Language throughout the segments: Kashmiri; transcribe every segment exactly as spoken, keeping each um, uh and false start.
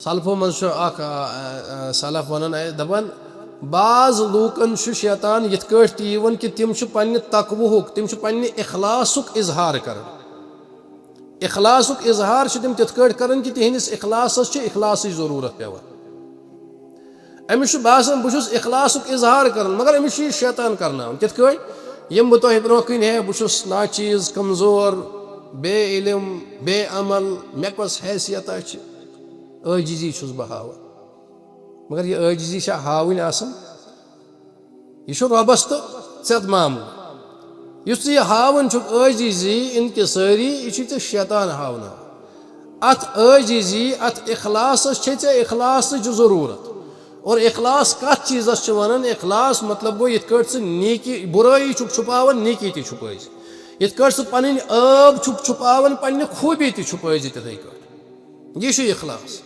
سلفو منٛز چھُ اکھ، آ، آ، آ، سلف ونان، اے، دپان، بعض لوٗکن چھُ شیطان یِتھ کٲٹھۍ تہِ یِوان کہِ تِم چھِ پننہِ تقوہُک، تِم چھِ پننہِ اخلاصُک اظہار کران۔ اخلاصُک اظہار چھِ تِم تِتھ کٲٹھۍ کران کہِ تِہنٛدِس اخلاصس چھِ اخلاصٕچ ضروٗرت پٮ۪وان۔ أمِس چھُ باسان، بہٕ چھُس اخلاصُک اظہار کران، مگر أمِس چھُ یہِ شیطان کرناوان۔ کِتھ کٲٹھۍ؟ یِم بہٕ تۄہہِ برونٛہہ کِنۍ ہے، بہٕ چھُس ناچیز، کمزور، بے علم، بے عمل، مےٚ کۄس حیثیتہ چھِ؟ عٲجزی چھُس بہٕ ہاوان۔ مگر یہِ عٲجزی چھا ہاوٕنۍ آسان؟ یہِ چھُ رۄبس تہٕ ژےٚ معاملہٕ۔ یُس ژٕ یہِ ہاوان چھُکھ عٲجزی، انکسٲری، یہِ چھُے ژےٚ شیطان ہاوناوان۔ اتھ عٲجزی، اتھ اخلاصس چھے ژےٚ اخلاصٕچ ضروٗرت۔ اور اخلاص کتھ چیٖزس چھِ ونان؟ اخلاص مطلب گوٚو، یِتھ کٲٹھۍ ژٕ نیکی، بُرٲیی چھُکھ چھُپاوان، نیکی تہِ چھُپٲوزِ۔ یِتھ کٲٹھۍ ژٕ پنٕنۍ عٲب چھُکھ چھُپاوان، پننہِ خوٗبی تہِ چھُپٲوزِ تِتھے کٲٹھۍ۔ یہِ چھُ اخلاص۔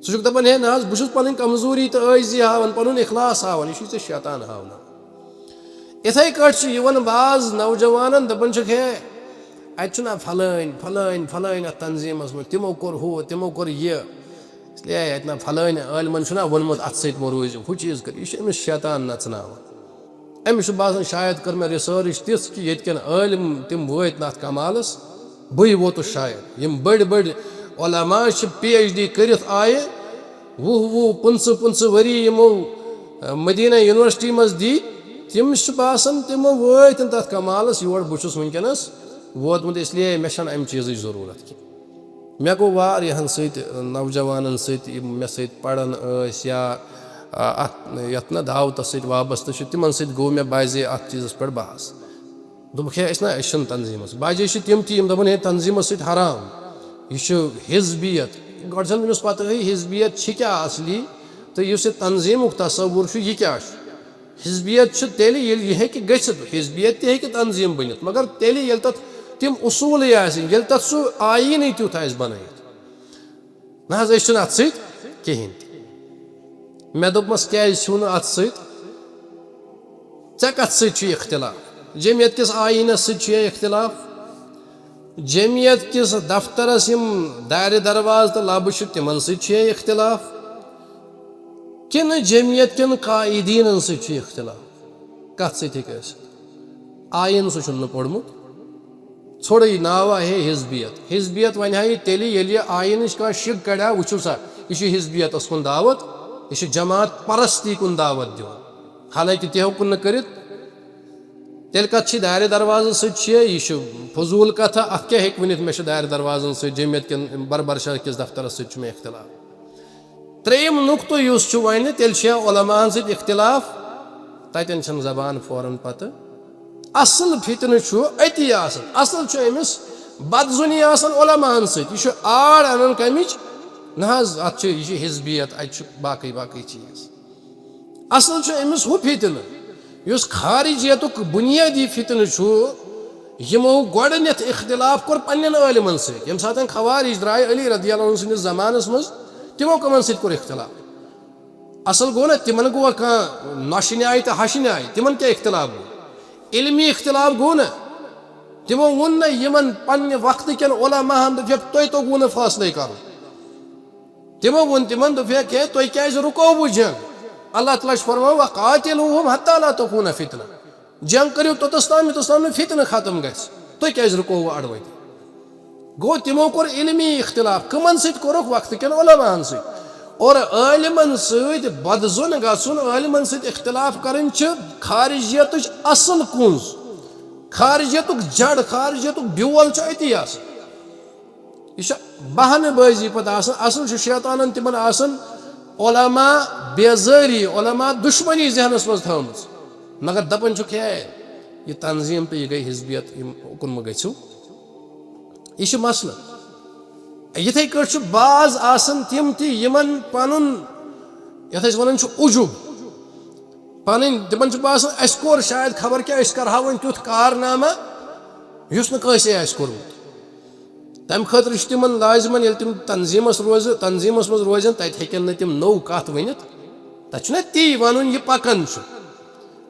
ژٕ چھُکھ دَپان، ہے نہ حظ، بہٕ چھُس پَنٕنۍ کمزوری تہٕ عٲجزی ہاوان، پَنُن اخلاص ہاوان، یہِ چھُے ژےٚ شیطان ہاوناوان۔ یِتھَے کٲٹھۍ چھُ یِوان بعض نوجوانَن دَپان چھِکھ، ہے، اَتہِ چھُنہ پھلٲنۍ، پھلٲنۍ، پھلٲنۍ اَتھ تنظیٖمَس منٛز، تِمو کوٚر ہُہ، تِمو کوٚر یہِ۔ اس لیے اَتہِ نہ پھلٲنۍ عٲلمَن چھُنہ ووٚنمُت، اَتھ سۭتۍ مہٕ روٗزِو، ہُہ چیٖز کٔرِو۔ یہِ چھُ أمِس شیطان نَژناوان۔ أمِس چھُ باسان، شاید کٔر مےٚ research تِژھ کہِ ییٚتہِ کٮ۪ن عٲلِم تِم وٲتۍ نہٕ اَتھ کمالَس، بٕے ووتُس شاید۔ یِم بٔڑۍ بٔڑۍ علماء چھِ پی ایچ ڈی کٔرِتھ آیہِ، وُہ وُہ، پٕنٛژٕہ پٕنٛژٕہ ؤری یِمو، اہ، مدینہ یونیورسٹی منٛز دی، تِم چھِ باسان، تِمو وٲتۍ نہٕ تَتھ کمالَس یور بہٕ چھُس وٕنکیٚنَس ووتمُت، اس لیے مےٚ چھَنہٕ اَمہِ چیٖزٕچ ضروٗرت کینٛہہ۔ مےٚ گوٚو واریاہَن سۭتۍ، نوجوانَن سۭتۍ، یِم مےٚ سۭتۍ پَران ٲسۍ یا، آ، اَتھ، یَتھ نہ دعوتَس سۭتۍ وابستہٕ چھِ، تِمَن سۭتۍ گوٚو مےٚ بعضے اَتھ چیٖزَس پٮ۪ٹھ بحث۔ دوٚپُکھ، ہے، أسۍ نہ، أسۍ چھِنہٕ تنظیٖمَس۔ بعضے چھِ تِم تہِ، یِم دَپان، ہے، تنظیٖمَس سۭتۍ حرام، یہِ چھُ حزبیت۔ گۄڈٕ چھَنہٕ تٔمِس پَتہٕے حزبیت چھِ کیٛاہ اَصلی تہٕ یُس یہِ تنظیٖمُک تصوُر چھُ، یہِ کیٛاہ چھُ۔ حزبیت چھُ تیٚلہِ، ییٚلہِ یہِ ہیٚکہِ گٔژھِتھ، حزبیت تہِ ہیٚکہِ تنظیٖم بٔنِتھ، مگر تیٚلہِ ییٚلہِ تَتھ تِم اصوٗلٕے آسن، ییٚلہِ تَتھ سُہ آیٖنٕے تیُتھ آسہِ بَنٲیِتھ۔ نہ حظ، أسۍ چھِنہٕ اَتھ سۭتۍ کِہیٖنۍ تہِ۔ مےٚ دوٚپمَس، کیٛازِ چھِو نہٕ اَتھ سۭتۍ؟ ژےٚ کَتھ سۭتۍ چھُے اختلاف؟ جمعیت کِس آیٖنَس سۭتۍ چھُے اختلاف؟ جمعیت کِس دفترَس یِم دارِ دروازٕ تہٕ لَبہٕ چھِ، تِمَن سۭتۍ چھُے اختلاف؟ کِنہٕ جمعیت کٮ۪ن قائدیٖنَن سۭتۍ چھُے اختلاف؟ کَتھ سۭتۍ ہیٚکہِ ٲسِتھ؟ آیٖن سُہ چھُنہٕ پوٚرمُت، ژھوٚرٕے ناوا ہے حزبیت۔ حزبیت وَنہِ ہا یہِ تیٚلہِ، ییٚلہِ یہِ آیٖنٕچ کانٛہہ شِک کَڑِ ہا، وٕچھِو سا، یہِ چھُ حزبیتَس کُن دعوت، یہِ چھُ جماعت پرستی کُن دعوت دِوان۔ حالانکہِ تہِ ہیوٚکُن نہٕ کٔرِتھ۔ تیٚلہِ کَتھ چھِ دارِ دروازَس سۭتۍ چھِ یہِ، یہِ چھُ فضوٗل کَتھا، اَتھ کیٛاہ ہیٚکہِ ؤنِتھ، مےٚ چھُ دارِ دروازَن سۭتۍ، جمعیت کٮ۪ن بربر شاہ کِس دفترَس سۭتۍ چھُ مےٚ اختلاف۔ ترٛیٚیِم نُقطہٕ یُس چھُ وۄنۍ، تیٚلہِ چھُ یا علماءن سۭتۍ اختلاف، تَتٮ۪ن چھَنہٕ زبان پھوران پَتہٕ۔ اَصٕل فتنہٕ چھُ أتی آسان، اَصٕل چھُ أمِس بدظنی آسان علماءن سۭتۍ، یہِ چھُ آڑ اَنان کَمِچ؟ نہ حظ، اَتھ چھُ، یہِ چھُ حزبیت، اَتہِ چھُ باقٕے باقٕے چیٖز۔ اَصٕل چھُ أمِس ہُہ فتنہٕ، یُس خارجیتُک بُنیٲدی فتنہٕ چھُ۔ یِمو گۄڈٕنٮ۪تھ اختلاف کوٚر پننٮ۪ن عٲلمَن سۭتۍ، ییٚمہِ ساتہٕ خوارج درٛاے علی رضی اللہ عنہ سٕنٛدِس زمانَس منٛز، تِمو کَمَن سۭتۍ کوٚر اختلاف؟ اَصٕل گوٚو نہ، تِمَن گوٚو کانٛہہ نۄشہِ نیٛاے تہٕ ہَشہِ نیٛاے، تِمَن کیٛاہ اختلاف گوٚو؟ علمی اختلاف گوٚو نہ؟ تِمو ووٚن نہ یِمَن پننہِ وقتہٕ کٮ۪ن علماہَن، دوٚپُکھ، تۄہہِ توٚگوُ نہٕ فٲصلَے کَرُن۔ تِمو ووٚن تِمَن، دوٚپُکھ، ہے، تُہۍ کیٛازِ رُکووُ جنگ؟ اللہ تعالیٰ چھُ فرماوان، وقاتلوہم حتی لا تکون فتنہ۔ جنگ کٔرِو توٚتَس تام، یوٚتَس تام نہٕ فتنہٕ ختم گژھِ۔ تُہۍ کیٛازِ رُکووُ اَڑٕ وَتہِ؟ گوٚو، تِمو کوٚر علمی اختلاف۔ کٕمَن سۭتۍ کوٚرُکھ؟ وقتہٕ کٮ۪ن علماہَن سۭتۍ۔ اور عٲلمَن سۭتۍ بدظن گژھُن، عٲلمَن سۭتۍ اختلاف کَرٕنۍ چھِ خارجیتٕچ اَصٕل کُنٛز، خارجیتُک جڑ، خارجیتُک بیول چھُ أتی آسان۔ یہِ چھُ بہانہٕ بٲزی پَتہٕ آسان۔ اَصٕل چھُ شیطانَن تِمَن آسان علماء بیزٲری، علماء دُشمنی ذہنَس منٛز تھٲومٕژ۔ مگر دَپان چھُکھ، ہے، یہِ تنظیٖم تہٕ یہِ گٔے حزبیت، یِم اُکُن مہٕ گٔژھِو۔ یہِ چھُ مسلہٕ۔ یِتھَے کٲٹھۍ چھُ بعض آسان تِم تہِ، یِمَن پَنُن، یَتھ أسۍ وَنان چھِ عجوٗب، پَنٕنۍ، تِمَن چھُ باسان، اَسہِ کوٚر شاید خبر کیٛاہ، أسۍ کَرٕہاو وۄنۍ تیُتھ کارنامہ، یُس نہٕ کٲنٛسے آسہِ کوٚرمُت۔ تَمہِ خٲطرٕ چھُ تِمَن لازِمَن، ییٚلہِ تِم تنظیٖمَس روزِ، تنظیٖمَس منٛز روزن، تَتہِ ہیٚکن نہٕ تِم نٔو کَتھ ؤنِتھ۔ تَتہِ چھُنہ تی وَنُن، یہِ پَکان چھُ۔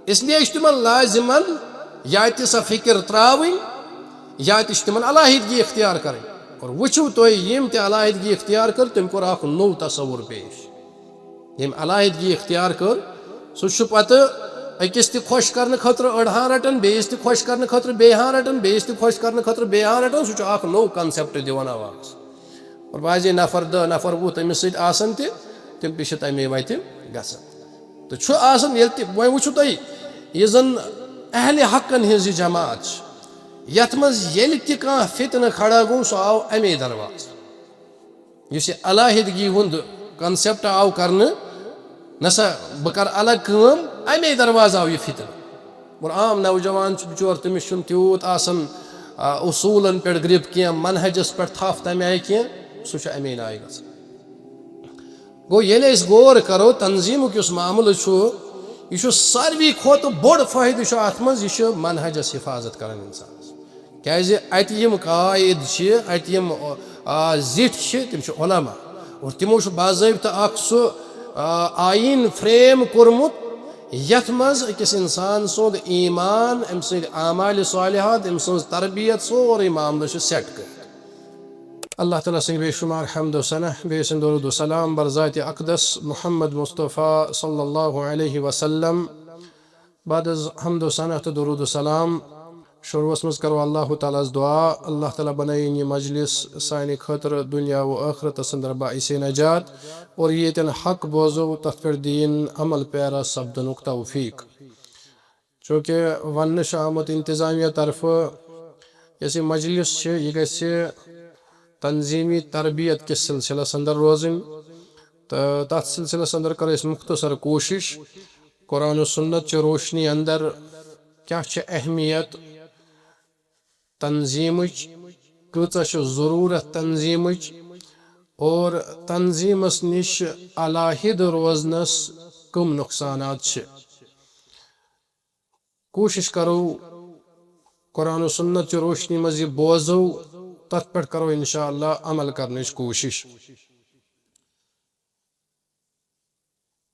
اس لیے چھُ تِمَن لازِمَن یا تہِ سۄ فِکِر ترٛاوٕنۍ، یا تہِ چھِ تِمَن علیحدگی اختیار کَرٕنۍ۔ اور وٕچھِو تُہۍ، ییٚمۍ تہِ علیحدگی اختیار کٔر، تٔمۍ کوٚر اکھ نوٚو تصور پیش۔ ییٚمۍ علیحدگی اختیار کٔر، سُہ چھُ پتہٕ أکِس تہِ خۄش کرنہٕ خٲطرٕ أڑ ہان رٹان، بیٚیِس تہِ خۄش کرنہٕ خٲطرٕ بیٚیہِ ہان رٹان، بیٚیِس تہِ خۄش کرنہٕ خٲطرٕ بیٚیہِ ہان رٹان۔ سُہ چھُ اکھ نوٚو concept دِوان آواز۔ اور بعضے نفر، دَہ نفر، وُہ تٔمِس سۭتۍ آسان تہِ، تِم تہِ چھِ تَمے وَتہِ گژھان۔ تہٕ چھُ آسان، ییٚلہِ تہِ، وۄنۍ وٕچھِو تُہۍ، یہِ زَن اہلِ حقن ہٕنٛز یہِ جماعت چھِ، یَتھ منٛز ییٚلہِ تہِ کانٛہہ فتنہٕ کھڑا گوٚو، سُہ آو اَمے دروازٕ۔ یُس یہِ علیحدگی ہُنٛد concept آو کرنہٕ، نہ سا بہٕ کرٕ الگ کٲم، اَمے دروازٕ آو یہِ فتنہٕ۔ اور عام نوجوان چھُ بِچور، تٔمِس چھُنہٕ تیوٗت آسان، آ، اصوٗلن پٮ۪ٹھ grip کینٛہہ، منہجس پٮ۪ٹھ تھپھ تَمہِ آیہِ کینٛہہ، سُہ چھُ اَمے آیہِ گژھان۔ گوٚو، ییٚلہِ أسۍ غور کرو، تنظیٖمُک یُس معاملہٕ چھُ، یہِ چھُ ساروی کھۄتہٕ بوٚڑ فٲیدٕ چھُ اَتھ منٛز، یہِ چھُ منہجس حفاظت کران اِنسانَس۔ کیازِ اَتہِ یِم قائد چھِ، اَتہِ یِم، آ، زِٹھۍ چھِ، تِم چھِ علماء۔ اور تِمو چھُ باضٲبطہٕ اکھ سُہ، آ، آیٖن frame کوٚرمُت، یَتھ منٛز أکِس اِنسان سُنٛد ایٖمان، أمۍ سٕنٛدۍ اعمالِ صالحات، أمۍ سٕنٛز تربیت، سورُے معاملہٕ چھُ set کٔرِتھ۔ اللہ تعالیٰ سٕنٛدۍ بے شمار حمد و ثنا، بیٚیہِ سٕنٛدۍ درود و سلام بر ذاتِ اقدس محمد مصطفیٰ صلی اللہ علیہ وسلم۔ بعد از حمد و ثنا تہٕ درود و سلام، شروعس منٛز کرو اللہ تعالیٰ ہس دعا، اللہ تعالیٰ بنٲیِن یہِ مجلس سانہِ خٲطرٕ دُنیا و ٲخرتس اندر باعث نجات، اور ییٚتٮ۪ن حق بوزو، تتھ پٮ۪ٹھ دِیِن عمل پیرا سپدنُک توفیق۔ چونکہ وننہٕ چھُ آمُت انتظامیہ طرفہٕ، یۄس یہِ مجلس چھِ، یہِ گژھِ تنظیمی تربیت کِس سلسلس اندر روزٕنۍ، تہٕ تتھ سلسلس اندر کرو أسۍ مختصر کوٗشش، قرآن و سنت چہِ روشنی اندر کیٛاہ چھِ اہمیت تنظیمٕچ، کۭژاہ چھِ ضروٗرت تنظیمٕچ، اور تنظیمس نِش علیحدٕ روزنس کم نقصانات چھِ۔ کوٗشِش کرو قرآن و سنت چہِ روشنی منٛز یہِ بوزو، تتھ پٮ۪ٹھ کرو انشاءاللہ عمل کرنٕچ کوٗشِش۔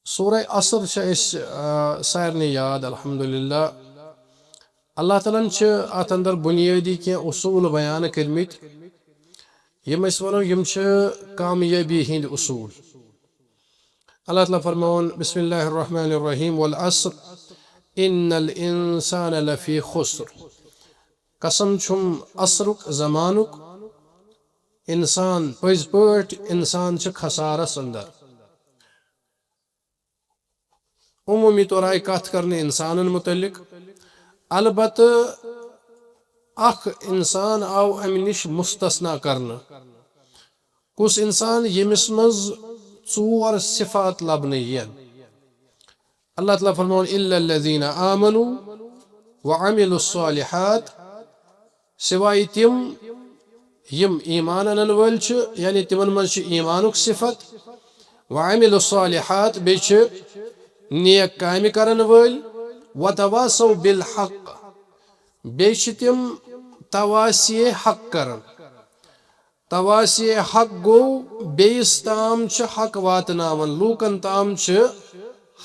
سورہ عصر چھِ أسۍ، آ، سارنٕے یاد، الحمدللہ۔ اللہ تعالیٰ ہن چھِ اتھ اندر بنیٲدی کینٛہہ اصوٗل بیان کٔرمٕتۍ، یِم أسۍ ونو، یِم چھِ کامیٲبی ہٕنٛدۍ اصوٗل۔ اللہ تعالیٰ فرماوان، بسم اللہ الرحمن الرحیم، والعصر ان الانسان لفی خسر۔ قسم چھُم عصرُک، زمانُک، انسان، پٔزۍ پٲٹھۍ انسان چھِ خسارس اندر۔ عموٗمی طور آیہِ کتھ کرنہٕ انسانن متعلق، البتہٕ اکھ انسان آو امہِ نِش مستثنیٰ کرنہٕ۔ کُس انسان؟ ییٚمِس منٛز ژور صفات لبنہٕ یِن۔ اللہ تعالیٰ فرماوان، الا الذین آمنوا وعملوا الصالحات، سوائے تِم یِم ایمان انن وٲلۍ چھِ، یعنی تِمن منٛز چھِ ایمانُک صفت، وعملوا الصالحات، بیٚیہِ چھِ نیک کامہِ کرن وٲلۍ، وتواصوا بالحق، بیٚیہِ چھِ تِم تواصی حق کران۔ تواصی حق گوٚو بیٚیِس تام چھِ حق واتناوان، لوٗکن تام چھِ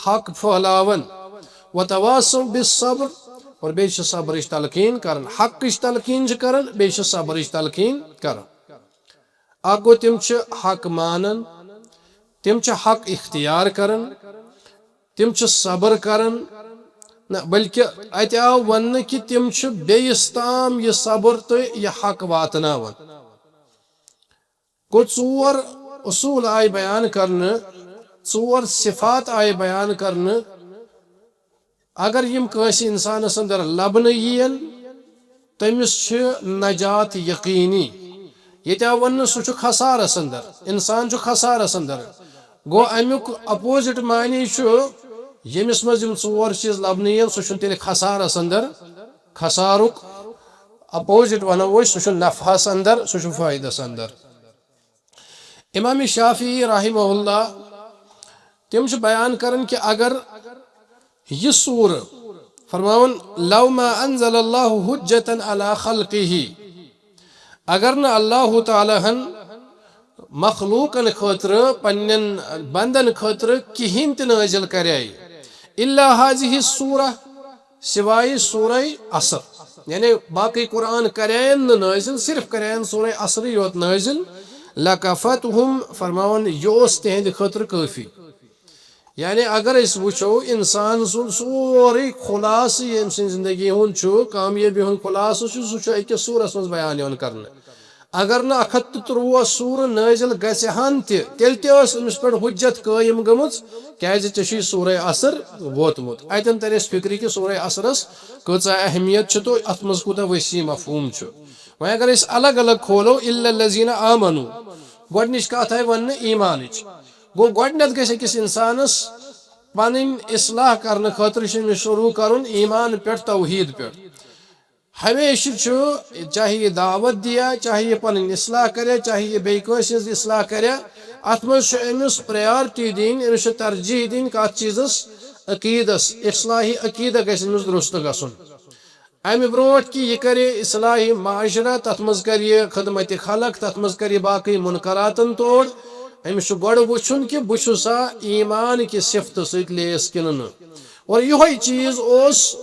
حق پھٔہلاوان۔ وتواصوا بالصبر، اور بیٚیہِ چھِ صبرٕچ تلقین کران، حقٕچ تلقین چھِ کران، بیٚیہِ چھِ صبرٕچ تلقین کران۔ اکھ گوٚو، تِم چھِ حق مانان، تِم چھِ حق اختیار کران، تِم چھِ صبر کران، نہ، بلکہ اتہِ آو وننہٕ کہِ تِم چھِ بیٚیِس تام یہِ صبر تہٕ یہِ حق واتناوان۔ گوٚو، ژور اصوٗل آیہِ بیان کرنہٕ، ژور صفات آیہِ بیان کرنہٕ۔ اگر یِم کٲنٛسہِ انسانس اندر لبنہٕ یِین، تٔمِس چھِ نجات یقینی۔ ییٚتہِ آو وننہٕ، سُہ چھُ خسارس اندر، انسان چھُ خسارس اندر۔ گوٚو، امیُک opposite معنی چھُ، ییٚمِس منٛز یِم ژور چیٖز لبنہٕ یِن، سُہ چھُنہٕ تیٚلہِ خسارس اندر۔ خسارُک opposite ونو أسۍ، سُہ چھُ نفعس اندر، سُہ چھُ فٲیدس اندر۔ امام شافعی رحمہ اللہ، تِم چھِ بیان کران کہِ اگر یہِ سورہ فرماوان، لو ما انزل اللہ حجتا علی خلقہ، اگر نہٕ اللہ تعالیٰ ہن مخلوقن خٲطرٕ، پننٮ۪ن بندن خٲطرٕ کِہیٖنۍ تہِ نٲزِل کرے، الا هذه السورہ، سوائے سورہ عصر۔ یعنی باقٕے قرآن کریَن نہٕ نٲزِل، صرف کریَن سورہ عصرٕے یوت نٲزِل، لکفتہم، فرماوان، یہِ اوس تِہنٛدِ خٲطرٕ کٲفی۔ یعنی اگر أسۍ وٕچھو، انسان سُنٛد سورُے خلاصہٕ ییٚمۍ سٕنٛدِ زندگی ہُنٛد چھُ، کامیٲبی ہُنٛد خلاصہٕ چھُ، سُہ چھُ أکِس سورس منٛز بیان یِوان کرنہٕ۔ اگر نہٕ اکھ ہتھ تہٕ ترٛوواہ سورٕ نٲزِل گژھِ ہن تہِ، تیٚلہِ تہِ ٲس أمِس پٮ۪ٹھ حجت قٲیِم گٔمٕژ، کیازِ ژےٚ چھُے سورہ عصر ووتمُت۔ اتٮ۪ن ترِ اَسہِ فکرِ کہِ سورہ عصرس کۭژاہ اہمیت چھِ تہٕ اتھ منٛز کوٗتاہ وسیع مفہوم چھُ۔ وۄنۍ اگر أسۍ الگ الگ کھولو، الا الذین آمنو، گۄڈٕنِچ کتھ آیہِ وننہٕ ایمانٕچ۔ گوٚو، گۄڈٕنٮ۪تھ گژھِ أکِس انسانس پنٕنۍ اصلاح کرنہٕ خٲطرٕ چھُ أمِس شروع کرُن ایمان پٮ۪ٹھ، توحید پٮ۪ٹھ۔ ہمیشہِ چھُ، چاہے یہِ دعوت دِیا، چاہے یہِ پنٕنۍ اصلاح کریا، چاہے یہِ بیٚیہِ کٲنٛسہِ ہٕنٛز اصلاح کریا، اتھ منٛز چھُ أمِس priority دِنۍ، أمِس چھُ ترجیح دِنۍ کتھ چیٖزس؟ عقیدس۔ اصلاحِ عقیدہ گژھِ أمِس درست گژھُن۔ امہِ برونٛٹھ کہِ یہِ کرِ اصلاحِ معاشرہ، تتھ منٛز کرِ یہِ خدمتِ خلق، تتھ منٛز کرِ یہِ باقٕے منکراتن توڑ، أمِس چھُ گۄڈٕ وٕچھُن کہِ بہٕ چھُسا ایمان کہِ صفتہٕ سۭتۍ لیس کِنہٕ نہٕ۔ اور یِہوٚے چیٖز اوس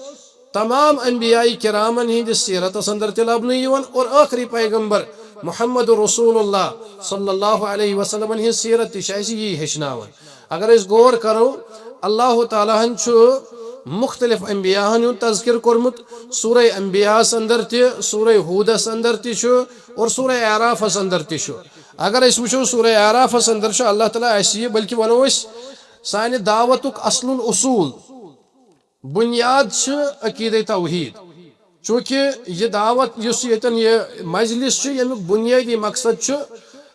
تمام انبیاء کرامن ہٕنٛدِس سیرتس اندر تہِ لبنہٕ یِوان، اور ٲخری پیغمبر محمد رسول اللہ صلی اللہ علیہ وسلمن ہٕنٛز سیرت تہِ چھِ اَسہِ یی ہیٚچھناوان۔ اگر أسۍ غور کرو، اللہ تعالیٰ ہن چھُ مختلف انبیاء ہن ہُنٛد تذکر کوٚرمُت، سورہ انبیاءس اندر تہِ، سورہ ہودس اندر تہِ چھُ، اور سورہ اعرافس اندر تہِ چھُ۔ اگر أسۍ وٕچھو، سورہ اعرافس اندر چھُ اللہ تعالیٰ اَسہِ یہِ، بلکہِ ونو أسۍ، سانہِ دعوتُک اصل الاصول، بنیاد چھِ عقیدے توحید۔ چونکہ یہِ دعوت یُس ییٚتٮ۪ن یہِ مجلس چھُ، ییٚمیُک بنیٲدی مقصد چھُ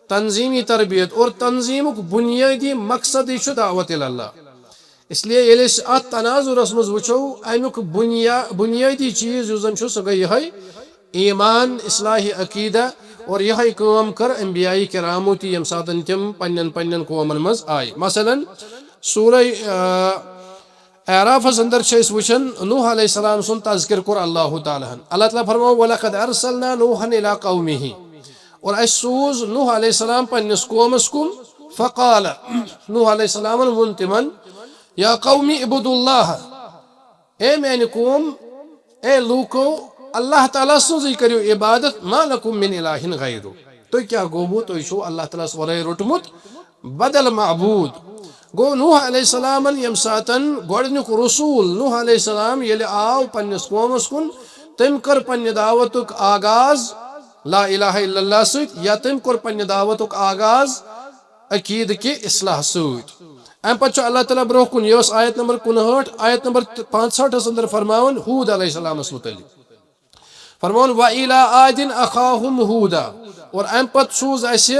تنظیمی تربیت، اور تنظیمُک بنیٲدی مقصدٕے چھُ دعوت الی اللہ۔ اس لیے ییٚلہِ أسۍ اتھ تناظرس منٛز وٕچھو، امیُک بنیا-، بنیٲدی چیٖز یُس زن چھُ، سُہ گٔے یِہوٚے ایمان، اصلاح عقیدہ، اور یِہوٚے کٲم کٔر انبیاء کرامو تہِ، ییٚمہِ ساتن تِم پننٮ۪ن پننٮ۪ن قومن منٛز آیہِ۔ مثلاً، سورہ، آ، اعرافس اندر چھِ أسۍ وٕچھان، نوح علیہ السلام سُنٛد تذکر کوٚر اللہ تعالیٰ ہن۔ اللہ تعالیٰ فرماو، "ولقد ارسلنا نوحا الی قومہ"، اور اسہِ سوٗز نوح علیہ السلام پننِس قومس کُن، فقال، نوح علیہ السلامن ووٚن تِمن، "یا قوم اعبدوا اللہ"، اے میانہِ قوم، اے لوٗکو، اللہ تعالیٰ سٕنٛزٕے کٔرِو عبادت، ما لکم من الہ غیرہ۔ تُہۍ کیٛاہ گوٚوٕ؟ تُہۍ چھُو اللہ تعالیٰ ہَس ورٲے روٚٹمُت بدل معبوٗد۔ گوٚو، نوح علیہ السلامن ییٚمہِ ساتن گۄڈٕنیُک رسول نوح علیہ السلام ییٚلہِ آو پننِس قومس کُن، تٔمۍ کٔر پننہِ دعوتُک آغاز لا الہ الا اللہ سۭتۍ، یا تٔمۍ کوٚر پننہِ دعوتُک آغاز عقیدٕ کہِ اصلاح سۭتۍ۔ امہِ پتہٕ چھُ اللہ تعالیٰ برونٛہہ کُن، یہِ ٲس آیت نمبر کُنہٲٹھ، آیت نمبر پانٛژہٲٹھس اندر فرماوان ہود علیہ السلامس متعلق۔ فرماوان، "وَإِلَىٰ عَادٍ أَخَاهُمْ هُودًا"، اور امہِ پتہٕ سوٗز اسہِ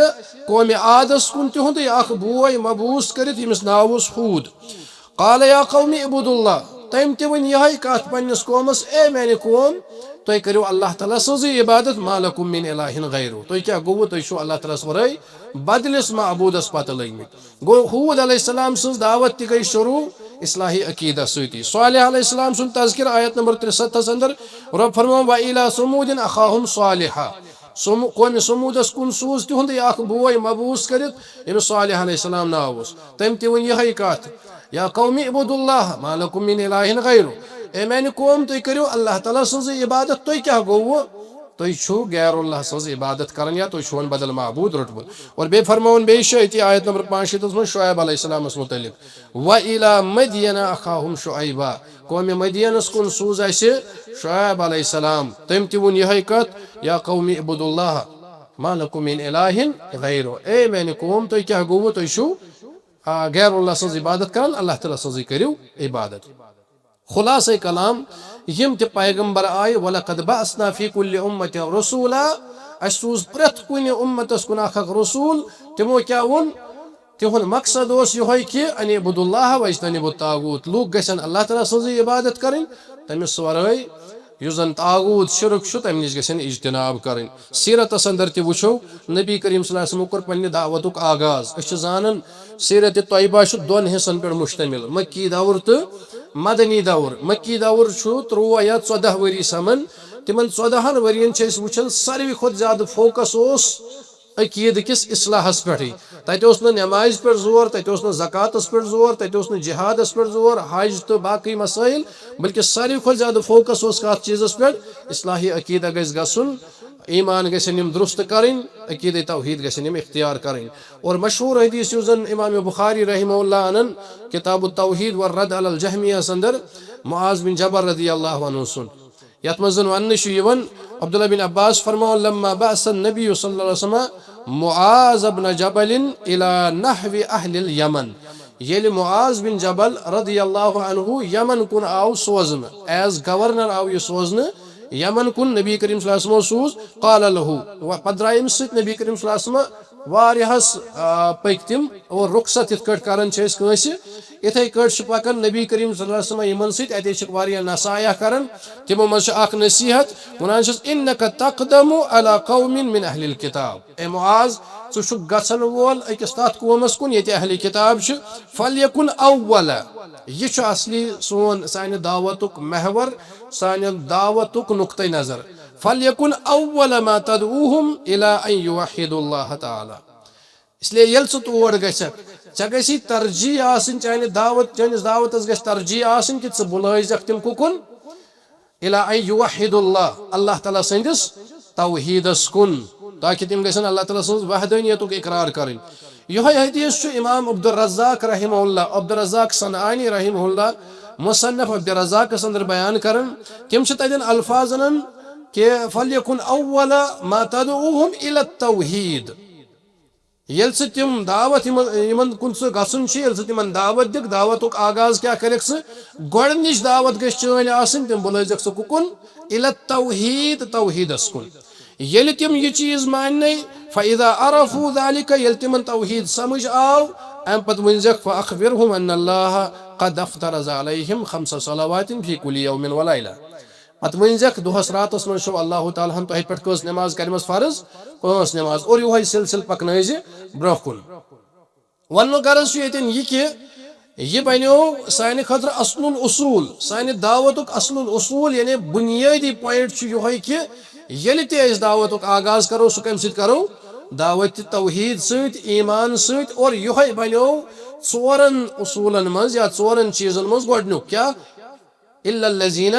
قومِ عادس کُن تِہُنٛدُے اکھ بوے مبعوث کٔرِتھ، ییٚمِس ناو اوس ہود۔ "قَالَ يَا قَوْمِ اعْبُدُوا اللَّهَ"، تٔمۍ تہِ ؤنۍ یِہے کتھ پننِس قومس، "اے میانہِ قوم، تُہۍ کٔرِو اللہ تعالیٰ سٕنٛزٕے عبادت، ما لکم من الہ غیرہ، تُہۍ کیٛاہ گوٚوٕ، تُہۍ چھِو اللہ تعالیٰ ہَس ورٲے بدلِس معبوٗدس پتہٕ لٔگۍ مٕتۍ۔" گوٚو، ہود علیہ السلام سٕنٛز دعوت تہِ گٔے شروع اصلاحِ عقیدہ سۭتی۔ صالح علیہ السلام سُنٛد تذکر آیت نمبر ترٛےٚ سَتتھس اندر، رۄب فرماوان، "وَإِلَىٰ ثَمُودٍ أَخَاهُمْ صَالِحًا"۔ سمو-، قومِ سمودس کُن سوٗز تِہُنٛدُے اکھ بوے مبعوث کٔرِتھ، ییٚمِس صالح علیہ السلام ناو اوس۔ تٔمۍ تہِ ؤنۍ یِہے کتھ، "یا قوم اعبدوا اللہ ما لکم من الہ غیرہ"۔ اے میانہِ قوم، تُہۍ کٔرِو اللہ تعالیٰ سٕنٛزٕے عبادت، تُہۍ کیٛاہ گوٚوٕ؟ تُہۍ چھِو غیر اللہ سٕنٛز عبادت کران یا تُہۍ چھِو وۄنۍ بدل معبوٗد روٚٹمُت۔ اور بیٚیہِ فرماوُن بیٚیہِ چھُ أتی آیت نمبر پانٛژھ شیٖتس منٛز شعیب علیہ السلامس متعلق، "وَإِلَىٰ مَدْيَنَ أَخَاهُمْ شُعَيْبًا"، قومِ مدینس کُن سوٗز اسہِ شعیب علیہ السلام، تٔمۍ تہِ ووٚن یِہے کتھ، "یا قوم اعبدوا اللہ ما لکم من الہ غیرہ"، اے میانہِ قوم، تُہۍ کیٛاہ گوٚوٕ، تُہۍ چھِو، آ، غیر اللہ سٕنٛز عبادت کران، اللہ تعالیٰ سٕنٛزٕے کٔرِو عبادت۔ خلاصہ کلام، یِم تہِ پیغمبر آیہِ، "وَلَقَدْ بَعَثْنَا فِي كُلِّ أُمَّةٍ رَسُولًا"، اسہِ سوٗز پرٛٮ۪تھ کُنہِ اُمتس کُن اکھ اکھ رسول۔ تِمو کیٛاہ ووٚن؟ تِہُنٛد مقصد اوس یِہوٚے کہِ "ان اعبدوا اللہ واجتنبوا الطاغوت"، لوٗکھ گژھن اللہ تعالیٰ سٕنٛزٕے عبادت کرٕنۍ، تٔمِس ورٲے یُس زن طاغوت شرک چھُ، تمہِ نِش گژھن اجتناب کرٕنۍ۔ سیرتس اندر تہِ وٕچھو، نبی کریم صلی اللہ علیہ وسلمو کوٚر پننہِ دعوتُک آغاز۔ أسۍ چھِ زانان، سیرت طیبہ چھُ دۄن حصن پٮ۪ٹھ مشتمل، مکی دور تہٕ مدنی دور۔ مکی دور چھُ تُرٛواہ یا ژۄداہ ؤری سمان۔ تِمن ژۄدہن ؤرین چھِ أسۍ وٕچھان، ساروی کھۄتہٕ زیادٕ focus اوس عقیدٕ کِس اصلاحس پٮ۪ٹھٕے۔ تتہِ اوس نہٕ نمازِ پٮ۪ٹھ زور، تتہِ اوس نہٕ زکاتس پٮ۪ٹھ زور، تتہِ اوس نہٕ جہادس پٮ۪ٹھ زور، حج تہٕ باقٕے مسائل، بلکہِ ساروی کھۄتہٕ زیادٕ فوکس اوس کتھ چیٖزس پٮ۪ٹھ، اصلاحِ عقیدہ گژھِ گژھُن، ایمان گژھن یِم درست کرٕنۍ، عقیدٕ توحید گژھن یِم اختیار کرٕنۍ۔ اور مشہور حدیث یُس زن امام بخاری رحمہ اللہ انن کتاب التوحید والرد علی الجہمیہ اندر معاذ بن جبل رضی اللہ عنہ سُنٛد، یتھ منٛز زن وننہٕ چھُ یِوان، عبداللہ بن عباس فرماوان، لما بعث النبی صلی اللہ علیہ وسلم معاذ بن جبل الى نحو اہل الیمن، ییٚلہِ معاذ بن جبل رضی اللہ عنہ یمن کُن آو سوزنہٕ، ایز گورنر آو یہِ سوزنہٕ یمن کُن، نبی کریم صلی اللہ علیہ وسلم سوٗز، قال له، و-، پتہٕ درٛاے أمِس سۭتۍ نبی کریم صلی اللہ علیہ وسلم واریاہس، آ، پٔکۍ تِم، اور رخصت یِتھ کٲٹھۍ کران چھِ أسۍ کٲنٛسہِ، یِتھے کٲٹھۍ چھِ پکان نبی کریم صلی اللہ علیہ وسلم یِمن سۭتۍ، اتے چھِکھ واریاہ نصایح کران۔ تِمو منٛز چھِ اکھ نصیحت، ونان چھِس، انک تقدم علی قوم من اہل الکتاب۔ اے معاذ، ژٕ چھُکھ گژھن وول أکِس تتھ قومس کُن ییٚتہِ اہل کتاب چھِ، فلیکن اول، یہِ چھُ اصلی سون، سانہِ دعوتُک محور، سانہِ دعوتُک نقطہ نظر۔ فلیکن اول ما تدعوہم الی ان یوحدوا اللہ تعالی۔ اس لیے ییٚلہِ ژٕ تور گژھکھ، ژےٚ گژھی ترجیح آسٕنۍ، چانہِ دعوت، چٲنِس دعوتس گژھِ ترجیح آسٕنۍ کہِ ژٕ بُلٲوزٮ۪کھ تِم کُکُن؟ الی ان یوحدوا اللہ، اللہ تعالیٰ سٕنٛدِس توحیٖدس کُن، تاکہِ تِم گژھن اللہ تعالیٰ سٕنٛز وحدانیتُک اقرار کرٕنۍ۔ یِہوٚے حدیث چھُ امام عبدالرزاق رحمہ اللہ، عبدالرزاق صنعانی رحمہ اللہ، مصنف عبدالرزاقس اندر بیان کران۔ تِم چھِ تتٮ۪ن الفاظ انان کہ فلیکن اول ما تدعوہم الی التوحید۔ ییٚلہِ ژٕ تِم دعوت یِمن، یِمن کُن ژٕ گژھُن چھُ، ییٚلہِ ژٕ تِمن دعوت دِکھ، دعوتُک آغاز کیٛاہ کرکھ ژٕ؟ گۄڈٕنِچ دعوت گژھِ چٲنۍ آسٕنۍ، تِم بُلٲوزٮ۪کھ ژٕ کُکُن؟ الی التوحید، توحیدس کُن۔ ییٚلہِ تِم یہِ چیٖز ماننے، فاذا عرفوا ذلک، ییٚلہِ تِمن توحید سمجھ آو، امہِ پتہٕ ؤنزٮ۪کھ، فاخبرہم ان اللہ قد افترض علیہم خمس صلوات فی کل یوم ولیلہ۔ پتہٕ ؤنۍ زیکھ، دۄہس راتس منٛز چھو اللہ تعالیٰ ہن تۄہہِ پٮ۪ٹھ کٔژ نماز کرِمژ فرض؟ پانٛژھ نماز۔ اور یِہوٚے سلسلہٕ پکنٲوزِ برٛونٛہہ کُن۔ وننُک غرض چھُ ییٚتٮ۪ن یہِ کہِ یہِ بنیو سانہِ خٲطرٕ اصل الاصول، سانہِ دعوتُک اصل الاصول، یعنی بنیٲدی point چھُ یِہوٚے کہِ ییٚلہِ تہِ أسۍ دعوتُک آغاز کرو، سُہ کمہِ سۭتۍ کرو؟ دعوت توحید سۭتۍ، ایمان سۭتۍ۔ اور یِہوٚے بنیو ژورن اصوٗلن منٛز یا ژورن چیٖزن منٛز گۄڈٕنیُک۔ کیٛاہ؟ الا الذین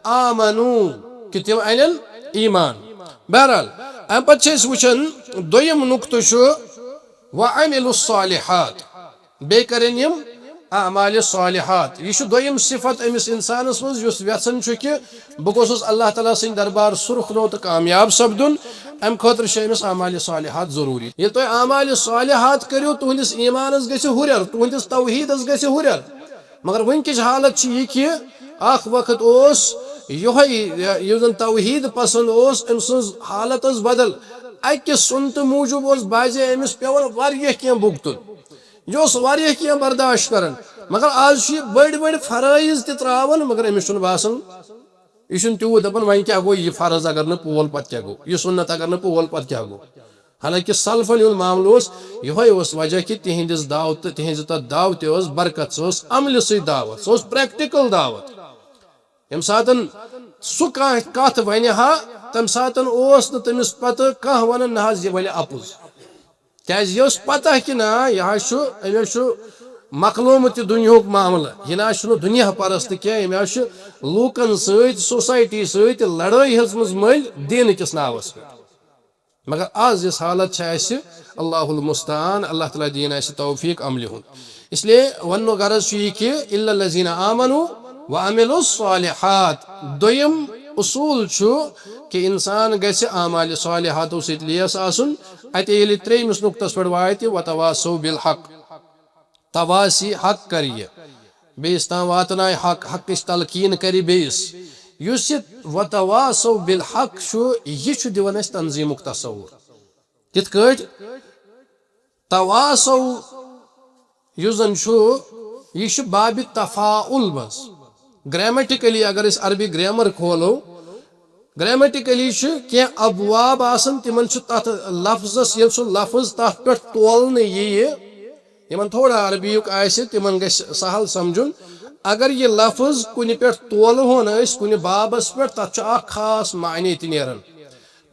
آمنو، کہ تِم انن ایمان۔ بہرحال، امہِ پتہٕ چھِ أسۍ وٕچھان، دوٚیِم نقطہٕ چھُ وعملوا الصالحات، بیٚیہِ کرن یِم اعمال صالحات۔ یہِ چھُ دوٚیِم صفت أمِس انسانس منٛز، یُس یژھان چھُ کہ بہٕ گوٚژھُس اللہ تعالیٰ سٕنٛدِ دربار سُرخ نوٚو تہٕ کامیاب سپدُن۔ امہِ خٲطرٕ چھِ أمِس اعمال صالحات ضروٗری۔ ییٚلہِ تُہۍ اعمال صالحات کٔرِو، تُہنٛدِس ایمانس گژھِ ہُرٮ۪ر، تُہنٛدِس توحیدس گژھِ ہُرٮ۪ر۔ مگر وٕنکِچ حالت چھِ یہِ کہِ اکھ وقت اوس یِہوٚے، یُس زن توحید پسند اوس، أمۍ سٕنٛز حالت ٲس بدل۔ اکہِ سُنتہٕ موٗجوٗب اوس بعضے أمِس پٮ۪وان واریاہ کینٛہہ بھُگتُن۔ یہِ اوس واریاہ کینٛہہ برداشت کران۔ مگر آز چھُ یہِ بٔڑۍ بٔڑۍ فرٲیض تہِ تراوان، مگر أمِس چھُنہٕ باسان، یہِ چھُنہٕ تیوٗت دپان، وۄنۍ کیٛاہ گوٚو، یہِ فرض اگر نہٕ پول، پتہٕ کیٛاہ گوٚو؟ یہِ سُنت اگر نہٕ پول، پتہٕ کیٛاہ گوٚو؟ حالانکہ سلفن ہُنٛد معاملہٕ اوس یِہوٚے، اوس وجہ کہِ تِہنٛدِس دعوت، تِہنٛزِ تتھ دعوتہِ ٲس برکت، سۄ ٲس عملہِ سۭتۍ دعوت، سۄ ٲس practical دعوت۔ ییٚمہِ ساتن سُہ کانٛہہ کتھ ونہِ ہا، تمہِ ساتن اوس نہٕ تٔمِس پتہٕ کانٛہہ ونان، نہ حظ، یہِ ونہِ اپُز۔ کیٛازِ یہِ اوس پتہ کہِ نہ، یہِ حظ چھُ، أمۍ حظ چھُ مۄکلومُت یہِ دُنیاہُک معاملہٕ، یہِ نہ حظ چھُنہٕ دُنیا پرست کینٛہہ، أمۍ حظ چھُ لوٗکن سۭتۍ، society سۭتۍ لڑٲے ہیژمٕژ مٔلۍ دیٖنہٕ کِس ناوس پٮ۪ٹھ۔ مگر آز یۄس حالت چھِ اَسہِ، اللہ المستعان، اللہ تعالیٰ دِیِن اَسہِ توفیق عملہِ ہُنٛد۔ اس لیے وننُک غرض چھُ یہِ کہِ الا الذین آمنوا وعملوا الصالحات، دوٚیِم اصوٗل چھُ کہِ انسان گژھِ اعمال صالحاتو سۭتۍ لیس آسُن۔ اَتہِ ییٚلہِ ترٛیٚیمِس نقطس پٮ۪ٹھ واتہِ، وتواصوا بالحق، تواصی حق کرِ یہِ، بیٚیِس تام واتنایہِ حق، حقٕچ تلقیٖن کرِ بیٚیِس۔ یُس یہِ وتواصوا بالحق چھُ، یہِ چھُ دِوان اَسہِ تنظیٖمُک تصور۔ کِتھ کٲٹھۍ؟ تواصوا یُس زن چھُ، یہِ چھُ باب تفاعل منٛز۔ Grammatically اگر أسۍ عربی grammar کھولو، grammatically چھِ کینٛہہ ابواب آسان، تِمن چھُ تتھ لفظس، ییٚلہِ سُہ لفظ تتھ پٮ۪ٹھ تولنہٕ یِیہِ، یِمن تھوڑا عربی یُک آسہِ، تِمن گژھِ سہل سمجھُن۔ اگر یہِ لفظ کُنہِ پٮ۪ٹھ تولہٕ ہون أسۍ، کُنہِ بابس پٮ۪ٹھ، تتھ چھُ اکھ خاص معنی تہِ نیران۔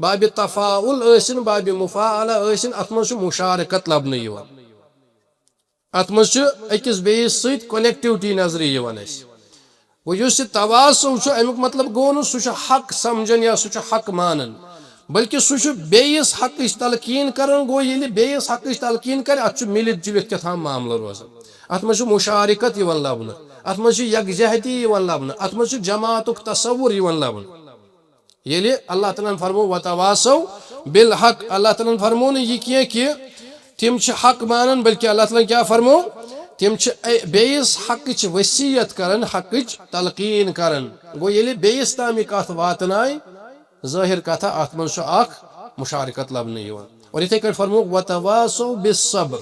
باب تفاعل ٲسِن، باب مفاعلہ ٲسِن، اتھ منٛز چھُ مشارکت لبنہٕ یِوان۔ اتھ منٛز چھُ أکِس بیٚیِس سۭتۍ connectivity نظرِ یِوان اَسہِ۔ گوٚو یُس یہِ تواصو چھُ، اَمیُک مطلب گوٚو نہٕ سُہ چھُ حق سمجھان یا سُہ چھُ حق مانان، بلکہِ سُہ چھُ بیٚیِس حقٕچ تلقیٖن کران۔ گوٚو ییٚلہِ بیٚیِس حقٕچ تلقیٖن کرِ، اتھ چھُ مِلِتھ جُلِتھ کیٛاہ تام معاملہٕ روزان۔ اتھ منٛز چھُ مشارکت یِوان لبنہٕ، اتھ منٛز چھُ یکجہتی یِوان لبنہٕ، اتھ منٛز چھُ جماعتُک تصور یِوان لبنہٕ۔ ییٚلہِ اللہ تعالیٰ ہن فرمو، "وتواصو بالحق"، اللہ تعالیٰ ہن فرمو نہٕ یہِ کینٛہہ کہِ تِم چھِ حق مانان، بلکہِ اللہ تعالیٰ ہن کیٛاہ فرمو؟ تِم چھِ اے-، بیٚیِس حقٕچ وصیت کران، حقٕچ تلقیٖن کران۔ گوٚو، ییٚلہِ بیٚیِس تام یہِ کتھ واتنایہِ، ظٲہِر کتھا، اتھ منٛز چھُ اکھ مشارکت لبنہٕ یِوان۔ اور یِتھے کٲٹھۍ فرمووُکھ، "وتواصو بالصبر"۔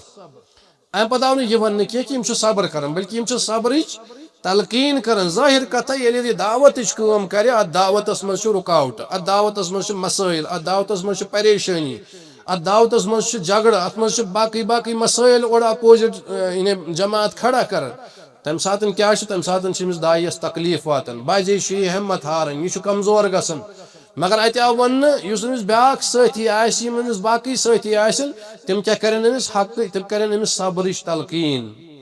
امہِ پتہٕ آو نہٕ یہِ وننہٕ کینٛہہ کہِ یِم چھِ صبر کران، بلکہِ یِم چھِ صبرٕچ تلقیٖن کران۔ ظٲہِر کتھا، ییٚلہِ یہِ دعوتٕچ کٲم کرِ، اتھ دعوتس منٛز چھُ رُکاوٹ، اتھ دعوتس منٛز چھِ مسٲیل، اتھ دعوتس منٛز چھِ پریشٲنی، اتھ دعوتس منٛز چھِ جھگڑٕ، اتھ منٛز چھِ باقٕے باقٕے مسٲیل اورٕ opposite، اہ، یعنی جماعت کھڑا کران۔ تمہِ ساتہٕ کیٛاہ چھُ؟ تمہِ ساتہٕ چھِ أمِس داعیس تکلیف واتان، بعضے چھُ یہِ ہمت ہاران، یہِ چھُ کمزور گژھان۔ مگر اتہِ آو وننہٕ، یُس أمِس بیٛاکھ سٲتھی آسہِ، یِم أمِس باقٕے سٲتھی آسن، تِم کیٛاہ کرن أمِس حق، تِم کرن أمِس صبرٕچ تلقیٖن۔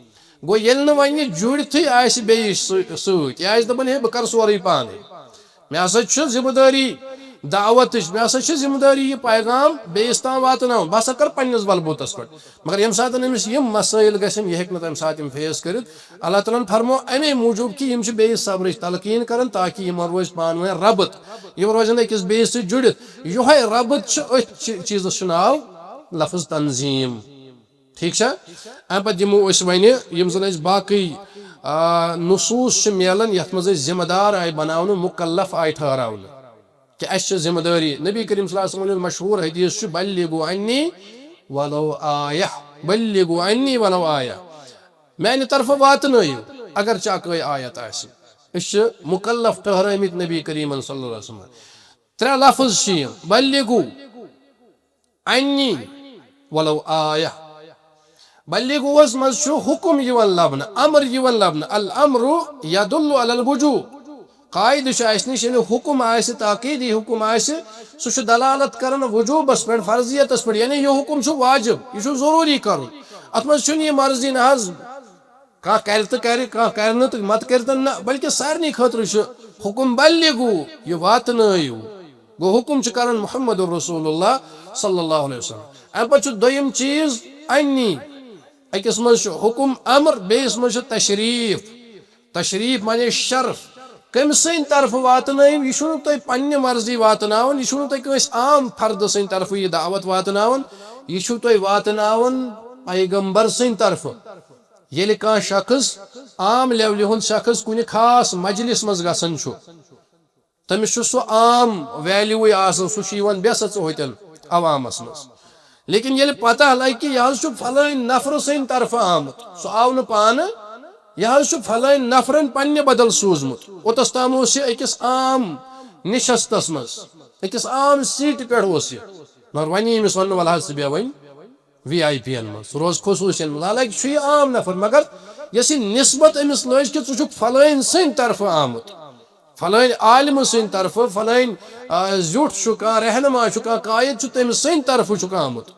گوٚو، ییٚلہِ نہٕ وۄنۍ یہِ جُڑتھٕے آسہِ بیٚیِس سۭ-، سۭتۍ، یہِ آسہِ دپان، "ہے، بہٕ کرٕ سورُے پانے، مےٚ ہسا چھِ ذمہٕ دٲری دعوتٕچ، مےٚ ہسا چھِ ذمہٕ دٲری یہِ پیغام بیٚیِس تام واتناوُن، بہٕ ہسا کرٕ پننِس بلبوتس پٮ۪ٹھ۔" مگر ییٚمہِ ساتہٕ أمِس یِم مسٲیل گژھن، یہِ ہیٚکہِ نہٕ تمہِ ساتہٕ یِم face کٔرِتھ۔ اللہ تعالیٰ ہن فرمو امے موٗجوٗب کہِ یِم چھِ بیٚیِس صبرٕچ تلقیٖن کران، تاکہِ یِمن روزِ پانہٕ ؤنۍ ربط، یِم روزن أکِس بیٚیِس سۭتۍ جُڑِتھ۔ یِہوے ربط چھُ أتھۍ چی-، چیٖزس چھُ ناو لفظ تنظیٖم۔ ٹھیٖک چھا؟ امہِ پتہٕ دِمو أسۍ وۄنۍ یِم زن اَسہِ باقٕے، آ، نصوٗص چھِ میلان، یتھ منٛز أسۍ ذمہٕ دار آیہِ بناونہٕ، مُکلف آیہِ ٹھہراونہٕ۔ کہِ اَسہِ چھِ ذمہٕ دٲری۔ نبی کریم صلی اللہ علیہ وسلم ہُنٛد مشہوٗر حدیث چھُ، "بلغوا عنی ولو آیہ، بلغوا عنی ولو آیہ"، میانہِ طرفہٕ واتنٲیِو، اگرچہِ اکٲے آیت آسہِ۔ أسۍ چھِ مُکلف ٹھہرٲمٕتۍ نبی کریمن صلی اللہ علیہ وسلم۔ ترٛےٚ لفظ چھِ یِم، "بلغوا عنی ولو آیہ"۔ بلغوس منٛز چھُ حکم یِوان لبنہٕ، امر یِوان لبنہٕ، الامر یدل علی الوجوب۔ قاعدٕ چھُ اَسہِ نِش، ییٚلہِ حُکُم آسہِ، تاکیٖدی حُکُم آسہِ، سُہ چھُ دلالت کران وجوٗبس پٮ۪ٹھ، فرضیتس پٮ۪ٹھ، یعنی یہِ حُکُم چھُ واجب، یہِ چھُ ضروٗری کرُن۔ اتھ منٛز چھُنہٕ یہِ مرضی، نہ حظ، کانٛہہ کرِ تہٕ کرِ، کانٛہہ کرِ نہٕ تہٕ مت کرِ تہٕ نہ، بلکہِ سارنٕے خٲطرٕ چھُ حُکُم، بلغو، یہِ واتنٲیِو۔ گوٚو، حُکُم چھُ کران محمد رسول اللہ صلی اللہ علیہ وسلم۔ امہِ پتہٕ چھُ دوٚیِم چیٖز، عنی۔ أکِس منٛز چھُ حُکُم امر، بیٚیِس منٛز چھُ تشریٖف۔ تشریٖف معنی شرف۔ کٔمۍ سٕنٛدِ طرفہٕ واتنٲیِو، یہِ چھُنہٕ تۄہہِ پننہِ مرضی واتناوُن، یہِ چھُنہٕ تۄہہِ کٲنٛسہِ عام فردٕ سٕنٛدِ طرفہٕ یہِ دعوت واتناوُن، یہِ چھُو تۄہہِ واتناوُن پیغمبر سٕنٛدِ طرفہٕ۔ ییٚلہِ کانٛہہ شخص، عام لیولہِ ہُنٛد شخص کُنہِ خاص مجلس منٛز گژھان چھُ، تٔمِس چھُ سُہ عام value آسان، سُہ چھُ یِوان بے سژ ہوتٮ۪ن عوامس منٛز۔ لیکن ییٚلہِ پتہ لگہِ کہِ یہِ حظ چھُ فلٲنۍ نفرٕ سٕنٛدِ طرفہٕ آمُت، سُہ آو نہٕ پانہٕ، یہِ حظ چھُ فلٲنۍ نفرن پننہِ بدل سوٗزمُت، اوٚتس تام اوس یہِ أکِس عام نشستس منٛز، أکِس عام seat پٮ۪ٹھ اوس یہِ۔ مگر وۄنۍ یی أمِس وننہٕ، "ولہٕ حظ ژٕ بیٚہہ وۄنۍ وی آئی پی ین منٛز، ژٕ روز خصوٗصین منٛز۔" حالانکہِ چھُ یہِ عام نفر، مگر یۄس یہِ نسبت أمِس لٔج کہِ ژٕ چھُکھ فلٲنۍ سٕنٛدِ طرفہٕ آمُت، فلٲنۍ عالمہٕ سٕنٛدِ طرفہٕ، فلٲنۍ، آ، زیُٹھ چھُ کانٛہہ، رہنما چھُ کانٛہہ، قائد چھُ، تٔمِس سٕنٛدِ طرفہٕ چھُکھ آمُت،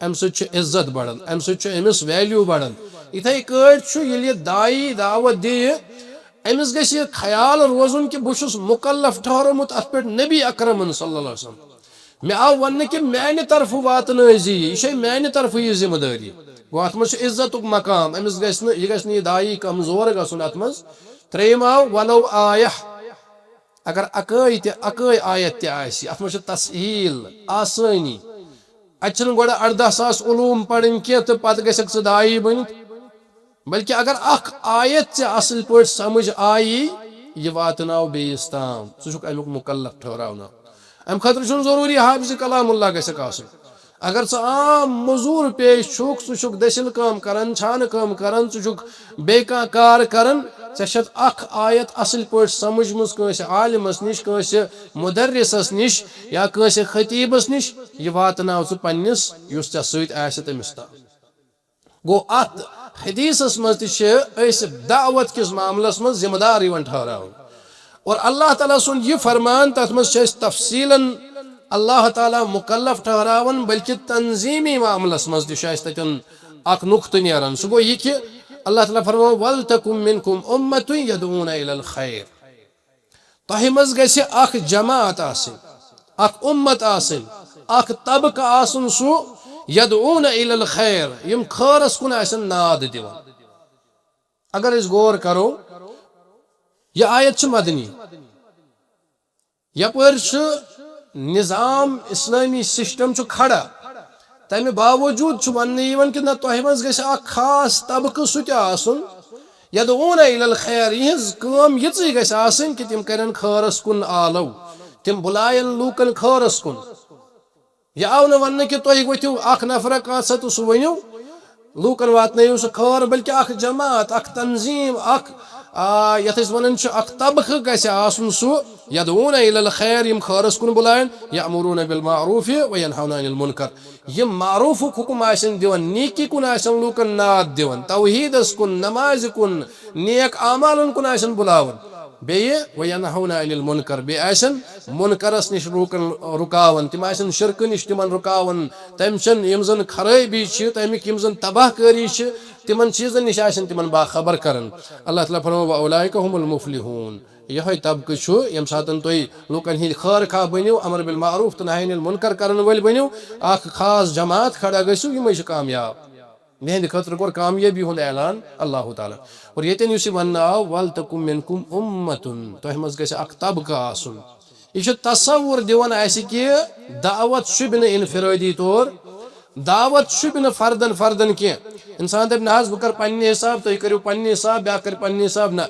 اَمہِ سۭتۍ چھُ عزت بڑان، اَمہِ سۭتۍ چھُ أمِس value بڑان۔ یِتھَے کٲٹھۍ چھُ، ییٚلہِ یہِ داعی دعوت دِیہِ، أمِس گژھِ یہِ خیال روزُن کہِ بہٕ چھُس مُکلف ٹھہرومُت اَتھ پٮ۪ٹھ نبی اکرمن صلی اللہ علیہ وسلم۔ مےٚ آو وننہٕ کہِ میانہِ طرفہٕ واتنٲوزِ یہِ، یہِ چھے میانہِ طرفہٕ یہِ ذمہٕ دٲری۔ گوٚو، اتھ منٛز چھُ عزتُک مقام، أمِس گژھِ نہٕ، یہِ گژھِ نہٕ یہِ داعی کمزور گژھُن اتھ منٛز۔ ترٛیٚیِم آو ولو آیہ، اگر اکٲے تہِ، اکٲے آیت تہِ آسہِ، اتھ منٛز چھِ تسہیٖل، آسٲنی۔ اتہِ چھِنہٕ گۄڈٕ ارداہ ساس علوم پرٕنۍ کینٛہہ تہٕ پتہٕ گژھکھ ژٕ داعی بٔنِتھ۔ بلکہِ اگر اکھ آیت ژےٚ اصل پٲٹھۍ سمجھ آیی، یہِ واتناو بیٚیِس تام، ژٕ چھُکھ امیُک مُکلف ٹھہراونہٕ۔ امہِ خٲطرٕ چھُنہٕ ضروٗری حافظ کلام اللہ گژھکھ آسُن۔ اگر ژٕ عام مٔزوٗر پیش چھُکھ، ژٕ چھُکھ دٔسِل کٲم کران، چھانہٕ کٲم کران، ژٕ چھُکھ بیٚیہِ کانٛہہ کار کران، ژےٚ چھَتھ اکھ آیت اصل پٲٹھۍ سمجھمٕژ کٲنٛسہِ عالمس نِش، کٲنٛسہِ مُدرِسس نِش یا کٲنٛسہِ خطیبس نِش، یہِ واتناو ژٕ پننِس یُس ژےٚ سۭتۍ آسہِ تٔمِس تام۔ گوٚو، اتھ حدیثس منٛز تہِ چھِ أسۍ دعوت کِس معاملس منٛز ذمہٕ دار یِوان ٹھہراونہٕ۔ اور اللہ تعالیٰ سُنٛد یہِ فرمان، تتھ منٛز چھِ أسۍ تفصیٖلاً اللہ تعالیٰ مکلف ٹھہراوان، بلکہ تنظیمی معاملس منٛز تہِ چھُ اَسہِ تَتٮ۪ن اکھ نقطہٕ نیران۔ سُہ گوٚو یہِ کہِ اللہ تعالیٰ فرماوان، "ولتکم منکم امۃ یدعون الی الخیر۔" تۄہہِ منٛز گژھِ اکھ جماعت آسٕنۍ، اکھ امت آسٕنۍ، اکھ طبقہٕ آسُن، سُہ یدعون الی الخیر، یِم خٲرس کُن آسن ناد دِوان۔ اگر أسۍ غور کرو، یہِ آیت چھِ مدنی۔ یپٲرۍ چھُ نظام، اسلٲمی سسٹم چھُ کھڑا، تمہِ باوجود چھُ وننہٕ یِوان کہِ نہ، تۄہہِ منٛز گژھِ اکھ خاص طبقہٕ سُہ تہِ آسُن، یدعون الی الخیر، یِہنٛز کٲم یِژٕے گژھِ آسٕنۍ کہِ تِم کرن خٲرس کُن آلو، تِم بُلایَن لوٗکن خٲرس کُن۔ یہِ آو نہٕ وننہٕ کہِ تُہۍ ؤتھِو اکھ نفرا کانٛہہ سا تہٕ سُہ ؤنِو۔ لوٗکن واتنٲیِو سُہ خٲر، بلکہِ اکھ جماعت، اکھ تنظیٖم، اکھ، آ، یتھ أسۍ ونان چھِ، اکھ طبقہٕ گژھِ آسُن سُہ، یدعون الی الخیر، یِم خٲرس کُن بُلایَن، یأمرون بالمعروف وینہون عن المنکر۔ یِم معروفُک حکم آسن دِوان، نیکی کُن آسن لوٗکن ناد دِوان، توحیٖدس کُن، نمازِ کُن، نیک اعمالن کُن آسن بُلاوان۔ بیٚیہِ وینہون عن المنکر، بیٚیہِ آسن منکرس نِش روکن، رُکاوان، تِم آسن شرکہٕ نِش تِمن رُکاوان، تٔمۍ چٮ۪ن یِم زن خرٲبی چھِ، تَمِکۍ یِم زن تباہ کٲری چھِ، تِمن چیٖزن نِش آسن تِمن باخبر کران۔ اللہ تعالیٰ فرماوان، "واولئک هم المفلحون"، یِہوٚے طبقہٕ چھُ، ییٚمہِ ساتن تُہۍ لوٗکن ہٕنٛدۍ خٲر خواہ بٔنِو، امر بالمعروف تہٕ نہی عن المنکر کرن وٲلۍ بٔنِو، اکھ خاص جماعت کھڑا گٔژھِو، یِمے چھِ کامیاب۔ یِہنٛدِ خٲطرٕ کوٚر کامیٲبی ہُنٛد اعلان اللہ تعالیٰ۔ اور ییٚتٮ۪ن یُس یہِ وننہٕ آو، "ولتکم منکم امۃ"، تۄہہِ منٛز گژھِ اکھ طبقہٕ آسُن۔ یہِ چھُ تصور دِوان اَسہِ کہِ دعوت شوٗبہِ نہٕ انفرٲدی طور، دعوت شوٗبہِ نہٕ فردن فردن کینٛہہ۔ انسان دَپہِ، "نہ حظ، بہٕ کرٕ پننہِ حساب، تُہۍ کٔرِو پننہِ حساب، بیٛاکھ کرِ پننہِ حساب"، نہ۔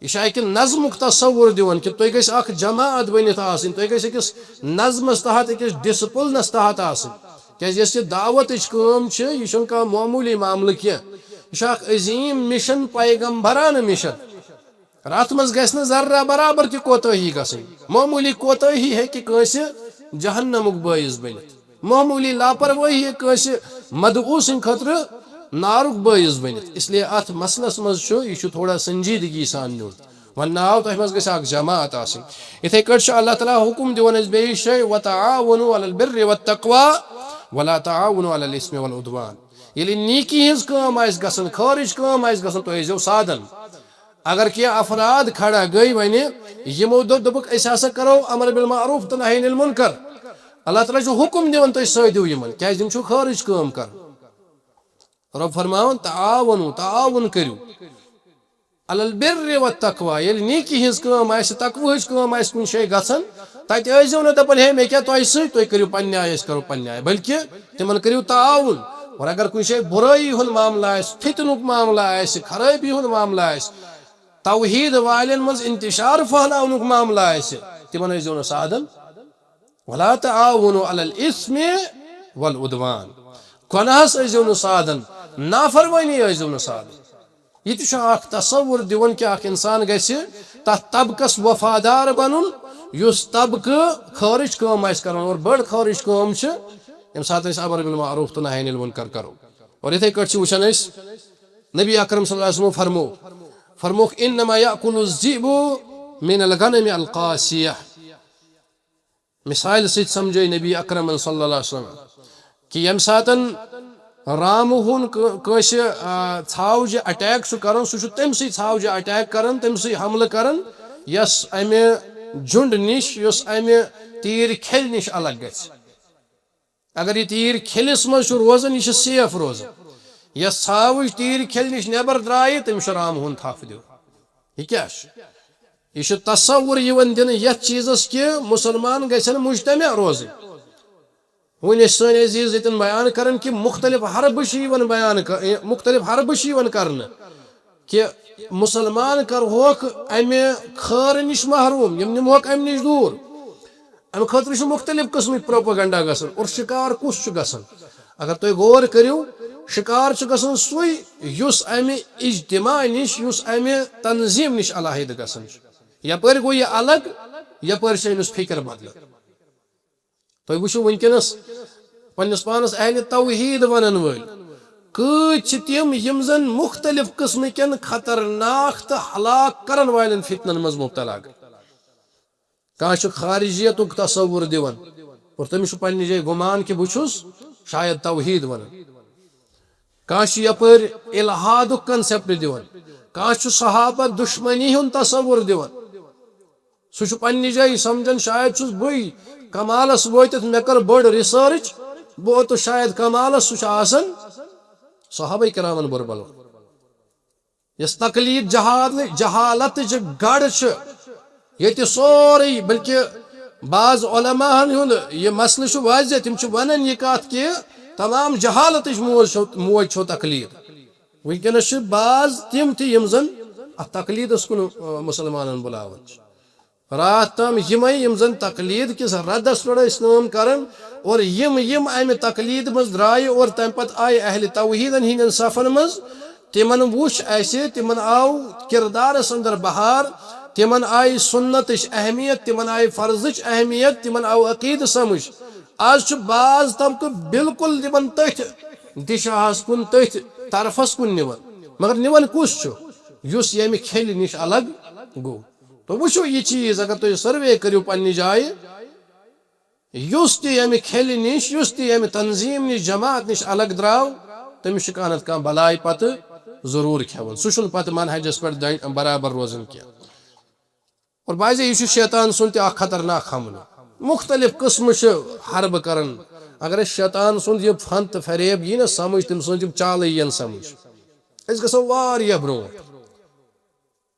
یہِ چھُ اَکہِ نظمُک تصور دِوان کہِ تُہۍ گٔژھِ اکھ جماعت بٔنِتھ آسٕنۍ، تُہۍ گٔژھِ أکِس نظمس تحت، أکِس ڈسپلنس تحت آسٕنۍ۔ کیازِ یۄس یہِ دعوتٕچ کٲم چھِ، یہِ چھُنہٕ کانٛہہ معموٗلی معاملہٕ کینٛہہ۔ یہِ چھُ اکھ عظیٖم مِشن، پیغمبرانہٕ مِشن۔ اور اتھ منٛز گژھِ نہٕ ذرہ برابر تہِ کوتٲہی گژھٕنۍ۔ معموٗلی کوتٲہی ہیٚکہِ کٲنٛسہِ جہنمُک بٲعث بٔنِتھ۔ معموٗلی لاپروٲہی ہیٚکہِ کٲنٛسہِ مدعو سٕنٛدِ خٲطرٕ نارُک بٲعث بٔنِتھ۔ اس لیے اتھ مسلس منٛز چھُ، یہِ چھُ تھوڑا سنجیدگی سان نیُن۔ وننہٕ آو، تۄہہِ منٛز گژھِ اکھ جماعت آسٕنۍ۔ یِتھے کٲٹھۍ چھُ اللہ تعالیٰ حکم دِوان اَسہِ بیٚیہِ جایہِ، "وتعاونوا علی البر والتقوی ولا تعاونوا علی الاثم والعدوان"۔ ییٚلہِ نیکی ہٕنٛز کٲم آسہِ گژھان، خٲرٕچ کٲم آسہِ گژھان، تُہۍ ٲسۍزیو سادن۔ اگر کینٛہہ افراد کھڑا گٔے وۄنۍ، یِمو دوٚپ، دوٚپُکھ، "أسۍ ہسا کرو امر بالمعروف تہٕ نہی عن المنکر"، اللہ تعالیٰ چھُ حکم دِوان، تُہۍ سٲدِو یِمن، کیازِ یِم چھِو خٲرٕچ کٲم کران۔ رۄب فرماوان، "تعاونوا"، تعاوُن کٔرِو، "علی البر والتقوی"، ییٚلہِ نیکی ہٕنٛز کٲم آسہِ، تقوہٕچ کٲم آسہِ کُنہِ جایہِ گژھان، تتہِ ٲسۍزیو نہٕ دپان، "ہے، مےٚ کیٛاہ تۄہہِ سۭتۍ، تُہۍ کٔرِو پننہِ آیہِ، أسۍ کرو پننہِ آیہِ"، بلکہِ تِمن کٔرِو تعاوُن۔ اور اگر کُنہِ جایہِ بُرٲیی ہُنٛد معاملہٕ آسہِ، فتنُک معاملہٕ آسہِ، خرٲبی ہُنٛد معاملہٕ آسہِ، توحیٖد والٮ۪ن منٛز انتشار پھہلاونُک معاملہٕ آسہِ، تِمن ٲسۍزیو نہٕ سادن۔ "ولا تعاونوا علی الاثم والعدوان"، گۄناہس ٲسۍزیو نہٕ سادن، نافرمٲنی ٲسۍزیو نہٕ سادن۔ یہِ تہِ چھُ اکھ تصور دِوان کہِ اکھ انسان گژھِ تتھ طبقس وفادار بنُن، یُس طبقہٕ خٲرٕچ کٲم آسہِ کران۔ اور بٔڑ خٲرٕچ کٲم چھِ، ییٚمہِ ساتہٕ أسۍ امر بالمعروف تہٕ نہی عن المنکر کرو۔ اور یِتھے کٲٹھۍ چھِ وٕچھان أسۍ، نبی اکرم صلی اللہ علیہ وسلمو فرمو، فرموکھ، "انما یاکل الذئب من الغنم القاصیہ"۔ مثالہِ سۭتۍ سمجھٲے نبی اکرمن صلی اللہ علیہ وسلم کہِ ییٚمہِ ساتن رامہٕ ہُن کٲ-، کٲنٛسہِ، آ، ژھاوجہِ اٹیک چھُ کران، سُہ چھُ تٔمۍ سٕے ژھاوجہِ اٹیک کران، تٔمۍ سٕے حملہٕ کران، یۄس امہِ جُنڈ نِش، یۄس امہِ تیٖر کھیلہِ نِش الگ گژھِ۔ اگر یہِ تیٖر کھیلِس منٛز چھُ روزان، یہِ چھُ سیف روزان۔ یۄس ژھاوٕج تیٖر کھیلہِ نِش نٮ۪بر درٛایہِ، تٔمِس چھُ رامہٕ ہُن تھپھ دیُن۔ یہِ کیٛاہ چھُ؟ یہِ چھُ تصور یِوان دِنہٕ یتھ چیٖزس کہِ مُسلمان گژھن مجتمع روزٕنۍ۔ وۄنۍ ٲسۍ سٲنۍ عزیٖز ییٚتٮ۪ن بیان کران کہِ مُختٔلِف حربہٕ چھِ یِوان بیان کر-، مُختٔلِف حربہٕ چھِ یِوان کرنہٕ کہِ مُسلمان کرہوکھ امہِ خٲرٕ نِش محروم، یِم نِمہوکھ امہِ نِش دوٗر۔ امہِ خٲطرٕ چھُ مُختٔلِف قٕسمٕکۍ پروپیگنڈا گژھان۔ اور شکار کُس چھُ گژھان؟ اگر تُہۍ غور کٔرِو، شکار چھُ گژھان سُے، یُس امہِ اجتماع نِش، یُس امہِ تنظیٖم نِش علیحدٕ گژھان چھُ۔ یپٲرۍ گوٚو یہِ الگ، یپٲرۍ چھِ أمِس فکر بدلان۔ تُہۍ وٕچھِو وٕنکیٚنَس پننِس پانَس اہلِ توحیٖد وَنَن وٲلۍ کۭتۍ چھِ تِم، یِم زَن مُختٔلِف قٕسمٕکٮ۪ن خطرناک تہٕ ہلاک کرن والٮ۪ن فتنن منٛز مُبتلا گٔے۔ کانٛہہ چھُ خارجیتُک تصور دِوان اور تٔمِس چھُ پننہِ جایہِ گُمان کہِ بہٕ چھُس شاید توحید وَنان۔ کانٛہہ چھُ یپٲرۍ الحادُک concept دِوان، کانٛہہ چھُ صحابہ دُشمنی ہُنٛد تصور دِوان۔ سُہ چھُ پننہِ جایہِ سمجھان شاید چھُس بٕے کمالس وٲتِتھ، مےٚ کٔر بٔڑ research، بہٕ ووتُس شاید کمالس۔ سُہ چھُ آسان صحابہ کرامن بربل۔ یۄس تقلید جہال-، جہالتٕچ گڑھ چھِ، ییٚتہِ سورُے، بلکہِ بعض علماءن ہُنٛد یہِ مسلہٕ چھُ واضح، تِم چھِ ونان یہِ کتھ کہِ تمام جہالتٕچ موج چھو، موج چھو تقلید۔ وٕنکیٚنس چھِ بعض تِم تہِ یِم زن اتھ تقلیدس کُن، آ، مسلمانن بُلاوان چھِ۔ راتھ تام یِمے یِم زن تقلید کِس ردس پٮ۪ٹھ ٲسۍ کٲم کران، اور یِم یِم امہِ تقلید منٛز درٛایہِ اور تمہِ پتہٕ آیہِ اہلِ توحیدن ہٕنٛدٮ۪ن صفن منٛز، تِمن وُچھ اسہِ، تِمن آو کردارس اندر بہار، تِمن آیہِ سُنتٕچ اہمیت، تِمن آیہِ فرضٕچ اہمیت، تِمن آو عقیدٕ سمجھ۔ آز چھُ بعض طبقہٕ بالکل تِمن تٔتھۍ دِشاہس کُن، تٔتھۍ طرفس کُن نِوان، مگر نِوان کُس چھُ؟ یُس ییٚمہِ کھیلہِ نِش الگ گوٚو۔ تو وٕچھِو یہِ چیٖز، اگر تُہۍ survey کٔرِو پننہِ جایہِ، یُس تہِ ییٚمہِ کھیلہِ نِش، یُس تہِ ییٚمہِ تنظیٖم نِش، جماعت نِش الگ درٛاو، تٔمِس چھُ کانٛہہ نتہٕ کانٛہہ بلاے پتہٕ ضروٗر کھٮ۪وان۔ سُہ چھُنہٕ پتہٕ منہجس پٮ۪ٹھ دَ-، برابر روزان کینٛہہ۔ اور بعضے یہِ چھُ شیطان سُنٛد تہِ اکھ خطرناک حملہٕ۔ مُختٔلِف قٕسمہٕ چھِ حربہٕ کران۔ اگر أسۍ شیطان سُنٛد یہِ فن تہٕ فریب یی نہ سمجھ، تٔمۍ سٕنٛز یِم چالہٕ یِین سمجھ، أسۍ گژھو واریاہ برونٛٹھ۔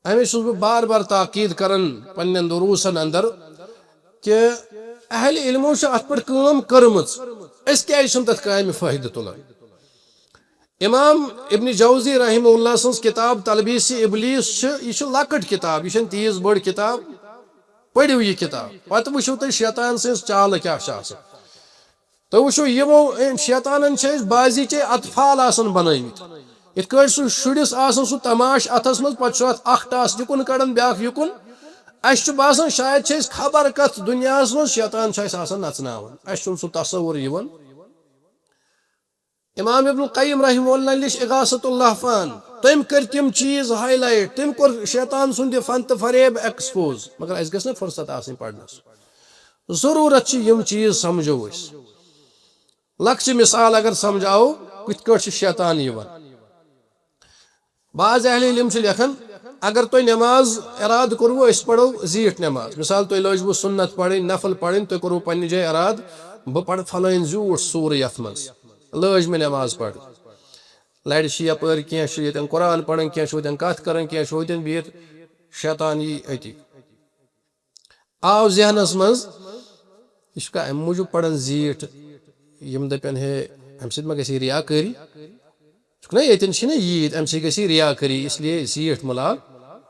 أمِس چھُس بہٕ بار بار تاکید کران پننٮ۪ن دروسن اندر کہِ اہل علمو چھِ اتھ پٮ۪ٹھ کٲم کٔرمٕژ، أسۍ کیازِ چھِنہٕ تتھ کامہِ فٲیدٕ تُلان؟ امام ابن جوزی رحمہ اللہ سٕنٛز کتاب تلبیس ابلیس چھِ، یہِ چھِ لۄکٕٹ کتاب، یہِ چھَنہٕ تیٖژ بٔڑ کتاب۔ پٔرِو یہِ کتاب، پتہٕ وٕچھِو تُہۍ شیطان سٕنٛز چالہٕ کیٛاہ چھِ آسان۔ تُہۍ وٕچھِو، یِمو أمۍ شیطانن چھِ أسۍ بعضی چے اطفال آسان بنٲومٕتۍ۔ یِتھ کٲٹھۍ سُہ شُرِس آسان سُہ تماش اتھس منٛز، پتہٕ چھُ اتھ اکھ ٹاس یُکُن کڑان، بیاکھ یُکُن۔ اسہِ چھُ باسان شاید چھِ أسۍ خبر کتھ دُنیاہس منٛز، شیطان چھُ اسہِ آسان نژناوان، اسہِ چھُنہٕ سُہ تصور یِوان۔ امام ابن القیم رحمہ اللہ لیٚچھ اغاثۃ اللہفان، تٔمۍ کٔرۍ تِم چیٖز highlight، تٔمۍ کوٚر شیطان سُنٛد یہِ فن تہٕ فریب expose، مگر اسہِ گژھِ نہ فرصت آسٕنۍ پرنس۔ ضروٗرت چھِ یِم چیٖز سمجھو أسۍ۔ لۄکچہِ مثال اگر سمجھاوو، کِتھ کٲٹھۍ چھُ شیطان یِوان۔ بعض اہل علم چھِ لیکھان، اگر تۄہہِ نماز ارادٕ کوٚروٕ، أسۍ پرو زیٖٹھ نماز، مثال، تۄہہِ لٲجوٕ سُنت پرٕنۍ، نفل پرٕنۍ، تۄہہِ کوٚروٕ پننہِ جایہِ ارادٕ، بہٕ پرٕ فلٲنۍ زیوٗٹھ سورہ یتھ منٛز، لٲج مےٚ نماز پرٕنۍ۔ لرِ چھِ یپٲرۍ، کینٛہہ چھُ ییٚتٮ۪ن قرآن پران، کینٛہہ چھُ ہوٚتٮ۪ن کتھ کران، کینٛہہ چھُ ہوٚتٮ۪ن بِہِتھ، شیطان یی أتی۔ آو ذہنس منٛز، یہِ چھُکھا امہِ موٗجوٗب پران زیٖٹھ، یِم دپن ہے امہِ سۭتۍ ما گژھِ ریاکٲری؟ چھُکھ نا ییٚتٮ۪ن چھِ نا ییٖتۍ، امہِ سۭتۍ گژھِ ریاکٲری، اس لیے زیٖٹھ مُلاگ۔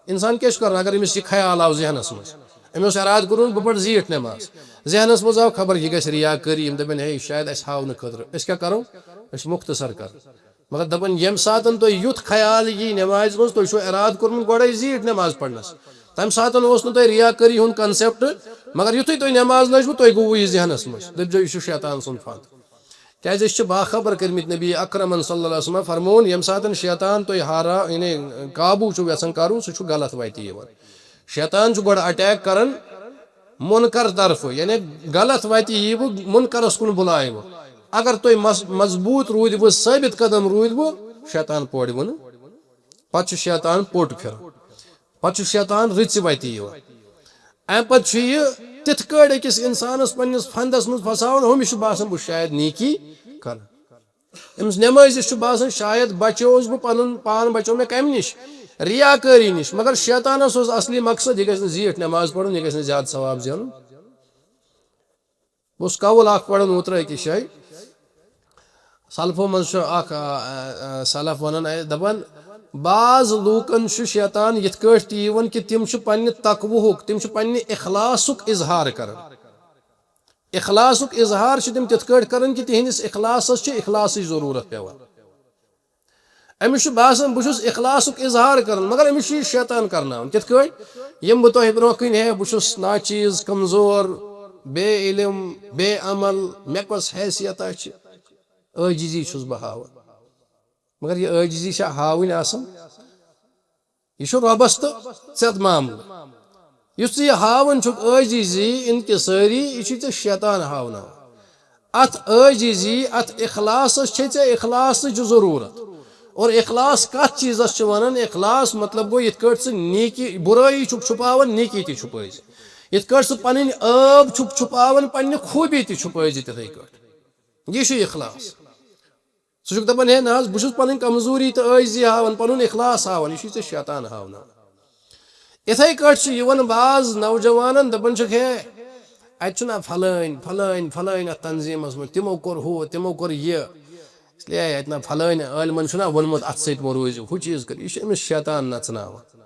انسان کیٛاہ چھُ کران اگر أمِس یہِ خیال آو ذہنس منٛز؟ أمۍ اوس ارادٕ کوٚرمُت بہٕ پرٕ زیٖٹھ نماز، ذہنس منٛز آو خبر یہِ گژھِ ریاکٲری، یِم دپن ہے یہِ چھُ شاید اسہِ ہاونہٕ خٲطرٕ، أسۍ کیٛاہ کرو؟ أسۍ چھِ مختصر کران۔ مگر دپان ییٚمہِ ساتن تۄہہِ یُتھ خیال یی نمازِ منٛز، تۄہہِ چھُو ارادٕ کوٚرمُت گۄڈے زیٖٹھ نماز پرنس، تمہِ ساتن اوس نہٕ تۄہہِ ریاکٲری ہُنٛد concept، مگر یُتھُے تۄہہِ نماز لٔجوٕ، تۄہہِ گوٚوٕ یہِ ذہنس منٛز، دٔپۍ زیو یہِ چھُ شیطان سُنٛد فن۔ کیازِ أسۍ چھِ باخبر کٔرمٕتۍ، نبی اکرمن صلی اللہ علیہ وسلم فرموون، ییٚمہِ ساتن شیطان تۄہہِ ہارا، یعنی قابوٗ چھُو یژھان کرُن، سُہ چھُ غلط وتہِ یِوان۔ شیطان چھُ گۄڈٕ attack کران منکر طرفہٕ، یعنی غلط وتہِ ییٖوٕ، منکرس کُن بُلایوٕ۔ اگر تُہۍ مض-، مضبوٗط روٗدوٕ، ثٲبت قدم روٗدوٕ، شیطان پورِوٕ نہٕ۔ پتہٕ چھُ شیطان پوٚٹ پھِران، پتہٕ چھُ شیطان رٕژِ وتہِ یِوان۔ امہِ پتہٕ چھُ یہِ تِتھ کٲٹھۍ أکِس انسانس پننِس فندس منٛز پھساوان، ہُمِس چھُ باسان بہٕ چھُس شاید نیکی کران۔ أمِس نمٲزِس چھُ باسان شاید بچیوس بہٕ پنُن پان، بچیو مےٚ کمہِ نِش؟ ریاکٲری نِش۔ مگر شیطانس اوس اصلی مقصد، یہِ گژھِ نہٕ زیٖٹھ نماز پرُن، یہِ گژھِ نہٕ زیادٕ ثواب زینُن۔ بہٕ اوسُس قول اکھ پران اوترٕ أکِس جایہِ۔ سلفو منٛز چھُ اکھ، آ، آ، آ، سلف ونان، اے، دپان، بعض لوٗکن چھُ شیطان یِتھ کٲٹھۍ تہِ یِوان کہِ تِم چھِ پننہِ تقوہُک، تِم چھِ پننہِ اخلاصُک اظہار کران۔ اخلاصُک اظہار چھِ تِم تِتھ کٲٹھۍ کران کہِ تِہنٛدِس اخلاصس چھِ اخلاصٕچ ضروٗرت پٮ۪وان۔ أمِس چھُ باسان، بہٕ چھُس اخلاصُک اظہار کران، مگر أمِس چھُ یہِ شیطان کرناوان۔ کِتھ کٲٹھۍ؟ یِم بہٕ تۄہہِ برونٛہہ کِنۍ ہے، بہٕ چھُس ناچیز، کمزور، بے علم، بے عمل، مےٚ کۄس حیثیتا چھِ؟ عٲجزی چھُس بہٕ ہاوان۔ مگر یہِ عٲجزی چھا ہاوٕنۍ آسان؟ یہِ چھُ رۄبس تہٕ ژےٚ معاملہٕ۔ یُس ژٕ یہِ ہاوان چھُکھ عٲجزی، انکسٲری، یہِ چھُے ژےٚ شیطان ہاوناوان۔ اتھ عٲجزی، اتھ اخلاصس چھے ژےٚ اخلاصٕچ ضروٗرت۔ اور اخلاص کتھ چیٖزس چھِ ونان؟ اخلاص مطلب گوٚو، یِتھ کٲٹھۍ ژٕ نیکی، بُرٲیی چھُکھ چھُپاوان، نیکی تہِ چھُپٲوۍ زِ۔ یِتھ کٲٹھۍ ژٕ پنٕنۍ عٲب چھُکھ چھُپاوان، پننہِ خوٗبی تہِ چھُپٲوۍ زِ تِتھے کٲٹھۍ۔ یہِ چھُ اخلاص۔ ژٕ چھُکھ دَپان، ہے نہ حظ، بہٕ چھُس پَنٕنۍ کمزوٗری تہٕ عٲجزی ہاوان، پَنُن اخلاص ہاوان، یہِ چھُے ژےٚ شیطان ہاوناوان۔ یِتھَے کٲٹھۍ چھُ یِوان بعض نوجوانَن، دَپان چھِکھ، ہے، اَتہِ چھُنہ پھلٲنۍ، پھلٲنۍ، پھلٲنۍ اَتھ تنظیٖمَس منٛز، تِمو کوٚر ہُہ، تِمو کوٚر یہِ۔ اس لیے اَتہِ نہ پھلٲنۍ عٲلمَن چھُنہ ووٚنمُت، اَتھ سۭتۍ مہ روٗزِو، ہُہ چیٖز کٔرِو۔ یہِ چھُ أمِس شیطان نَژناوان۔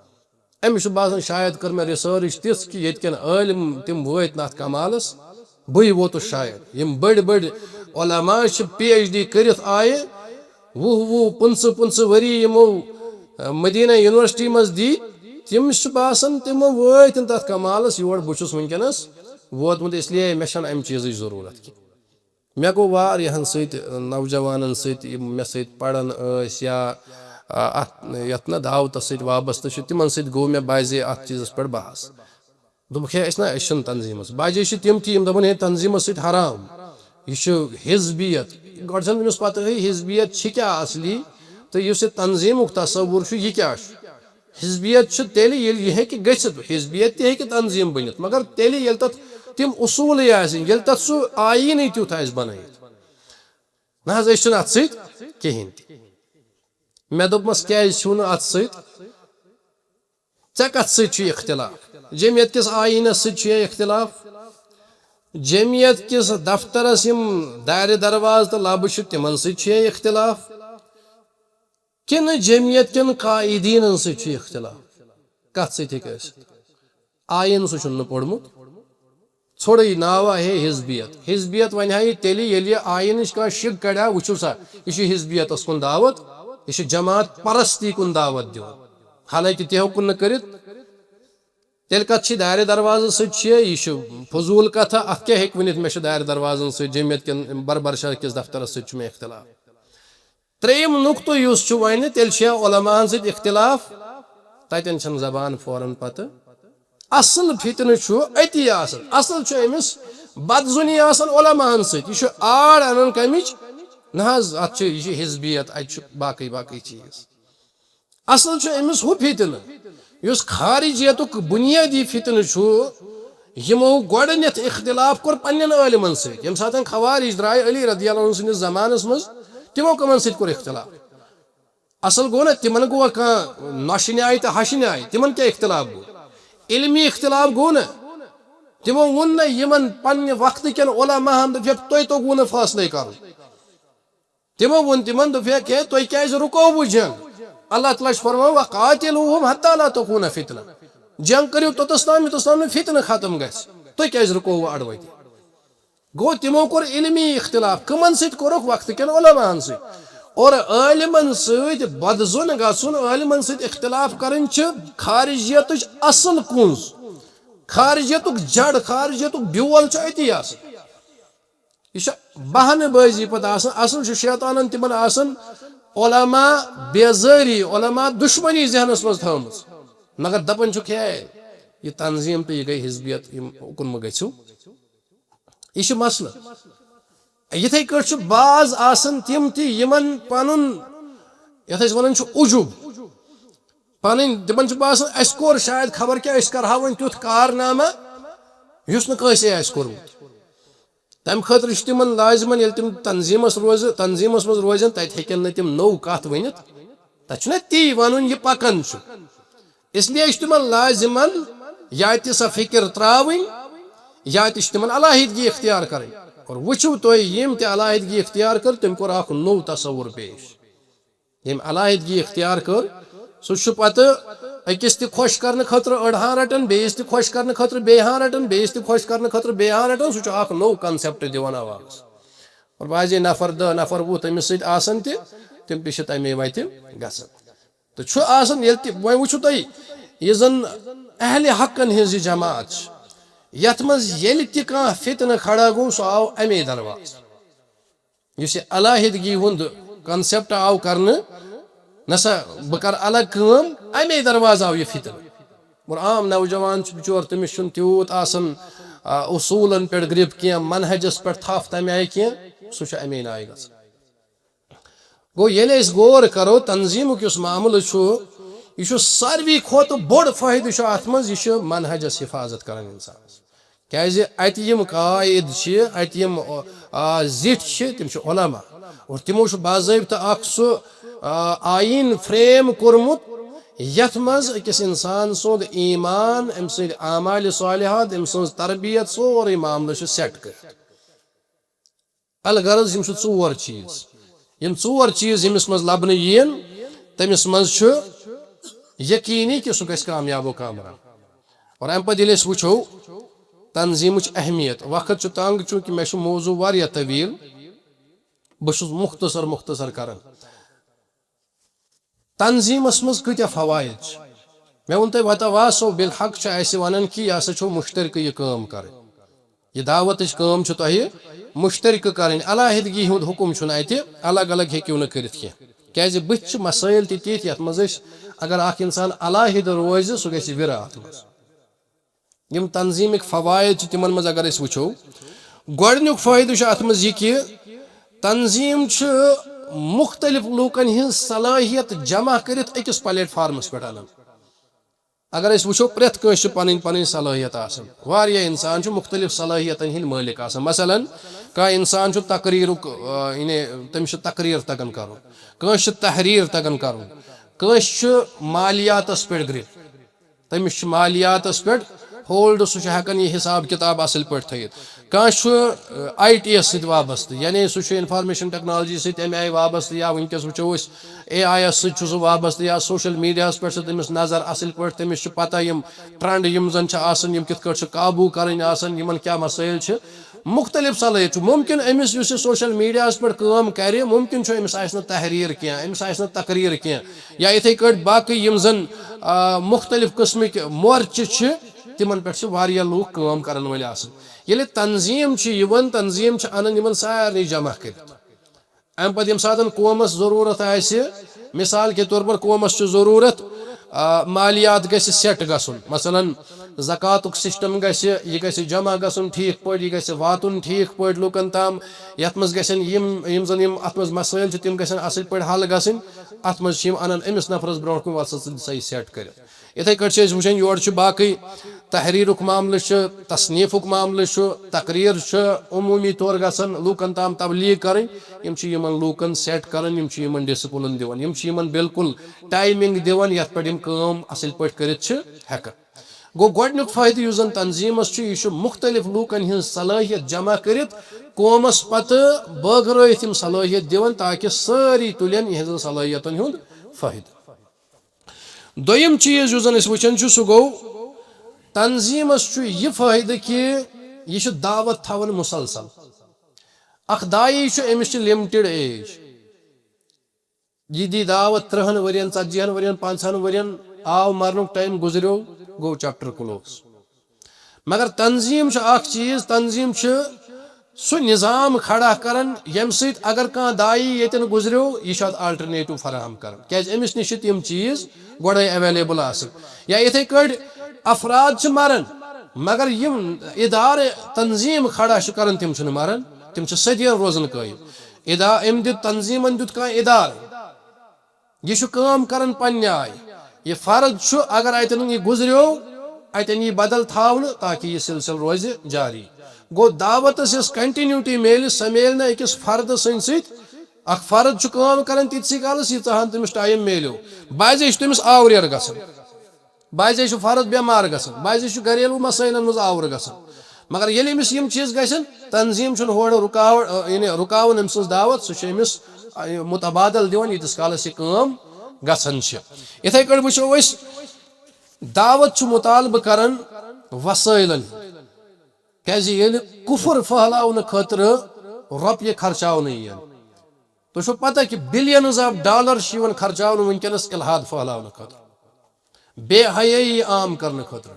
أمِس چھُ باسان، شاید کٔر مےٚ research تِژھ کہِ ییٚتہِ کٮ۪ن عٲلِم تِم وٲتۍ نہٕ اَتھ کمالَس، بٕے ووتُس شاید۔ یِم بٔڑۍ بٔڑۍ علماء چھِ، پی ایچ ڈی کٔرِتھ آیہِ، وُہ وُہ، پٕنٛژٕہ پٕنٛژٕہ ؤری یِمو، اہ، مدینہ یونیورسٹی منٛز دی، تِم چھِ باسان، تِمو وٲتۍ نہٕ تَتھ کمالَس یور بہٕ چھُس وٕنکیٚنَس ووتمُت، اس لیے مےٚ چھَنہٕ اَمہِ چیٖزٕچ ضروٗرت کینٛہہ۔ مےٚ گوٚو واریاہَن سۭتۍ، نوجوانَن سۭتۍ، یِم مےٚ سۭتۍ پَران ٲسۍ یا، آ، اَتھ، یَتھ نہ دعوتَس سۭتۍ وابستہٕ چھِ، تِمَن سۭتۍ گوٚو مےٚ بعضے اَتھ چیٖزَس پٮ۪ٹھ بحث۔ دوٚپُکھ، ہے، أسۍ نہ، أسۍ چھِنہٕ تنظیٖمَس۔ بعضے چھِ تِم تہِ، یِم دَپان، ہے، تنظیٖمَس سۭتۍ حرام، یہِ چھُ حزبیت۔ گۄڈٕ چھَنہٕ تٔمِس پَتہٕے حزبیت چھِ کیٛاہ اَصلی، تہٕ یُس یہِ تنظیٖمُک تصوُر چھُ، یہِ کیٛاہ چھُ۔ حزبیت چھُ تیٚلہِ، ییٚلہِ یہِ ہیٚکہِ گٔژھِتھ۔ حزبیت تہِ ہیٚکہِ تنظیٖم بٔنِتھ، مگر تیٚلہِ، ییٚلہِ تَتھ تِم اصوٗلٕے آسن، ییٚلہِ تَتھ سُہ آیٖنٕے تیُتھ آسہِ بَنٲیِتھ۔ نہ حظ، أسۍ چھِنہٕ اَتھ سۭتۍ کِہیٖنۍ تہِ۔ مےٚ دوٚپمَس، کیٛازِ چھِو نہٕ اَتھ سۭتۍ؟ ژےٚ کَتھ سۭتۍ چھُے اختلاف؟ جمعیت کِس آیٖنَس سۭتۍ چھُے اختلاف؟ جمعیت کِس دفترَس یِم دارِ دروازٕ تہٕ لَبہٕ چھِ، تِمَن سۭتۍ چھُے اختلاف؟ کِنہٕ جمعیت کٮ۪ن قائدیٖنَن سۭتۍ چھُے اختلاف؟ کَتھ سۭتۍ ہیٚکہِ ٲسِتھ؟ آیٖن سُہ چھُنہٕ پوٚرمُت۔ ژھوڑٕے ناوا ہے حزبیت۔ حزبیت وَنہِ ہا یہِ تیٚلہِ، ییٚلہِ یہِ آیٖنٕچ کانٛہہ شِگ کَڑِ ہا، وٕچھِو سا، یہِ چھُ حزبیتَس کُن دعوت، یہِ چھُ جماعت پرستی کُن دعوت دِوان۔ حالانکہِ تہِ ہیوٚکُن نہٕ کٔرِتھ۔ تیٚلہِ کَتھ چھِ دارِ دروازَس سۭتۍ چھِ یہِ، یہِ چھُ فضوٗل کَتھا، اَتھ کیٛاہ ہیٚکہِ ؤنِتھ، مےٚ چھُ دارِ دروازَن سۭتۍ جمعیت کٮ۪ن بربرشاہ کِس دفترَس سۭتۍ چھُ مےٚ اختلاف۔ ترٛیٚیِم نُقطہٕ یُس چھُ وۄنۍ، تیٚلہِ چھُ علماءن سۭتۍ اختلاف، تَتٮ۪ن چھَنہٕ زبان فوراً پَتہٕ اصل فتنہٕ چھُ أتی آسان۔ اصل چھُ أمِس بدظنی آسان علماہن سۭتۍ۔ یہِ چھُ آڑ انان کمِچ؟ نہ حظ، اتھ چھُ، یہِ چھُ حزبیت، اتہِ چھُ باقٕے باقٕے چیٖز۔ اصل چھُ أمِس ہُہ فتنہٕ، یُس خارجیتُک بنیٲدی فتنہٕ چھُ۔ یِمو گۄڈٕنیتھ اختلاف کوٚر پننٮ۪ن عٲلمن سۭتۍ۔ ییٚمہِ ساتہٕ خوارج درٛاے علی رضی اللہ عنہ سٕنٛدِس زمانس منٛز، تِمو کٕمن سۭتۍ کوٚر اختلاف؟ اصل گوٚو نا، تِمن گوٚو کانٛہہ نۄشہِ نیاے تہٕ ہشہِ نیاے، تِمن کیٛاہ اختلاف گوٚو؟ علمی اختلاف گوٚو نا۔ تِمو ووٚن نہ یِمن پننہِ وقتہٕ کٮ۪ن علماہن، دوٚپُکھ، تۄہہِ توٚگوُ نہٕ فٲصلے کرُن۔ تِمو ووٚن تِمن، دوٚپُکھ، ہے، تۄہہِ کیٛازِ رُکووُ جنگ؟ اللہ تعالیٰ چھُ فرماوان، وقاتلوہم حتی لا تکون فتنہ۔ جنگ کٔرِو توٚتس تام، یوٚتس تام نہٕ فتنہٕ ختم گژھِ۔ تُہۍ کیٛازِ رُکووُ اڑٕ وتی؟ گوٚو، تِمو کوٚر علمی اختلاف۔ کٕمن سۭتۍ کوٚرُکھ؟ وقتہٕ کٮ۪ن علماہن سۭتۍ۔ اور عٲلمن سۭتۍ بدظن گژھُن، عٲلمن سۭتۍ اختلاف کرٕنۍ چھِ خارجیتٕچ اصل کُنز۔ خارجیتُک جڑ، خارجیتُک بیول چھُ أتی آسان۔ یہِ چھُ بہانہٕ بٲزی پتہٕ آسان۔ اصل چھُ شیطانن تِمن آسان علماء بیزٲری، علماء دشمنی ذہنس منٛز تھٲومٕژ۔ مگر دپان چھُکھ، ہے، یہِ تنظیٖم تہٕ یہِ گٔے حزبیت، یِم اُکُن مہ گٔژھِو۔ یہِ چھُ مسلہٕ۔ یِتھَے کٲٹھۍ چھُ بعض آسان تِم تہِ، یِمن پنُن، یَتھ أسۍ وَنان چھِ عجوٗب، پنٕنۍ، تِمن چھُ باسان، اَسہِ کوٚر شاید خبر کیٛاہ، أسۍ کرہاو وۄنۍ تیُتھ کارنامہ، یُس نہٕ کٲنٛسے آسہِ کوٚرمُت۔ تَمہِ خٲطرٕ چھُ تِمن لازمن، ییٚلہِ تِم تنظیٖمس روزِ، تنظیٖمس منٛز روزن، تَتہِ ہیٚکن نہٕ تِم نٔو کَتھ ؤنِتھ۔ تَتہِ چھُنہ تی وَنُن، یہِ پَکان چھُ۔ اس لیے چھُ تِمن لازمن یا تہِ سۄ فِکر ترٛاوٕنۍ، یا تہِ چھِ تِمن علیحدگی اختیار کَرٕنۍ۔ اور وٕچھِو تُہۍ، ییٚمۍ تہِ علیحدگی اختیار کٔر، تٔمۍ کوٚر اکھ نوٚو تصوُر پیش۔ ییٚمۍ علیحدگی اختیار کٔر، سُہ چھُ پتہٕ أکِس تہِ خۄش کرنہٕ خٲطرٕ أڑہان رٹان، بیٚیِس تہِ خۄش کرنہٕ خٲطرٕ بیٚیہِ ہان رٹان، بیٚیِس تہِ خۄش کرنہٕ خٲطرٕ بیٚیہِ ہان رٹان، سُہ چھُ اکھ نوٚو concept دِوان آواز۔ اور بعضے نفر دہ نفر وُہ تٔمِس سۭتۍ آسان تہِ، تِم تہِ چھِ تمے وتہِ گژھان۔ تہٕ چھُ آسان، ییٚلہِ تہِ وۄنۍ وٕچھِو تُہۍ، یہِ زن اہلِ حقن ہٕنٛز یہِ جماعت چھِ، یتھ منٛز ییٚلہِ تہِ کانٛہہ فتنہٕ کھڑا گوٚو، سُہ آو امے دروازٕ۔ یُس یہِ علیحدگی ہُنٛد concept آو کرنہٕ، نسا بہٕ کرٕ الگ کٲم، امے دروازٕ آو یہِ فتنہٕ۔ اور عام نوجوان چھُ بِچور، تٔمِس چھُنہٕ تیوٗت آسان، آ، اصوٗلن پٮ۪ٹھ گرپ کینٛہہ، منہجس پٮ۪ٹھ تھپھ تمہِ آیہِ کینٛہہ، سُہ چھُ امے آیہِ گژھان۔ گوٚو، ییٚلہِ أسۍ غور کرو، تنظیٖمُک یُس معاملہٕ چھُ، یہِ چھُ ساروی کھۄتہٕ بوٚڑ فٲیدٕ چھُ اتھ منٛز، یہِ چھُ منہجس حفاظت کران انسانس۔ کیازِ اتہِ یِم قٲعد چھِ، اتہِ یِم، آ، زِٹھۍ چھِ، تِم چھِ علماء۔ اور تِمو چھُ باضٲبطہٕ اکھ سُہ، آ، آیٖن فریم کوٚرمُت، یتھ منٛز أکِس انسان سُنٛد ایمان، أمۍ سٕنٛدۍ اعمال صالحات، أمۍ سٕنٛز تربیت، سورُے معاملہٕ چھُ سیٹ کٔرِتھ۔ الغرض، یِم چھِ ژور چیٖز۔ یِم ژور چیٖز ییٚمِس منٛز لبنہٕ یِن، تٔمِس منٛز چھُ یقینی کہِ سُہ گژھِ کامیاب و کامران۔ اور اَمہِ پتہٕ ییٚلہِ أسۍ وٕچھو تنظیٖمٕچ اہمیت، وقت چھُ تنگ، چوٗنٛکہِ مےٚ چھُ موضوع واریاہ طویل، بہٕ چھُس مختصر مختصر کران۔ تنظیٖمس منٛز کۭتیاہ فوائد چھِ؟ مےٚ ووٚن تۄہہِ وتواصو بالحق چھُ اَسہِ وَنان کہِ یہِ ہسا چھو مُشترکہٕ یہِ کٲم کَرٕنۍ۔ یہِ دعوتٕچ کٲم چھِ تۄہہِ مُشترکہٕ کَرٕنۍ۔ علیحدگی ہُنٛد حُکم چھُنہٕ اَتہِ، الگ الگ ہیٚکِو نہٕ کٔرِتھ کینٛہہ۔ کیٛازِ بٕتھِ چھِ مسٲیِل تہِ تِتھۍ یَتھ منٛز أسۍ، اگر اکھ اِنسان علیحدٕ روزِ، سُہ گژھِ وِرٕ اَتھ منٛز۔ یِم تنظیٖمٕکۍ فوائد چھِ، تِمن منٛز اگر أسۍ وٕچھو، گۄڈٕنیُک فٲیدٕ چھُ اَتھ منٛز یہِ کہِ تنظیٖم چھِ مُختٔلِف لوٗکن ہٕنٛز صلٲحیت جمع کٔرِتھ أکِس پلیٹ فارمس پٮ۪ٹھ اَنان۔ اگر أسۍ وٕچھو، پرٛٮ۪تھ کٲنٛسہِ چھِ پنٕنۍ پنٕنۍ صلٲحیت آسان، واریاہ اِنسان چھُ مُختٔلِف صلٲحیتن ہٕنٛدۍ مٲلِک آسان۔ مثلاً، کانٛہہ اِنسان چھُ تقریٖرُک، آ، یعنی تٔمِس چھُ تقریٖر تگان کرُن، کٲنٛسہِ چھُ تحریٖر تگان کرُن، کٲنٛسہِ چھُ مالیاتس پٮ۪ٹھ گرِپ، تٔمِس چھُ مالیاتس پٮ۪ٹھ ہولڈ، سُہ چھُ ہٮ۪کان یہِ حساب کتاب اصل پٲٹھۍ تھٲیِتھ۔ کانٛہہ چھُ، آ، آی ٹی یس سۭتۍ وابستہٕ، یعنی سُہ چھُ انفارمیشن ٹیکنالوجی سۭتۍ امہِ آیہِ وابستہٕ، یا وٕنکیٚس وٕچھو أسۍ اے آی یس سۭتۍ چھُ سُہ وابستہٕ، یا سوشل میڈیاہس پٮ۪ٹھ چھِ تٔمِس نظر اصل پٲٹھۍ، تٔمِس چھُ پتہ یِم ٹرینڈ یِم زن چھِ آسان، یِم کِتھ کٲٹھۍ چھِ قابوٗ کرٕنۍ آسان، یِمن کیٛاہ مسٲیِل چھِ۔ مُختٔلِف صلٲحیت چھُ۔ مُمکِن أمِس یُس یہِ سوشل میڈیاہس پٮ۪ٹھ کٲم کرِ، مُمکِن چھُ أمِس آسہِ نہٕ تحریٖر کینٛہہ، أمِس آسہِ نہٕ تقریٖر کینٛہہ، یا یِتھے کٲٹھۍ باقٕے یِم زن، آ، مُختٔلِف قٕسمٕکۍ مورچہِ چھِ، تِمن پٮ۪ٹھ چھِ واریاہ لوٗکھ کٲم کرن وٲلۍ آسان۔ ییٚلہِ تنظیٖم چھِ یِوان، تنظیٖم چھِ انان یِمن سارنٕے جمع کٔرِتھ۔ امہِ پتہٕ ییٚمہِ ساتہٕ قومس ضروٗرت آسہِ، مثال کے طور پر قومس چھُ ضروٗرت، آ، مالیات گژھِ سیٹ گژھُن، مثلاً زکاتُک سسٹم گژھِ، یہِ گژھِ جمع گژھُن ٹھیٖک پٲٹھۍ، یہِ گژھِ واتُن ٹھیٖک پٲٹھۍ لوٗکن تام، یتھ منٛز گژھن یِم، یِم زن یِم اتھ منٛز مسٲیِل چھِ، تِم گژھن اصل پٲٹھۍ حل گژھٕنۍ۔ اتھ منٛز چھِ یِم انان أمِس نفرس برونٛٹھ کُن، وَل سا، ژٕ دِ سا یہِ سیٹ کٔرِتھ۔ یِتھے کٲٹھۍ چھِ أسۍ وٕچھان، یورٕ چھُ باقٕے تحریٖرُک معاملہٕ چھُ، تصنیٖفُک معاملہٕ چھُ، تقریر چھُ، عموٗمی طور گژھان لوٗکن تام تبلیغ کرٕنۍ۔ یِم چھِ یِمن لوٗکن سیٹ کران، یِم چھِ یِمن ڈسپلن دِوان، یِم چھِ یِمن بالکل ٹایمنگ دِوان، یتھ پٮ۪ٹھ یِم کٲم اصل پٲٹھۍ کٔرِتھ چھِ ہٮ۪کان۔ گوٚو، گۄڈٕنیُک فٲیدٕ یُس زن تنظیٖمس چھُ، یہِ چھُ مُختٔلِف لوٗکن ہٕنٛز صلٲحیت جمع کٔرِتھ قومس پتہٕ بٲگرٲوِتھ یِم صلٲحیت دِوان، تاکہِ سٲری تُلن یِہنٛزن صلٲحیتن ہُنٛد فٲیدٕ۔ دوٚیِم چیٖز یُس زن أسۍ وٕچھان چھِ، سُہ گوٚو، تنظیٖمس چھُ یہِ فٲیدٕ کہِ یہِ چھُ دعوت تھاوان مُسلسل۔ اکھ داعی چھُ، أمِس چھِ لِمٹِڈ ایج، یہِ دی دعوت ترٕٛہن ؤرین، ژتجی ہن ؤرین، پنٛژاہن ؤرین، آو مرنُک ٹایم، گُزریو، گوٚو چیپٹر کلوز۔ مگر تنظیٖم چھُ اکھ چیٖز، تنظیٖم چھُ سُہ نظام کھڑا کران، ییٚمہِ سۭتۍ اگر کانٛہہ داعی ییٚتٮ۪ن گُزریو، یہِ چھُ اتھ آلٹرنیٹو فراہم کران، کیازِ أمِس نِش چھِ تِم چیٖز گۄڈے اویلیبل آسان۔ یا یِتھے کٲٹھۍ افراد چھِ مران، مگر یِم ادارٕ تنظیٖم کھڑا چھِ کران، تِم چھِنہٕ مران، تِم چھِ صدین روزان قٲیِم۔ ادا-، أمۍ دیُت، تنظیٖمن دیُت کانٛہہ ادارٕ، یہِ چھُ کٲم کران پننہِ آیہِ۔ یہِ فرض چھُ، اگر اتٮ۪ن یہِ گُزریو، اتٮ۪ن یی بدل تھاونہٕ، تاکہِ یہِ سلسلہٕ روزِ جاری۔ گوٚو، دعوتس یۄس کنٹینیوٹی میلہِ، سۄ میلہِ نہٕ أکِس فردٕ سٕنٛدِ سۭتۍ۔ اکھ فرد چھُ کٲم کران تیٖتسٕے کالس، ییٖژاہ ہن تٔمِس ٹایم میلیو۔ بعضے چھُ تٔمِس آوریر گژھان، بعضے چھُ فرد بٮ۪مار گژھان، بعضے چھُ گریلو مسٲیلن منٛز آوُر گژھان۔ مگر ییٚلہِ أمِس یِم چیٖز گژھن، تنظیٖم چھُنہٕ ہورٕ رُکاوٹ، یعنی رُکاوُن أمۍ سٕنٛز دعوت، سُہ چھُ أمِس، آ، متبادل دِوان، ییٖتِس کالس یہِ کٲم گژھان چھِ۔ یِتھے کٲٹھۍ وٕچھو أسۍ، دعوت چھُ مطالبہٕ کران وسٲیلن ہُنٛد۔ کیازِ ییٚلہِ کفر پھٔہلاونہٕ خٲطرٕ رۄپیہِ خرچاونہٕ یِن، تۄہہِ چھو پتہ کہِ بلینز آف ڈالر چھِ یِوان خرچاونہٕ وٕنکیٚنس الحاد پھٔہلاونہٕ خٲطرٕ، بے حیٲیی عام کرنہٕ خٲطرٕ،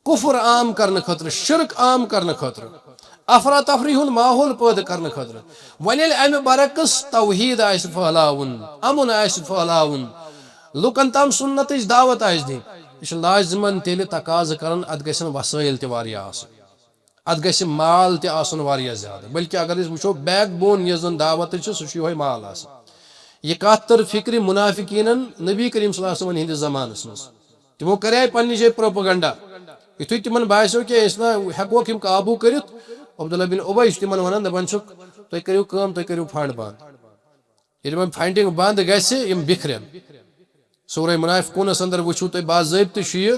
کفر عام کرنہٕ خٲطرٕ، شرک عام کرنہٕ خٲطرٕ، افراتفری ہُنٛد ماحول پٲدٕ کرنہٕ خٲطرٕ۔ وۄنۍ ییٚلہِ امہِ برعکس توحید آسہِ پھٔہلاوُن، امُن آسہِ پھٔہلاوُن، لُکن تام سُنتٕچ دعوت آسہِ دِنۍ، یہِ چھُ لازمن تیٚلہِ تقاضہٕ کران، اتھ گژھن وسٲیل تہِ واریاہ آسٕنۍ، اتھ گژھِ مال تہِ آسُن واریاہ زیادٕ۔ بلکہِ اگر أسۍ وٕچھو، بیک بون یۄس زن دعوتٕچ چھِ، سُہ چھُ یِہوٚے مال آسان۔ یہِ کتھ تٔر فکرِ منافقینن نبی کریم صلی اللہ علیہ وسلمن ہٕنٛدِس زمانس منٛز۔ تِمو کریے پننہِ جایہِ پروپیگنڈا۔ یُتھُے تِمن باسیو کہِ أسۍ نہ ہٮ۪کوکھ یِم قابوٗ کٔرِتھ، عبداللہ بن اُبی چھُ تِمن ونان، دپان چھُکھ، "تُہۍ کٔرِو کٲم، تُہۍ کٔرِو فنڈ بند۔" ییٚلہِ وۄنۍ فنڈنگ بند گژھِ، یِم بِکھرن۔ سورہ منافقونس اندر وٕچھِو تُہۍ باضٲبطہٕ چھُ یہِ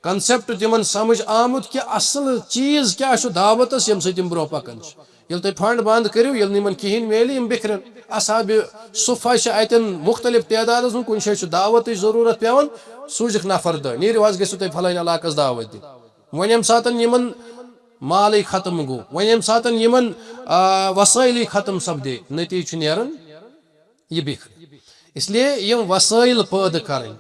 کنسپٹ تِمن سمجھ آمُت کہِ اصل چیز کیٛاہ چھُ دعوتس، ییٚمہِ سۭتۍ یِم برونٛہہ پکان چھِ۔ ییٚلہِ تُہۍ فنڈ بند کٔرِو، ییٚلہِ نہٕ یِمن کِہینۍ میلہِ، یِم بِکھرن۔ اصحاب صفہ چھِ اتٮ۪ن مختلف تعدادس منٛز، کُنہِ جایہِ چھُ دعوتٕچ ضروٗرت پٮ۪وان، سوٗزِکھ نفر دہ، "نیٖرِو حظ، گٔژھِو تُہۍ فلٲنۍ علاقس دعوت دِنۍ۔" وۄنۍ ییٚمہِ ساتن یِمن مالٕے ختم گوٚو، وۄنۍ ییٚمہِ ساتن یِمن، آ، وسٲیلٕے ختم سپدے، نتیجہٕ چھُ نیران یہِ بِکھرِ۔ اس لیے یِم وسٲیل پٲدٕ کرٕنۍ،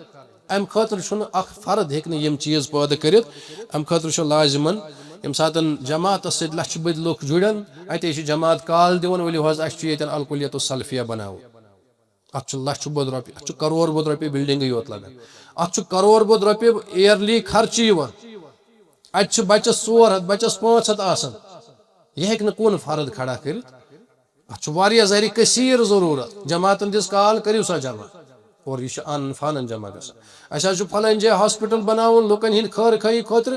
امہِ خٲطرٕ چھُنہٕ اکھ فرد ہیٚکہِ نہٕ یِم چیٖز پٲدٕ کٔرِتھ۔ امہِ خٲطرٕ چھُ لازمن، ییٚمہِ ساتن جماعتس سۭتۍ لچھِ بٔدۍ لُکھ جُڑن، اتے چھِ جماعت کال دِوان، "ؤلِو حظ، اسہِ چھُ ییٚتٮ۪ن الکلیت السلفیہ بناوُن۔" اتھ چھُ لچھِ بوٚد رۄپیہِ، اتھ چھُ کرور بوٚد رۄپیہِ بلڈنگٕے یوت لگان، اتھ چھُ کرور بوٚد رۄپیہِ ایئرلی خرچہٕ یِوان، اتہِ چھِ بچس ژور ہتھ، بچس پانٛژھ ہتھ آسان، یہِ ہیٚکہِ نہٕ کُن فرد کھڑا کٔرِتھ۔ اتھ چھُ واریاہ زرِ کثیر ضروٗرت۔ جماعتن دِژ کال، "کٔرِو سا جمع۔" اور یہِ چھُ آنن فانن جمع گژھان۔ اسہِ حظ چھُ فلٲنۍ جایہِ ہاسپٹل بناوُن لُکن ہٕنٛدِ خٲر خٲہی خٲطرٕ،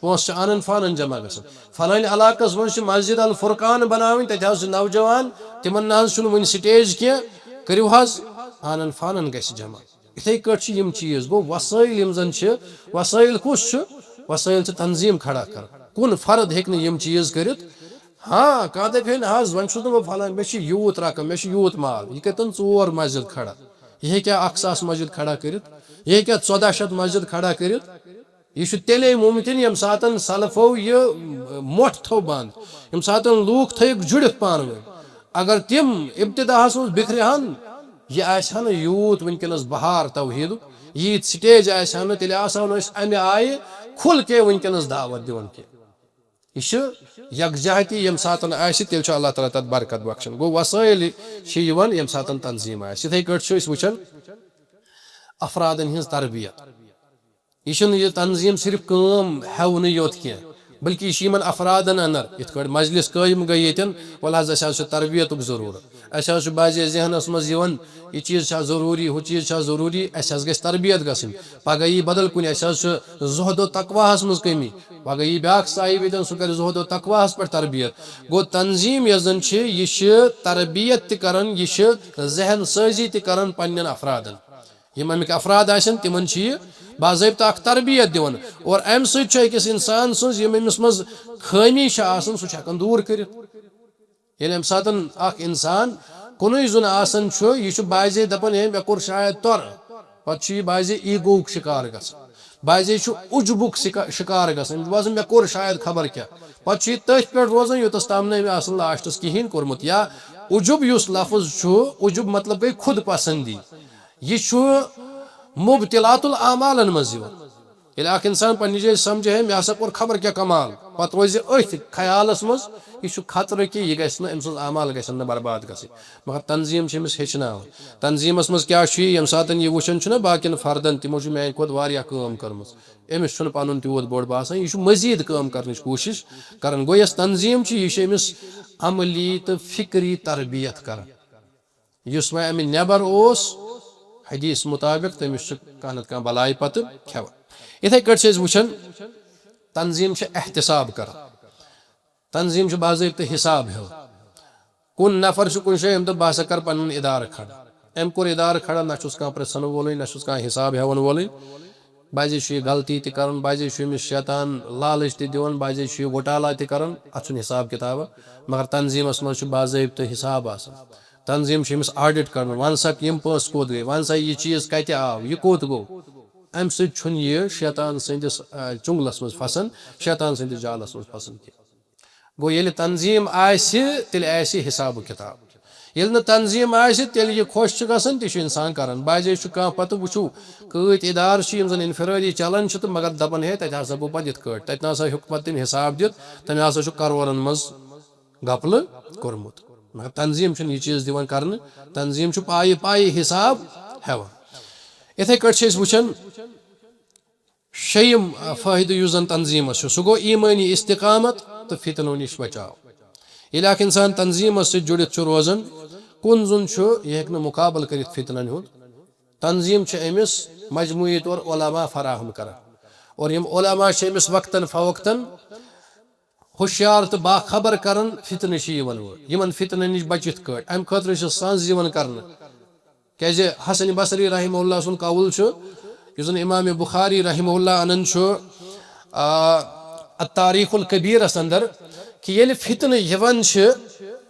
پونٛسہٕ چھِ آنن فانن جمع گژھان۔ فلٲنۍ علاقس منٛز چھِ مسجد الفرقان بناوٕنۍ، تتہِ حظ چھِ نوجوان، تِمن نہ حظ چھُنہٕ وُنہِ سٹیج کینٛہہ، کٔرِو حظ، آنن فانن گژھِ جمع۔ یِتھے کٲٹھۍ چھِ یِم چیٖز۔ گوٚو، وسٲیل یِم زن چھِ، وسٲیل کُس چھُ؟ وسٲیل چھِ تنظیٖم کھڑا کران۔ کُن فرد ہیٚکہِ نہٕ یِم چیٖز کٔرِتھ۔ ہاں، کانٛہہ دَپہِ ہے، "نہ حظ، وۄنۍ چھُس نہٕ بہٕ فلٲنۍ، مےٚ چھِ یوٗت رقم، مےٚ چھِ یوٗت مال، یہِ کَتٮ۪ن ژور مسجد کھڑا؟ یہِ ہیٚکیٛاہ اَکھ ساس مسجد کھڑا کٔرِتھ؟ یہِ ہیٚکیٛاہ ژۄداہ شیٚتھ مسجد کھڑا کٔرِتھ؟" یہِ چھُ تیٚلے مُمکِن، ییٚمہِ ساتَن سلفو یہِ مۄٹھ تھوٚو بنٛد، ییٚمہِ ساتَن لوٗکھ تھٲیِکھ جُڑِتھ پانہٕ ؤنۍ۔ اگر تِم ابتداہَس منٛز بِکھرِ ہَن، یہِ آسہِ ہا نہٕ یوٗت وٕنکیٚنَس بہار توحیٖدُک، ییٖژ سٹیج آسہِ ہا نہٕ، تیٚلہِ آسہٕ ہاو نہٕ أسۍ اَمہِ آیہِ کھُل کے وٕنکیٚنَس دعوت دِوان کینٛہہ۔ یہِ چھُ یکجہتی ییٚمہِ ساتَن آسہِ، تیٚلہِ چھُ اللہ تعالیٰ تَتھ برکت بخشان۔ گوٚو، وسٲیِل چھِ یِوان ییٚمہِ ساتَن تنظیٖم آسہِ۔ یِتھَے کٲٹھۍ چھِ أسۍ وٕچھان افرادَن ہٕنٛز تربیت۔ یہِ چھُنہٕ یہِ تنظیٖم صرف کٲم ہٮ۪ونٕے یوت کینٛہہ، بلکہِ یہِ چھُ یِمَن افرادَن اندر، یِتھ کٲٹھۍ مجلس قٲیِم گٔے ییٚتٮ۪ن، وَلہٕ حظ، اَسہِ حظ چھُ تربیتُک ضروٗرت۔ اَسہِ حظ چھُ بعضے ذہنَس منٛز یِوان، یہِ چیٖز چھا ضروٗری، ہُہ چیٖز چھا ضروٗری، اَسہِ حظ گژھِ تربیت گژھٕنۍ۔ پگاہ یی بدل کُنہِ، اَسہِ حظ چھُ زُہد و تقواہَس منٛز کمی۔ پگاہ یی بیٛاکھ صاحب ییٚتٮ۪ن، سُہ کَرِ زُہد و تقواہَس پٮ۪ٹھ تربیت۔ گوٚو، تنظیٖم یۄس زَن چھِ، یہِ چھِ تربیت تہِ کَران، یہِ چھِ ذہن سٲزی تہِ کَران پنٛنٮ۪ن افرادَن۔ یِم اَمِکۍ افراد آسَن، تِمَن چھِ یہِ باضٲبطہٕ اکھ تربیت دِوان۔ اور اَمہِ سۭتۍ چھُ أکِس اِنسان سٕنٛز، یِم أمِس منٛز خٲمی چھِ آسان، سُہ چھُ ہٮ۪کان دوٗر کٔرِتھ۔ ییٚلہِ اَمہِ ساتَن اکھ اِنسان کُنُے زوٚن آسان چھُ، یہِ چھُ بعضے دَپان، "ہے، مےٚ کوٚر شاید تۄرٕ۔" پَتہٕ چھُ یہِ بعضے ایٖگووُک شِکار گژھان، بعضے چھُ عُجبُک شِکا-، شِکار گژھان، أمِس چھُ باسان، "مےٚ کوٚر شاید خبر کیٛاہ۔" پَتہٕ چھُ یہِ تٔتھۍ پٮ۪ٹھ روزان، یوٚتَس تام نہٕ أمۍ آسان لاسٹَس کِہیٖنۍ کوٚرمُت۔ یا عُجب یُس لفظ چھُ، عُجب مطلب گٔے خود پسندی، یہِ چھُ مُبطِلاتُ الاعمالَن منٛز یِوان۔ ییٚلہِ اکھ اِنسان پننہِ جایہِ سمجھِ ہے، مےٚ ہسا کوٚر خبر کیٛاہ کمال، پتہٕ روزِ أتھۍ خیالس منٛز، یہِ چھُ خطرٕ کہِ یہِ گژھِ نہٕ، أمۍ سٕنٛز اعمال گژھن نہٕ برباد گژھٕنۍ۔ مگر تنظیٖم چھِ أمِس ہیٚچھناوان۔ تنظیٖمس منٛز کیٛاہ چھُ یہِ، ییٚمہِ ساتن یہِ وٕچھان چھُنہ باقین فردن، تِمو چھُ میانہِ کھۄتہٕ واریاہ کٲم کٔرمٕژ، أمِس چھُنہٕ پنُن تیوٗت بوٚڑ باسان، یہِ چھُ مزید کٲم کرنٕچ کوٗشش کران۔ گوٚو، یۄس تنظیٖم چھِ، یہِ چھِ أمِس عملی تہٕ فکری تربیت کران۔ یُس وۄنۍ اَمہِ نٮ۪بر اوس، حدیث مطابق تٔمِس چھُ کانٛہہ نتہٕ کانٛہہ بلاے پتہٕ کھٮ۪وان۔ یِتھے کٲٹھۍ چھِ أسۍ وٕچھان، تنظیٖم چھِ احتساب کران، تنظیٖم چھِ باضٲبطہٕ حساب ہٮ۪وان۔ کُن نفر چھُ کُنہِ جایہِ، أمۍ دوٚپ، "بہٕ ہسا کرٕ پنُن ادارٕ کھڑا۔" أمۍ کوٚر ادارٕ کھڑا، نہ چھُس کانٛہہ پرژھن وولٕے، نہ چھُس کانٛہہ حساب ہٮ۪وان وولٕے۔ بعضے چھُ یہِ غلطی تہِ کران، بعضے چھُ أمِس شیطان لالچ تہِ دِوان، بعضے چھُ یہِ گوٹالا تہِ کران، اتھ چھُنہٕ حساب کتابہ۔ مگر تنظیٖمس منٛز چھُ باضٲبطہٕ حساب آسان۔ تنظیٖم چھِ أمِس آڈٹ کران، وَن سا یِم پونٛسہٕ کوٚت گٔے، وَن سا یہِ چیٖز کَتہِ آو، یہِ کوٚت گوٚو۔ اَمہِ سۭتۍ چھُنہٕ یہِ شیطان سٕنٛدِس، آ، چُنٛگلَس منٛز پھسان، شیطان سٕنٛدِس جالَس منٛز پھسان کینٛہہ۔ گوٚو، ییٚلہِ تنظیٖم آسہِ، تیٚلہِ آسہِ حساب و کِتاب۔ ییٚلہِ نہٕ تنظیٖم آسہِ، تیٚلہِ یہِ خۄش چھُ گژھان، تہِ چھُ اِنسان کران۔ بعضے چھُ کانٛہہ پَتہٕ وٕچھِو، کۭتۍ اِدارٕ چھِ، یِم زَن اِنفرٲدی چلان چھِ، تہٕ مگر دَپان، "ہے، تَتہِ ہسا گوٚو پَتہٕ یِتھ کٲٹھۍ، تَتہِ نہ سا ہیوٚک پَتہٕ تٔمۍ حساب دِتھ، تٔمۍ ہسا چھُ کرورَن منٛز گپلہٕ کوٚرمُت۔" مگر تنظیٖم چھُنہٕ یہِ چیٖز دِوان کرنہٕ۔ تنظیٖم چھُ پایہِ پایہِ حساب ہٮ۪وان۔ یِتھے کٲٹھۍ چھِ أسۍ وٕچھان، شیٚیِم فٲیدٕ یُس زن تنظیٖمس چھُ، سُہ گوٚو ایٖمٲنی استقامت تہٕ فتنو نِش بچاو۔ ییٚلہِ اکھ انسان تنظیٖمس سۭتۍ جُڑِتھ چھُ روزان، کُن زوٚن چھُ، یہِ ہیٚکہِ نہٕ مُقابلہٕ کٔرِتھ فتنن ہُنٛد۔ تنظیٖم چھِ أمِس مجموعی طور علماء فراہم کران، اور یِم علماء چھِ أمِس وقتاً فوقتاً ہوشیار تہٕ باخبر کران فتنہٕ چھِ یِوان وٲلۍ، یِمن فتنن نِش بچِتھ کٲٹھۍ۔ امہِ خٲطرٕ چھِ سنز یِوان کرنہٕ۔ کیازِ حسن بصری رحمہ اللہ سُنٛد قول چھُ، یُس زن امام بخاری رحمہ اللہ انان چھُ، آ، التاریخ الکبیرس اندر، کہِ ییٚلہِ فتنہٕ یِوان چھِ،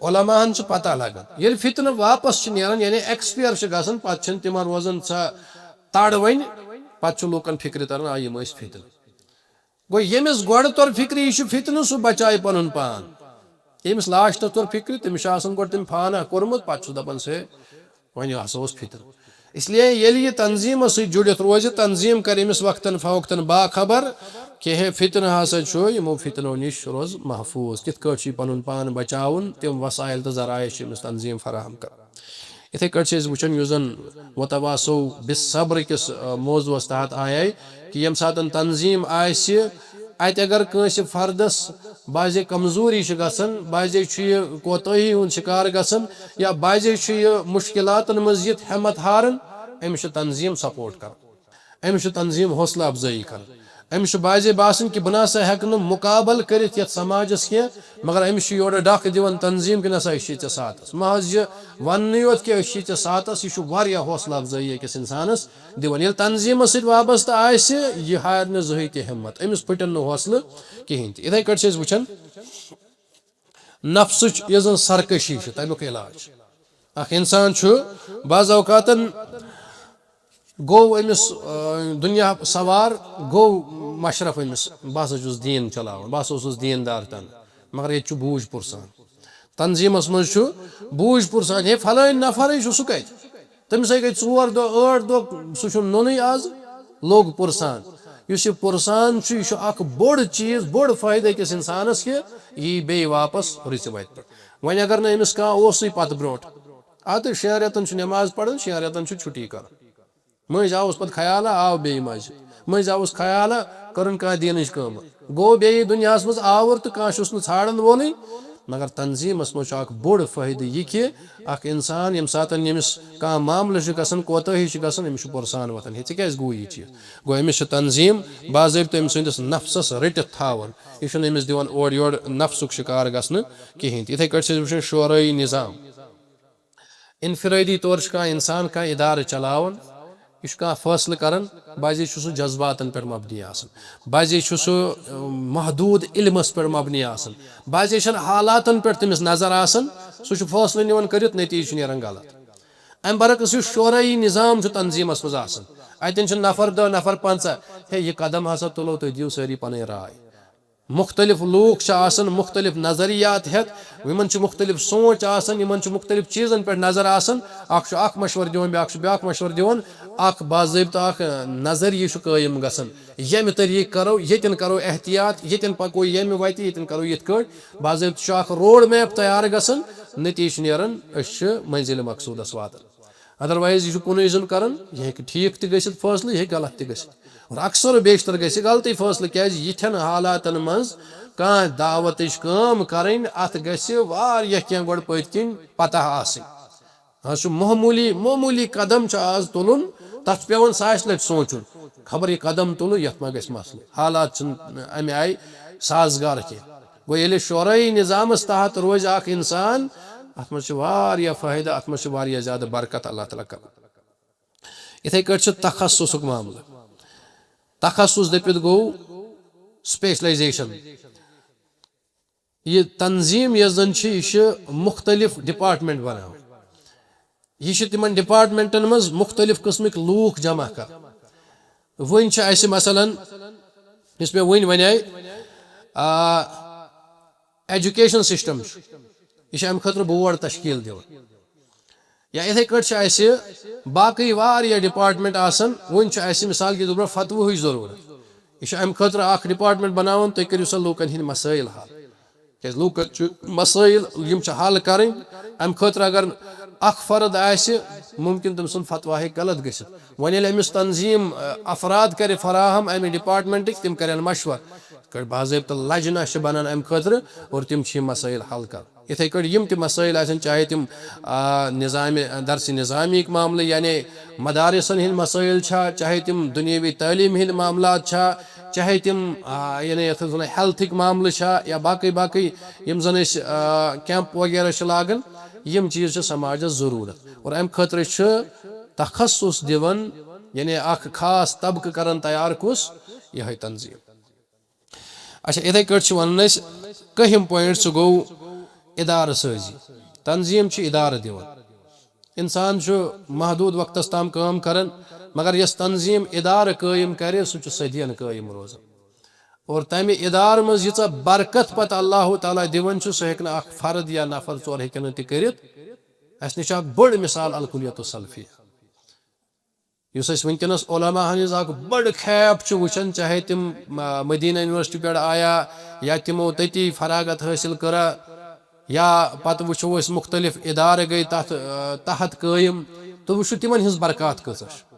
علماہن چھِ پتہ لگان۔ ییٚلہِ فتنہٕ واپس چھِ نیران، یعنی ایکسپیر چھِ گژھان، پتہٕ چھِنہٕ تِمن روزان سۄ تڑ وۄنۍ، پتہٕ چھُ لوٗکن فکرِ تران، آ، یِم ٲسۍ فتنہٕ۔ گوٚو، ییٚمِس گۄڈٕ توٚر فِکرِ یہِ چھُ فِتنہٕ، سُہ بچایہِ پنُن پان۔ ییٚمِس لاسٹَس توٚر فِکرِ، تٔمِس چھُ آسان گۄڈٕ تٔمۍ فانہ کوٚرمُت، پَتہٕ چھُ دَپان، "ہے، وۄنۍ ہسا اوس فِتنہٕ۔" اس لیے ییٚلہِ یہِ تنظیٖمَس سۭتۍ جُڑِتھ روزِ، تنظیٖم کَرِ أمِس وقتاً فوقتاً باخبر کہِ ہے، فِتنہٕ ہسا چھُ، یِمو فِتنو نِش روز محفوٗظ۔ کِتھ کٲٹھۍ چھُ یہِ پنُن پان بچاوُن، تِم وسائل تہٕ ذرائع چھِ أمِس تنظیٖم فراہم کران۔ یِتھَے کٲٹھۍ چھِ أسۍ وٕچھان، یُس زَن وتواصو بالصبر کِس، آ، موضوعس تحت آیے کہِ ییٚمہِ ساتَن تنظیٖم آسہِ، اَتہِ اگر کٲنٛسہِ فردَس بعضے کمزوری چھِ گژھان، بعضے چھُ یہِ کوتٲہی ہُنٛد شِکار گژھان، یا بعضے چھُ یہِ مُشکِلاتَن منٛز یِتھ ہٮ۪مت ہاران، أمِس چھِ تنظیٖم سپورٹ کران۔ أمِس چھُ تنظیٖم حوصلہٕ افزٲیی کران۔ أمِس چھُ بعضے باسان کہِ بہٕ نہ سا ہٮ۪کہٕ نہٕ مُقابلہٕ کٔرِتھ یَتھ سماجس کینٛہہ، مگر أمِس چھُ یورٕ ڈَکھ دِوان تنظیٖم کہِ نہ سا أسۍ چھِ ژےٚ ساتَس۔ محض یہِ وَننٕے یوت کہِ أسۍ چھِ ژےٚ ساتَس، یہِ چھُ واریاہ حوصلہٕ افزٲیی أکِس اِنسانَس دِوان۔ ییٚلہِ تنظیٖمَس سۭتۍ وابستہٕ آسہِ، یہِ ہارِ نہٕ زٕہٕے تہِ ہِمت، أمِس پھٕٹن نہٕ حوصلہٕ کِہیٖنۍ تہِ۔ یِتھَے کٲٹھۍ چھِ أسۍ وٕچھان، نفسٕچ یۄس زَن سرکشی چھِ، تَمیُک علاج۔ اکھ اِنسان چھُ بعض اوقاتن گوٚو أمِس، آ، دُنیا سوار، گوٚو مشرف أمِس، بہٕ ہسا چھُس دیٖن چلاوان، بہٕ ہسا اوسُس دیٖندار تن، مگر ییٚتہِ چھُ بوٗج پُرسان۔ تنظیٖمس منٛز چھُ بوٗج پُرسان، ہے، فلٲنۍ نفرٕے چھُ، سُہ کتہِ؟ تٔمِس ہے گٔے ژور دۄہ، ٲٹھ دۄہ، سُہ چھُنہٕ نوٚنُے از، لوٚگ پُرسان۔ یُس یہِ پُرسان چھُ، یہِ چھُ اکھ بوٚڑ چیٖز، بوٚڑ فٲیدٕ أکِس اِنسانس کہِ یہِ یی بیٚیہِ واپس رٕژِ وتہِ پٮ۪ٹھ۔ وۄنۍ اگر نہٕ أمِس کانٛہہ اوسُے پتہٕ برونٛٹھ، اَدٕ شٮ۪ن رٮ۪تن چھُ نٮ۪ماز پران، شٮ۪ن رٮ۪تن چھُ چھُٹی کران۔ مٔنٛزۍ آوُس پتہٕ خیالہ، آو بیٚیہِ مَزٕ۔ مٔنٛزۍ آوُس خیالہ، کٔرٕن کانٛہہ دیٖنٕچ کٲم۔ گوٚو بیٚیہِ دُنیاہَس منٛز آوُر تہٕ کانٛہہ چھُس نہٕ ژھانٛڈان وولٕے۔ مگر تنظیٖمَس منٛز چھُ اکھ بوٚڑ فٲیدٕ یہِ کہِ اکھ اِنسان ییٚمہِ ساتَن ییٚمِس کانٛہہ معاملہٕ چھُ گژھان، کوتٲہی چھِ گژھان، أمِس چھُ پُرسان وۄتھان، ہے، ژےٚ کیٛازِ گوٚو یہِ چیٖز؟ گوٚو أمِس چھُ تنظیٖم باضٲبطہٕ أمۍ سٕنٛدِس نفسَس رٔٹِتھ تھاوان۔ یہِ چھُنہٕ أمِس دِوان اورٕ یورٕ نفسُک شِکار گژھنہٕ کِہیٖنۍ تہِ۔ یِتھَے کٲٹھۍ چھِ أسۍ وٕچھان شورٲیی نظام۔ انفرٲدی طور چھُ کانٛہہ اِنسان کانٛہہ اِدارٕ چلاوان، یہِ چھُ کانٛہہ فٲصلہٕ کران، بعضے چھُ سُہ جذباتن پٮ۪ٹھ مبنی آسان، بعضے چھُ سُہ، اۭں، محدوٗد علمس پٮ۪ٹھ مبنی آسان، بعضے چھَنہٕ حالاتن پٮ۪ٹھ تٔمِس نظر آسان، سُہ چھُ فٲصلہٕ نِوان کٔرِتھ، نتیٖجہٕ چھُ نیران غلط۔ امہِ برعکس یُس شورٲیی نظام چھُ تنظیٖمس منٛز آسان، اتٮ۪ن چھِ نفر دَہ، نفر پنٛژاہ، ہے، یہِ قدم ہسا تُلو، تُہۍ دِیِو سٲری پنٕنۍ راے۔ مُختٔلِف لوٗکھ چھِ آسان، مُختٔلِف نظریات ہٮ۪تھ، یِمن چھِ مُختٔلِف سونٛچ آسان، یِمن چھِ مُختٔلِف چیٖزن پٮ۪ٹھ نظر آسان۔ اکھ چھُ اکھ مشورٕ دِوان، بیٛاکھ چھُ بیٛاکھ مشورٕ دِوان۔ اکھ باضٲبطہٕ اکھ، اۭں، نظریہِ چھُ قٲیِم گژھان، ییٚمہِ طریٖقہٕ کرو، ییٚتٮ۪ن کرو احتیاط، ییٚتٮ۪ن پکو ییٚمہِ وتہِ، ییٚتٮ۪ن کرو یِتھ کٲٹھۍ۔ باضٲبطہٕ چھُ اکھ روڈ میپ تیار گژھان، نتیٖجہٕ چھُ نیران أسۍ چھِ منزلِ مقصوٗدس واتان۔ ادروائز یہِ چھُ کُنُے زوٚن کران، یہِ ہیٚکہِ ٹھیٖک تہِ گٔژھِتھ فٲصلہٕ، یہِ ہیٚکہِ غلط تہِ گٔژھِتھ۔ اور اکثر و بیشتر گژھِ غلطٕے فٲصلہٕ، کیازِ یِتھٮ۪ن حالاتن منٛز کانٛہہ دعوتٕچ کٲم کرٕنۍ، اتھ گژھِ واریاہ کینٛہہ گۄڈٕ پٔتۍ کِنۍ پتہ آسٕنۍ۔ از چھُ معموٗلی، معموٗلی قدم چھُ از تُلُن، تتھ چھُ پٮ۪وان ساسہِ لٹہِ سونٛچُن، خبر یہِ قدم تُلہٕ، یتھ ما گژھِ مسلہٕ، حالات چھِنہٕ امہِ آیہِ سازگار کینٛہہ۔ گوٚو ییٚلہِ شورٲیی نظامس تحت روزِ اکھ انسان، اتھ منٛز چھِ واریاہ فٲیدٕ، اتھ منٛز چھِ واریاہ زیادٕ برکت اللہ تعالیٰ کران۔ یِتھَے کٲٹھۍ چھُ تخصصُک معاملہٕ۔ تخصص دٔپِتھ گوٚو specialization۔ یہِ تنظیٖم یۄس زَن چھِ، یہِ چھِ مُختٔلِف department بناوان۔ یہِ چھِ تِمن departmentن منٛز مُختٔلِف قٕسمٕکۍ لوٗکھ جمع کران۔ وۄنۍ چھِ اَسہِ مثلاً، یُس مےٚ وۄنۍ وَنے، آ، education system چھُ، یہِ چھُ اَمہِ خٲطرٕ board تشکیٖل دِوان۔ یا یِتھَے کٲٹھۍ چھِ اَسہِ باقٕے واریاہ department آسان۔ وۄنۍ چھُ اَسہِ مثال کے طور پر فتوہٕچ ضروٗرت۔ یہِ چھُ اَمہِ خٲطرٕ اکھ department بناوُن، تُہۍ کٔرِو سا لوٗکن ہٕنٛدۍ مسٲیِل حل۔ کیازِ لوٗکن چھِ مسٲیِل یِم چھِ حل کرٕنۍ۔ اَمہِ خٲطرٕ اگر اکھ فرد آسہِ، ممکن تٔمۍ سُنٛد فتوا ہیٚکہِ غلط گٔژھِتھ۔ وۄنۍ ییٚلہِ أمِس تنظیٖم، آ، افراد کرِ فراہم امہِ ڈپارٹمنٹٕکۍ، تِم کرن مشورٕ۔ یِتھ کٲٹھۍ باضٲبطہٕ لجنہ چھِ بنان امہِ خٲطرٕ اور تِم چھِ یِم مسٲیل حل کران۔ یِتھے کٲٹھۍ یِم تہِ مسٲیل آسن، چاہے تِم، آ، نظامِ، درسِ نظامیِک معاملہٕ، یعنی مدارسن ہٕنٛدۍ مسٲیل چھا، چاہے تِم دُنیٲوی تعلیٖم ہٕنٛدۍ معاملات چھا، چاہے تِم، آ، یعنی یتھ أسۍ ونو ہیلتھٕکۍ معاملہٕ چھا یا باقٕے باقٕے یِم زن أسۍ، آ، کیمپ وغیرہ چھِ لاگان، یِم چیٖز چھِ سماجس ضروٗرت۔ اور امہِ خٲطرٕ چھُ تخصص دِوان، یعنی اکھ خاص طبقہٕ کران تیار کُس؟ یِہے تنظیٖم۔ اچھا، یِتھے کٲٹھۍ چھِ ونان أسۍ کٔہِم پوینٹ، سُہ گوٚو ادارٕ سٲزی۔ تنظیٖم چھِ ادارٕ دِوان۔ انسان چھُ محدوٗد وقتس تام کٲم کران، مگر یۄس تنظیٖم ادارٕ قٲیِم کرِ، سُہ چھُ صدین قٲیِم روزان۔ اور تمہِ ادارٕ منٛز ییٖژاہ برکت پتہٕ اللہ تعالیٰ دِوان چھُ، سُہ ہیٚکہِ نہٕ اکھ فرد یا نفر ژور ہیٚکن نہٕ تہِ کٔرِتھ۔ اسہِ نِش چھِ اکھ بٔڑ مثال الکلیت السلفیہ، یُس أسۍ وٕنکیٚنس علماء ہن ہٕنٛز اکھ بٔڑ کھیپ چھِ وٕچھان، چاہے تِم، آ، مدینہ یونیورسٹی پٮ۪ٹھ آیا یا تِمو تٔتی فراغت حٲصِل کٔرا، یا پتہٕ وٕچھو أسۍ مُختٔلِف ادارٕ گٔے تتھ، آ، تحت قٲیِم، تہٕ وٕچھو تِمن ہٕنٛز برکات کۭژاہ چھِ۔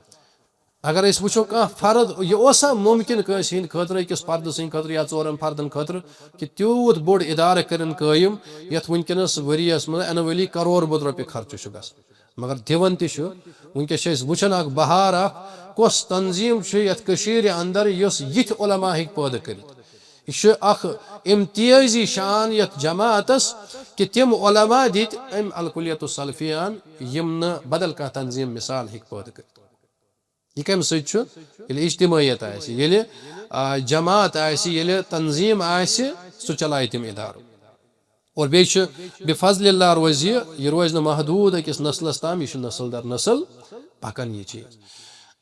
اگر أسۍ وٕچھو کانٛہہ فرد، یہِ اوسا مُمکِن کٲنٛسہِ ہٕنٛدِ خٲطرٕ، أکِس فردٕ سٕنٛدِ خٲطرٕ یا ژورن فردن خٲطرٕ، کہِ تیوٗت بوٚڑ ادارٕ کٔرِن قٲیِم، یتھ وٕنکیٚنس ؤریس منٛز اینولی کرور بوٚد رۄپیہِ خرچہٕ چھُ گژھان؟ مگر دِوان تہِ چھُ۔ وٕنکیٚس چھِ أسۍ وٕچھان اکھ بہار اکھ، کۄس تنظیٖم چھِ یتھ کٔشیٖرِ اندر یۄس یِتھۍ علماء ہیٚکہِ پٲدٕ کٔرِتھ۔ یہِ چھُ اکھ امتیازی شان یتھ جماعتس، کہِ تِم علماء دِتۍ امہِ الکلیت السلفیہ ہن، یِم نہٕ بدل کانٛہہ تنظیٖم مثال ہیٚکہِ پٲدٕ کٔرِتھ۔ یہِ کمہِ سۭتۍ چھُ؟ ییٚلہِ اجتماعیت آسہِ، ییٚلہِ، آ، جماعت آسہِ، ییٚلہِ تنظیٖم آسہِ، سُہ چلایہِ تِم ادارٕ۔ اور بیٚیہِ چھُ بفضل اللہ روزِ یہِ، یہِ روزِ نہٕ محدوٗد أکِس نسلس تام، یہِ چھُ نسل در نسل پکان یہِ چیٖز۔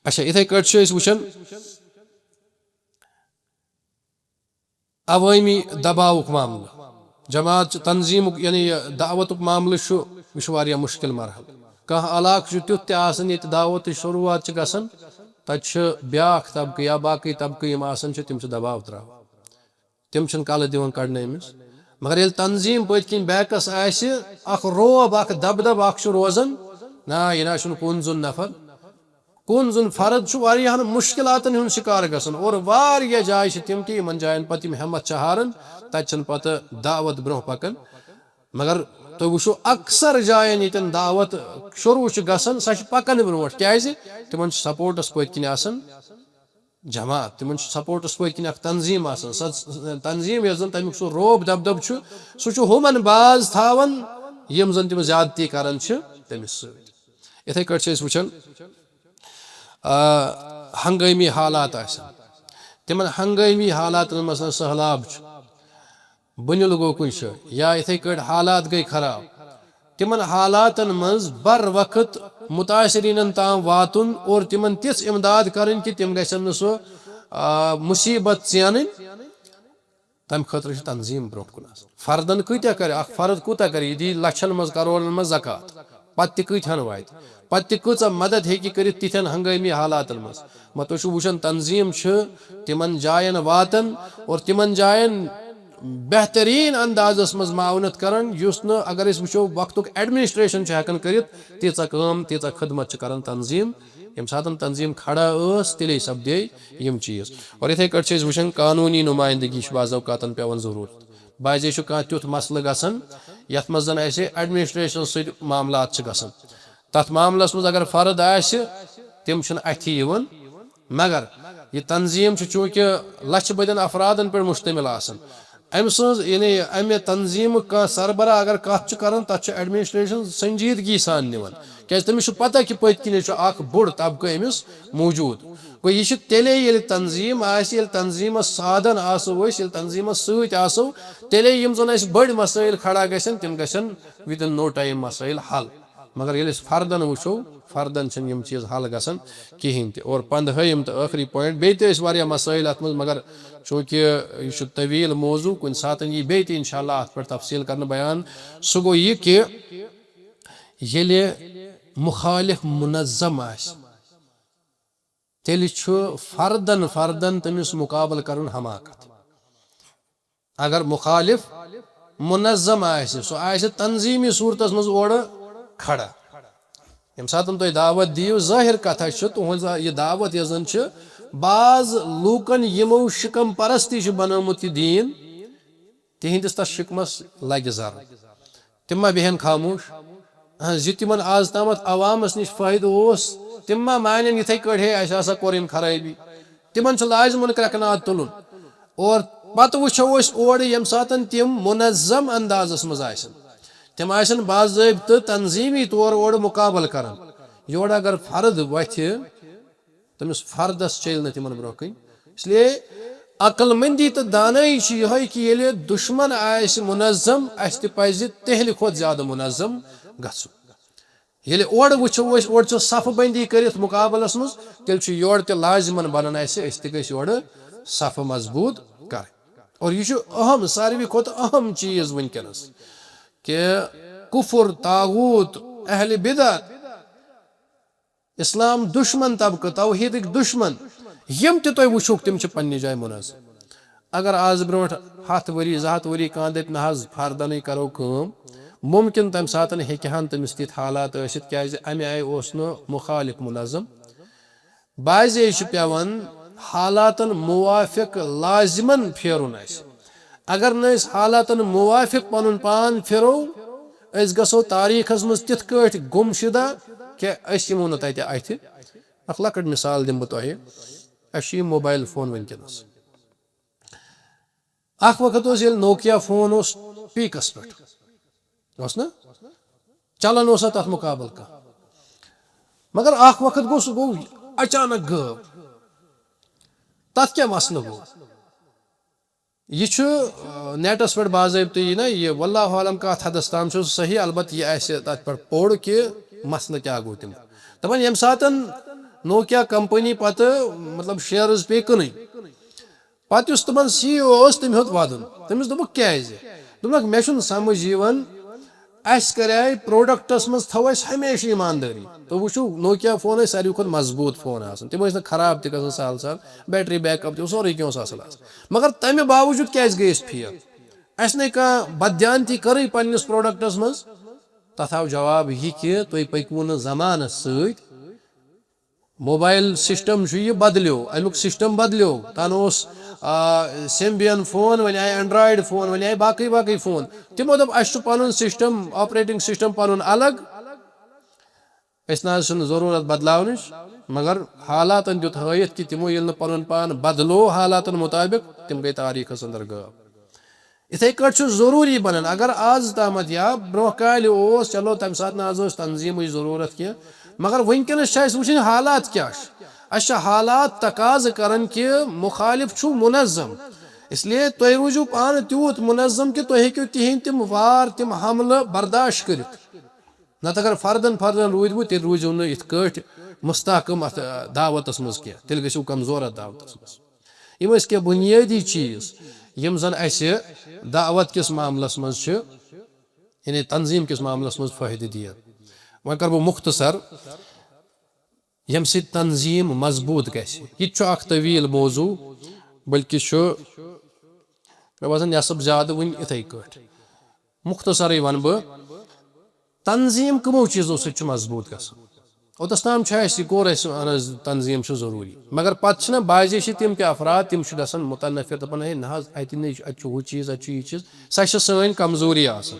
اچھا، یِتھے کٲٹھۍ چھِ أسۍ وٕچھان عوٲمی دباوُک معاملہٕ، جماعت چھِ تنظیٖمُک، یعنی یہِ دعوتُک معاملہٕ چھُ، یہِ چھُ واریاہ مُشکِل مرحلہٕ۔ کانٛہہ علاقہٕ چھُ تیُتھ تہِ آسان ییٚتہِ دعوتٕچ شروٗعات چھِ گژھان، تَتہِ چھُ بیٛاکھ طبقہٕ یا باقٕے طبقہٕ یِم آسان چھِ، تِم چھِ دباو ترٛاوان۔ تِم چھِنہٕ کَلہٕ دِوان کَڑنہٕ أمِس۔ مگر ییٚلہِ تنظیٖم پٔتۍ کِنۍ بیکَس آسہِ، اَکھ رعب، اَکھ دَبدَبہٕ، اَکھ چھُ روزان، نہ، یہِ نہ چھُنہٕ کُن زوٚن نفر۔ کُن زوٚن فرد چھُ واریاہَن مُشکِلاتَن ہُنٛد شِکار گژھان، اور واریاہ جایہِ چھِ تِم تہِ، یِمَن جایَن پَتہٕ یِم ہٮ۪مَتھ چھِ ہاران، تَتہِ چھِنہٕ پَتہٕ دعوت برٛونٛہہ پَکان۔ مگر تُہۍ وٕچھِو، اکثر جایَن ییٚتٮ۪ن دعوت شروٗع چھِ گژھان، سۄ چھِ پَکان برٛونٛٹھ۔ کیٛازِ؟ تِمَن چھُ سپورٹَس پٔتۍ کِنۍ آسان جماعت، تِمن چھُ سپورٹس پٔتۍ کِنۍ اکھ تنظیٖم آسان۔ سۄ تنظیٖم یۄس زن تمیُک سُہ رعب دبدب چھُ، سُہ چھُ ہُمن باز تھاوان، یِم زن تِم زیادتی کران چھِ تٔمِس سۭتۍ۔ یِتھے کٲٹھۍ چھِ أسۍ وٕچھان، آ، ہنگٲمی حالات آسن، تِمن ہنگٲمی حالاتن منٛز مثلاً سہلاب چھُ، بُنیُل گوٚو کُنہِ جایہِ، یا یِتھے کٲٹھۍ حالات گٔے خراب، تِمن حالاتن منٛز بر وقت متاثرینن تام واتُن اور تِمن تِژھ امداد کرٕنۍ کہِ تِم گژھن نہٕ سُہ، آ، مصیبت ژینٕنۍ۔ تمہِ خٲطرٕ چھِ تنظیٖم برونٛہہ کُن آسان۔ فردن کۭتیاہ کرِ؟ اکھ فرد کوٗتاہ کرِ؟ یہِ دی لچھن منٛز، کرورن منٛز زکوٰۃ، پتہٕ تہِ کۭتہن واتہِ؟ پتہٕ تہِ کۭژاہ مدد ہیٚکہِ کٔرِتھ تِتھٮ۪ن ہنگٲمی حالاتن منٛز؟ مگر تُہۍ چھِو وٕچھان، تنظیٖم چھِ تِمن جاین واتان اور تِمن جاین بہتریٖن اندازس منٛز معاونت کران، یُس نہٕ، اگر أسۍ وٕچھو، وقتُک ایڈمنسٹریشن چھُ ہٮ۪کان کٔرِتھ، تیٖژاہ کٲم، تیٖژاہ خدمت چھِ کران تنظیٖم۔ ییٚمہِ ساتہٕ تنظیٖم کھڑا ٲس، تیٚلے سپدے یِم چیٖز۔ اور یِتھے کٲٹھۍ چھِ أسۍ وٕچھان، قانوٗنی نُمایندگی چھِ بعض اوقاتن پٮ۪وان ضروٗرت۔ بعضے چھُ کانٛہہ تیُتھ مسلہٕ گژھان، یتھ منٛز زن اسہِ ایڈمنسٹریشن سۭتۍ معاملات چھِ گژھان۔ تتھ معاملس منٛز اگر فرد آسہِ، تِم چھِنہٕ اتھی یِوان۔ مگر یہِ تنظیٖم چھِ چوٗنٛکہِ لچھِ بٔدٮ۪ن افرادن پٮ۪ٹھ مشتمل آسان، أمۍ سٕنٛز، یعنی امہِ تنظیٖمُک کانٛہہ سربراہ اگر کتھ چھُ کران، تتھ چھُ ایڈمنسٹریشن سنجیدگی سان نِوان، کیازِ تٔمِس چھُ پتہ کہِ پٔتۍ کِنۍ چھُ اکھ بوٚڑ طبقہٕ أمِس موٗجوٗد۔ گوٚو، یہِ چھُ تیٚلے، ییٚلہِ تنظیٖم آسہِ، ییٚلہِ تنظیٖمس سادن آسو أسۍ، ییٚلہِ تنظیٖمس سۭتۍ آسو، تیٚلے یِم زن اسہِ بٔڑۍ مسٲیل کھڑا گژھن، تِم گژھن within no time مسٲیل حل۔ مگر ییٚلہِ أسۍ فردن وٕچھو، فردن چھِنہٕ یِم چیٖز حل گژھان کِہیٖنۍ تہِ۔ اور پندہٲیِم تہٕ ٲخری پوینٹ، بیٚیہِ تہِ ٲسۍ واریاہ مسٲیل اَتھ منٛز، مگر چوٗنٛکہِ یہِ چھُ طویٖل موضوع، کُنہِ ساتہٕ یی بیٚیہِ تہِ انشاءاللہ اَتھ پٮ۪ٹھ تفصیٖل کرنہٕ بیان۔ سُہ گوٚو یہِ کہِ ییٚلہِ مُخالف منظم آسہِ، تیٚلہِ چھُ فردن فردن تٔمِس مُقابلہٕ کرُن حماقت۔ اگر مُخالف منظم آسہِ، سُہ آسہِ تنظیٖمی صوٗرتس منٛز اورٕ کھڑا، ییٚمہِ ساتہٕ تُہۍ دعوت دِیِو، ظٲہِر کتھا چھِ، تُہٕنٛز یہِ دعوت یۄس زن چھِ، بعض لوٗکن یِمو شِکم پرستی چھِ بنٲومٕژ یہِ دیٖن، تِہنٛدِس تَتھ شِکمَس لَگہِ ذرٕ۔ تِم ما بیٚہن خاموش؟ اہن، زِ تِمن آز تامَتھ عوامَس نِش فٲیدٕ اوس، تِم ما مانن یِتھَے کٲٹھۍ، ہے، اَسہِ ہسا کوٚر أمۍ خرٲبی؟ تِمن چھُ لازمُن کرٛٮ۪کہٕ ناد تُلُن۔ اور پتہٕ وٕچھو أسۍ اورٕ، ییٚمہِ ساتَن تِم منظم اندازَس منٛز آسن، تِم آسن باضٲبطہٕ تنظیٖمی طور اورٕ مُقابلہٕ کران۔ یورٕ اگر فرد وۄتھِ، تٔمِس فردس چیلہِ نہٕ تِمن برونٛہہ کُن۔ اس لیے عقل مندی تہٕ دانٲیی چھِ یِہوٚے کہِ ییٚلہِ دُشمن آسہِ منظم، اَسہِ تہِ پزِ تِہنٛدِ کھۄتہٕ زیادٕ منظم گژھُن۔ ییٚلہِ اورٕ وٕچھو أسۍ، اورٕ چھِ صفہٕ بندی کٔرِتھ مُقابلس منٛز، تیٚلہِ چھُ یورٕ تہِ لازمن بنان اَسہِ، أسۍ تہِ گٔژھۍ یورٕ صفہٕ مضبوٗط کرٕنۍ۔ اور یہِ چھُ اہم، ساروی کھۄتہٕ اہم چیٖز وٕنکیٚنس، کہِ کفر، طاغوت، اہل بدعت، اسلام دشمن طبقہٕ، توحیدٕکۍ دشمن، یِم تہِ تُہۍ وٕچھوکھ، تِم چھِ پننہِ جایہِ منحصر۔ اگر آز برونٛٹھ ہتھ ؤری، زٕ ہتھ ؤری کانٛہہ دپہِ، نہ حظ، فردنٕے کرو کٲم، ممکن تمہِ ساتہٕ ہیٚکہِ ہن تٔمِس تِتھۍ حالات ٲسِتھ، کیازِ امہِ آیہِ اوس نہٕ مخالف منظم۔ بعضے چھُ پٮ۪وان حالاتن موافق لازمن پھیرُن اَسہِ۔ اگر نہٕ أسۍ حالاتن موافق پنُن پان پھرو، أسۍ گژھو تاریخس منٛز تِتھ کٲٹھۍ گمشدہ کہِ أسۍ یِمو نہٕ تتہِ اتھِ۔ اکھ لۄکٕٹ مثال دِمہٕ بہٕ تۄہہِ۔ اَسہِ چھُ یہِ موبایل فون وٕنکیٚنس۔ اکھ وقت اوس، ییٚلہِ نوکیا فون اوس پیٖکس پٮ۪ٹھ، اوس نہ چلان اوس تتھ مقابلہٕ کانٛہہ، مگر اکھ وقت گوٚو، سُہ گوٚو اچانک غٲب۔ تتھ کیٛاہ مسلہٕ گوٚو؟ یہِ چھُ، آ، نیٹس پٮ۪ٹھ باضٲبطہٕ یہِ نہ یہِ، واللہ عالم کتھ حدس تام چھُ سُہ صحیح، البتہ یہِ آسہِ تتھ پٮ۪ٹھ پوٚر کہِ مسلہٕ کیٛاہ گوٚو تِم۔ دپان ییٚمہِ ساتن نوکیا کمپنی پتہٕ، مطلب، شیئرز پیٚیہِ کٕنٕنۍ، پتہٕ یُس تِمن سی ای او اوس، تٔمۍ ہیوٚت ودُن۔ تٔمِس دوٚپُکھ، کیٛازِ؟ دوٚپنکھ، مےٚ چھُنہٕ سمجھ یِوان، اَسہِ کریے پروڈکٹس منٛز تھٲو اَسہِ ہمیشہِ ایماندٲری۔ تُہۍ وٕچھِو، نوکیا فون ٲسۍ ساروی کھۄتہٕ مضبوٗط فون آسان، تِم ٲسۍ نہٕ خراب تہِ گژھان سہل سہل، بیٹری بیک اپ تہِ اوس، سورُے کینٛہہ اوس اصل آسان، مگر تمہِ باوجود کیٛازِ گٔے أسۍ فیل؟ اَسہِ نے کانٛہہ بددیانتی کٔرٕے پننِس پروڈکٹس منٛز۔ تتھ آو جواب یہِ کہِ تُہۍ پٔکِو نہٕ زمانس سۭتۍ۔ موبایل سسٹم چھُ، یہِ بدلیو، امیُک سسٹم بدلیو۔ تن اوس، آ، سیمبین فون، وۄنۍ آیہِ اینڈرایڈ فون، وۄنۍ آیہِ باقٕے باقٕے فون۔ تِمو دوٚپ، اسہِ چھُ پنُن سسٹم، آپریٹنگ سسٹم پنُن الگ۔ اسہِ نہ حظ چھُنہٕ ضروٗرت بدلاونٕچ، مگر حالاتن دیُت ہٲیِتھ کہِ تِمو ییٚلہِ نہٕ پنُن پان بدلو حالاتن مطابق، تِم گٔے تاریخس اندر غٲب۔ یِتھَے کٲٹھۍ چھُ ضروٗری بنان، اگر آز تامَتھ یا برونٛہہ کالہِ اوس، چلو، تَمہِ ساتہٕ نہ حظ ٲس تنظیٖمٕچ ضروٗرت کینٛہہ، مگر وٕنکیٚنَس چھِ اَسہِ وٕچھِنۍ حالات کیٛاہ چھِ۔ اَسہِ چھِ حالات تقاضہٕ کران کہِ مُخالِف چھُ منظم، اس لیے تُہۍ روٗزِو پانہٕ تیوٗت منظم کہِ تُہۍ ہیٚکِو تِہِنٛدۍ تِم وار، تِم حملہٕ برداشت کٔرِتھ۔ نتہٕ اگر فردن فردن روٗدۍوٕ، تیٚلہِ روٗزِو نہٕ یِتھ کٲٹھۍ مستحکم اَتھ، آ، دعوتَس منٛز کینٛہہ، تیٚلہِ گٔژھِو کمزور اَتھ دعوتَس منٛز۔ یِم ٲسۍ کینٛہہ بُنیٲدی چیٖز، یِم زن اَسہِ دعوت کِس معاملس منٛز چھِ، یعنی تنظیٖم کِس معاملس منٛز فٲیدٕ دِیَن۔ وۄنۍ کرٕ بہٕ مختصر، ییٚمہِ سۭتۍ تنظیٖم مضبوٗط گژھِ۔ یہِ تہِ چھُ اکھ طویل موضوع، بلکہِ چھُ، مےٚ باسان، نٮ۪صٕف زیادٕ وٕنہِ یِتھَے کٲٹھۍ۔ مختصرٕے وَنہٕ بہٕ، تنظیٖم کٕمو چیٖزو سۭتۍ چھُ مضبوٗط گژھان؟ اوٚتَس تام چھُ اَسہِ یہِ کوٚر اَسہِ، اہن حظ، تنظیٖم چھُ ضروٗری، مگر پَتہٕ چھِنہ بعضے چھِ تِم تہِ افراد، تِم چھِ گژھان متنفر، دَپان، ہے نہ حظ، اَتہِ نہٕ، اَتہِ چھُ ہُہ چیٖز، اَتہِ چھُ یہِ چیٖز۔ سۄ چھِ سٲنۍ کمزوٗری آسان،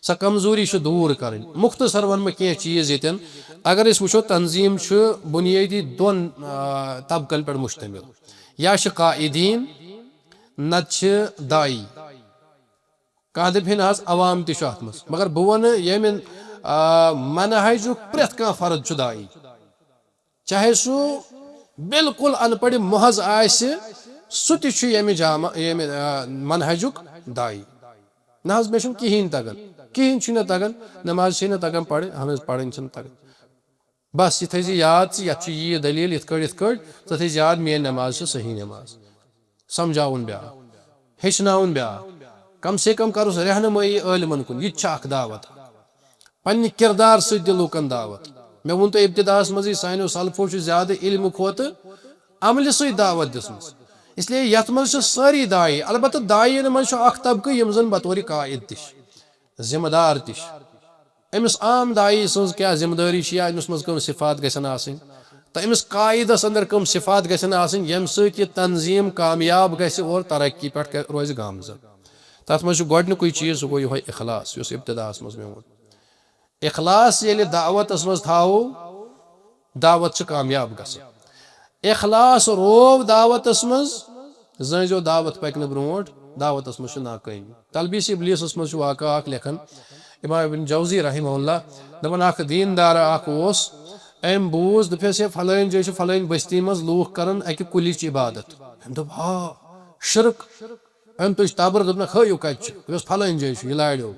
سۄ کمزوٗری چھِ دوٗر کَرٕنۍ۔ مختصر وَنہٕ بہٕ کینٛہہ چیٖز ییٚتٮ۪ن۔ اگر أسۍ وٕچھو، تنظیٖم چھُ بُنیٲدی دۄن، آ، طبقن پٮ۪ٹھ مشتمل، یا چھِ قائدین، نتہٕ چھِ داعی۔ کانٛہہ دَپہِ ہے نہ حظ، عوام تہِ چھُ اَتھ منٛز، مگر بہٕ وَنہٕ ییٚمہِ، آ، منہجُک پرٛٮ۪تھ کانٛہہ فرد چھُ داعی، چاہے سُہ بالکل ان پڑھ محض آسہِ، سُہ تہِ چھُ ییٚمہِ جامع، ییٚمہِ، آ، منہجُک داعی۔ نہ حظ، مےٚ چھُنہٕ کِہیٖنۍ تَگان، کِہیٖنۍ چھُنہٕ تَگان، نماز چھے نہٕ تَگان پَرٕنۍ، اہن حظ، پَرٕنۍ چھَنہٕ تَگان۔ بس، یہِ تھٲیزِ یاد ژٕ، یَتھ چھُ یہِ دٔلیٖل، یِتھ کٲٹھۍ، یِتھ کٲٹھۍ، ژٕ تھٲیزِ یاد، میٛٲنۍ نماز چھِ صحیح نماز۔ سمجھاوُن بیٛاکھ، ہیٚچھناوُن بیٛاکھ، کم سے کم کرُس رہنمٲیی عٲلمن کُن، یہِ تہِ چھِ اکھ دعوت۔ پننہِ کردار سۭتۍ دِ لوٗکن دعوت۔ مےٚ ووٚن تۄہہِ ابتداہس منٛزٕے، سانیو سلفو چھُ زیادٕ علمہٕ کھۄتہٕ عملہِ سۭتۍ دعوت دِژمٕژ۔ اس لیے یتھ منٛز چھِ سٲری داعی، البتہ داعین منٛز چھُ اکھ طبقہٕ یِم زن بطورِ قائد تہِ چھِ، ذمہٕ دار تہِ چھِ۔ أمِس عام داعی سٕنٛز کیٛاہ ذمہٕ دٲری چھِ یا أمِس منٛز کٕم صفات گژھن آسٕنۍ، تہٕ أمِس قٲیدس اندر کٕم صفات گژھن آسٕنۍ، ییٚمہِ سۭتۍ یہِ تنظیٖم کامیاب گژھِ اور ترقی پٮ۪ٹھ کَ-، روزِ گامزن۔ تَتھ منٛز چھُ گۄڈٕنیُکُے چیٖز، سُہ گوٚو یِہوٚے اخلاص، یُس ابتداہس منٛز مےٚ ووٚن۔ اخلاص ییٚلہِ دعوتس منٛز تھاوو، دعوت چھِ کامیاب گژھان۔ اخلاص روو دعوتس منٛز، زٲنزیو دعوت پکہِ نہٕ برونٛٹھ، دعوتس منٛز چھِ ناکٲمی۔ تلبیس ابلیسس منٛز چھُ واقعہ اکھ لیکھان امام ابن جوزی رحمہ اللہ، دپان اکھ دیندار اکھ اوس، أمۍ بوٗز، دوٚپہس، ہے، فلٲنۍ جایہِ چھِ فلٲنۍ بستی منٛز لوٗکھ کران اکہِ کُلِچ عبادت۔ أمۍ دوٚپ، ہا، شرک۔ أمۍ تُج تبر، دوٚپ، نہ، ہٲیِو کتہِ چھُ؟ دوٚپمس، فلٲنۍ جایہِ چھُ، یہِ لاریو۔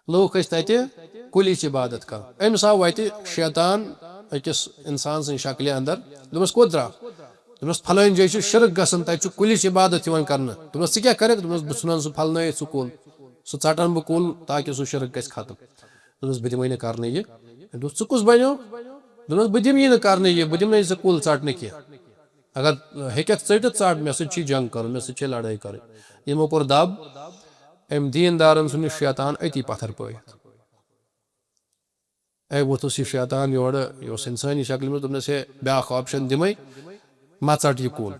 لوٗکھ ٲسۍ تَتہِ کُلِچ عبادت کران۔ أمِس آو وَتہِ شیطان أکِس اِنسان سٕنٛدِ شکلہِ اندر۔ دوٚپمَس، "کوٚت درٛاو؟" دوٚپمَس، "فلٲنۍ جایہِ چھُ شرک گژھان، تَتہِ چھُ کُلِچ عبادت یِوان کرنہٕ۔" دوٚپمَس، "ژٕ کیٛاہ کَرَکھ؟" دوٚپمَس، "بہٕ ژھٕنَن سُہ پھلنٲیِتھ سُہ کُل، سُہ ژَٹَن بہٕ کُل تاکہِ سُہ شرک گژھِ ختم۔" دوٚپمَس، "بہٕ دِمَے نہٕ کرنہٕ یہِ۔" دوٚپمَس، "ژٕ کُس بَنیو؟" دوٚپمَس، "بہٕ دِمہٕ یہِ نہٕ کرنہٕ یہِ، بہٕ دِمہٕ نہٕ ژےٚ کُل ژَٹنہٕ کینٛہہ۔" اگر ہیٚککھ ژٔٹِتھ ژَٹ، مےٚ سۭتۍ چھُے جنگ کرُن، مےٚ سۭتۍ چھے لڑٲے کرٕنۍ۔ یِمو کوٚر دب، أمۍ دیٖندارن ژھُن یہِ شیطان أتی پتھر پٲیِتھ۔ أمۍ ووٚتھُس یہِ شیطان یورٕ، یہِ اوس انسٲنی شکلہِ منٛز، دوٚپنس، "ہے، بیٛاکھ option دِمے، مہ ژٹ یہِ کُل۔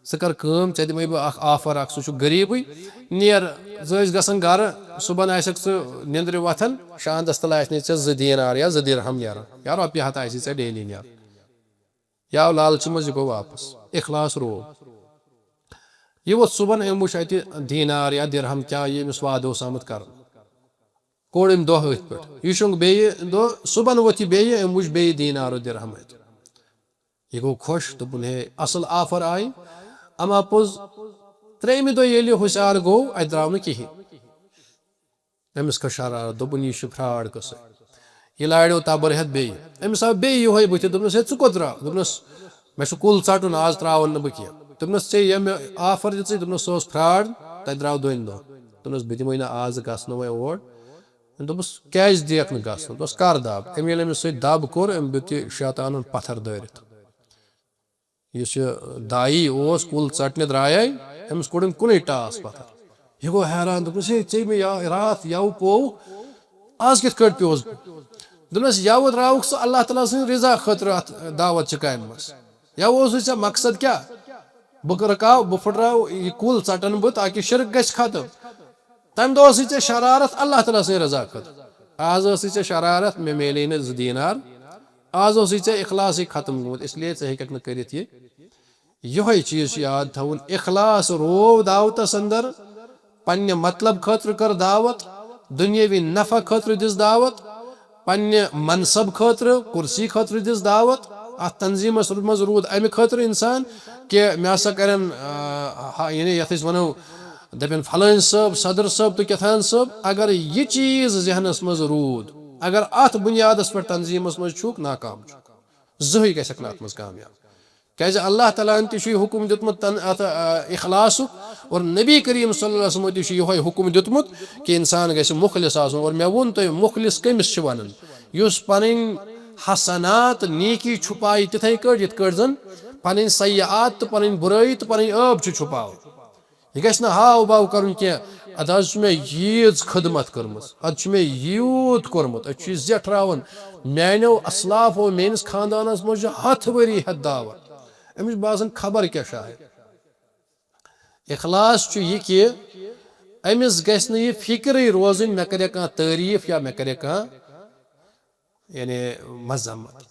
ژٕ کر کٲم، ژےٚ دِمے بہٕ اکھ offer اکھ، ژٕ چھُکھ غریٖبٕے، نیر، ژٕ ٲسۍ گژھان گرٕ، صُبحن آسکھ ژٕ نِندرِ وۄتھان، شاندس تل آسنے ژےٚ زٕ دینار یا زٕ درہم نیران، یا رۄپیہِ ہتھ آسی ژےٚ daily نیران۔" یہِ آو لالچہِ منٛز، یہِ گوٚو واپس۔ اخلاص روو۔ یہِ ووٚتھ صُبحن، أمۍ وُچھ اَتہِ دینار یا درہم کیٛاہ یہِ أمِس وعدٕ اوس آمُت کرنہٕ۔ کوٚڑ أمۍ دۄہ أتھۍ پٮ۪ٹھ۔ یہِ شوٚنٛگ بیٚیہِ دۄہ، صُبحن ووٚتھ یہِ بیٚیہِ، أمۍ وُچھ بیٚیہِ دینار و درہم اَتہِ۔ یہِ گوٚو خۄش، دوٚپُن، "ہے، اَصٕل offer آیہِ۔" اَما پوٚز، ترٛیٚیِمہِ دۄہ ییٚلہِ یہِ ہُشار گوٚو، اَتہِ درٛاو نہٕ کِہیٖنۍ۔ أمِس کھٔژ شرارت، دوٚپُن، "یہِ چھُ fraud قٕصہٕ۔" یہِ لاریو تبر ہٮ۪تھ بیٚیہِ۔ أمِس آو بیٚیہِ یِہوٚے بٕتھِ، دوٚپنَس، "ہے، ژٕ کوٚت درٛاو؟" دوٚپنَس، "مےٚ چھُ کُل ژَٹُن، آز ترٛاوَن نہٕ بہٕ کینٛہہ۔" دوٚپنَس، "ژےٚ ییٚمہِ offer دِژٕے؟" دوٚپنَس، "سُہ اوس fraud، تَتہِ درٛاو دۄنہِ دۄہَن۔" دوٚپنَس، "بہٕ دِمَے نہٕ آز گژھنہٕ وۄنۍ اور۔" دوٚپُس، "کیٛازِ دِیَکھ نہٕ گژھنہٕ؟" دوٚپُس، "کَر دَب؟" أمۍ ییٚلہِ أمِس سۭتۍ دَب کوٚر، أمۍ دیُت یہِ شیطانَن پَتھَر دٲرِتھ۔ یُس یہِ داعی اوس، کُل ژٹنہِ درٛایے، أمِس کوٚڑُن کُنُے ٹاس پتھر۔ یہِ گوٚو حیران، دوٚپنَس، "ہے، ژےٚ مےٚ یا-، راتھ یَوٕ پوٚو، آز کِتھ کٲٹھۍ پیوٚس بہٕ؟" دوٚپنَس، "یَوٕ درٛاوُکھ ژٕ اللہ تعالیٰ سٕنٛدِ رضا خٲطرٕ اَتھ دعوت چہِ کامہِ منٛز۔ یَوٕ اوسُے ژےٚ مقصد کیٛاہ؟ بہٕ رُکاو، بہٕ پھٕٹراو یہِ کُل ژٹن بہٕ تاکہِ شرک گژھِ ختم۔" تَمہِ دۄہ ٲسٕے ژےٚ شرارت اللہ تعالیٰ سٕنٛدِ رضا خٲطرٕ۔ آز ٲسٕے ژےٚ شرارت، مےٚ میلے نہٕ زٕ دینار۔ آز اوسٕے ژےٚ اخلاصٕے ختم گوٚمُت، اس لیے ژٕ ہیٚککھ نہٕ کٔرِتھ یہِ۔ یِہوٚے چیٖز چھُ یاد تھاوُن، اخلاص روو دعوتس اندر، پننہِ مطلب خٲطرٕ کٔر دعوت، دُنیٲوی نفع خٲطرٕ دِژ دعوت، پننہِ منصب خٲطرٕ، کُرسی خٲطرٕ دِژ دعوت۔ اتھ تنظیمس منٛز روٗد امہِ خٲطرٕ انسان کہِ مےٚ ہسا کرن، آ، ہا، یعنی یتھ أسۍ ونو، دپن فلٲنۍ صٲب، صدر صٲب تہٕ کیٛاہ تام صٲب، اگر یہِ چیٖز ذہنس منٛز روٗد، اگر اتھ بنیادس پٮ۪ٹھ تنظیمس منٛز چھُکھ، ناکام چھُکھ، زٕہٕے گژھکھ نہٕ اتھ منٛز کامیاب۔ کیازِ اللہ تعالیٰ ہن تہِ چھُ یہِ حُکم دیُتمُت تن-، اتھ، آ، اخلاصُک، اور نبی کریم صلی اللہ علیہ وسلمو تہِ چھُ یِہوٚے حُکم دیُتمُت کہِ انسان گژھِ مُخلص آسُن۔ اور مےٚ ووٚن تۄہہِ مُخلص کٔمِس چھِ ونان؟ یُس پنٕنۍ حسنات، نیکی چھُپایہِ تِتھے کٲٹھۍ یِتھ کٲٹھۍ زن پنٕنۍ سیئات تہٕ پنٕنۍ بُرٲیی تہٕ پنٕنۍ عٲب چھُ چھُپاوان۔ یہِ گژھِ نہٕ ہاو باو کرُن کینٛہہ، "اتھ حظ چھُ مےٚ ییٖژ خدمت کٔرمٕژ، اتھ چھُ مےٚ یوٗت کوٚرمُت، أسۍ چھِ یہِ زیٹھراوان، میانیو اسلافو میٲنِس خاندانس منٛز چھِ ہتھ ؤری ہٮ۪تھ دعوت۔" أمِس چھُ باسان خبر کیٛاہ شاید۔ اخلاص چھُ یہِ کہِ أمِس گژھِ نہٕ یہِ فکرٕے روزٕنۍ مےٚ کرِ کانٛہہ تعریٖف یا مےٚ کرِ کانٛہہ، یعنی، مذمت۔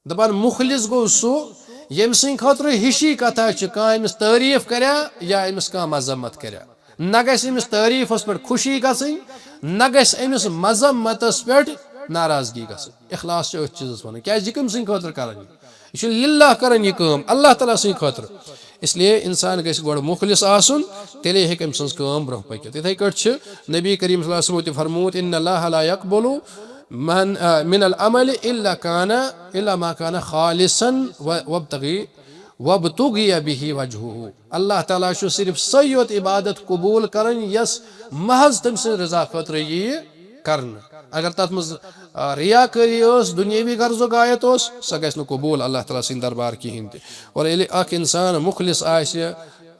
دپان مُخلص گوٚو سُہ، ییٚمہِ سٕنٛدِ خٲطرٕ ہِشی کتھا چھِ، کانٛہہ أمِس تعریٖف کریا یا أمِس کانٛہہ مذمت کریا۔ نہ گژھِ أمِس تعریٖفس پٮ۪ٹھ خوشی گژھٕنۍ، نہ گژھِ أمِس مذمتس پٮ۪ٹھ ناراضگی گژھٕنۍ۔ اخلاص چھُ أتھۍ چیٖزس ونان۔ کیازِ یہِ کٔمۍ سٕنٛدِ خٲطرٕ کران یہِ؟ یہِ چھُ للہ کران یہِ کٲم، اللہ تعالیٰ سٕنٛدِ خٲطرٕ۔ اس لیے انسان گژھِ گۄڈٕ مُخلص آسُن، تیٚلے ہیٚکہِ أمۍ سٕنٛز کٲم برونٛہہ پٔکِتھ۔ یِتھے کٲٹھۍ چھِ نبی کریم صلی اللہ علیہ وسلمو تہِ فرموومُت، "ان اللہ لا یقبل من، آ، من العمل الا کان، الا ما کان خالصا و-، وابتغی، وابتغی بہ وجہہ۔" اللہ تعالیٰ چھُ صرف سۄے یوت عبادت قبول کران یۄس محض تٔمۍ سٕنٛز رضا خٲطرٕ ییہِ کرنہٕ۔ اگر تتھ منٛز، آ، ریاکٲری ٲس، دُنیٲوی غرض و غایت اوس، سۄ گژھِ نہٕ قبول اللہ تعالیٰ سٕنٛدِ دربار کِہیٖنۍ تہِ۔ اور ییٚلہِ اکھ انسان مُخلص آسہِ،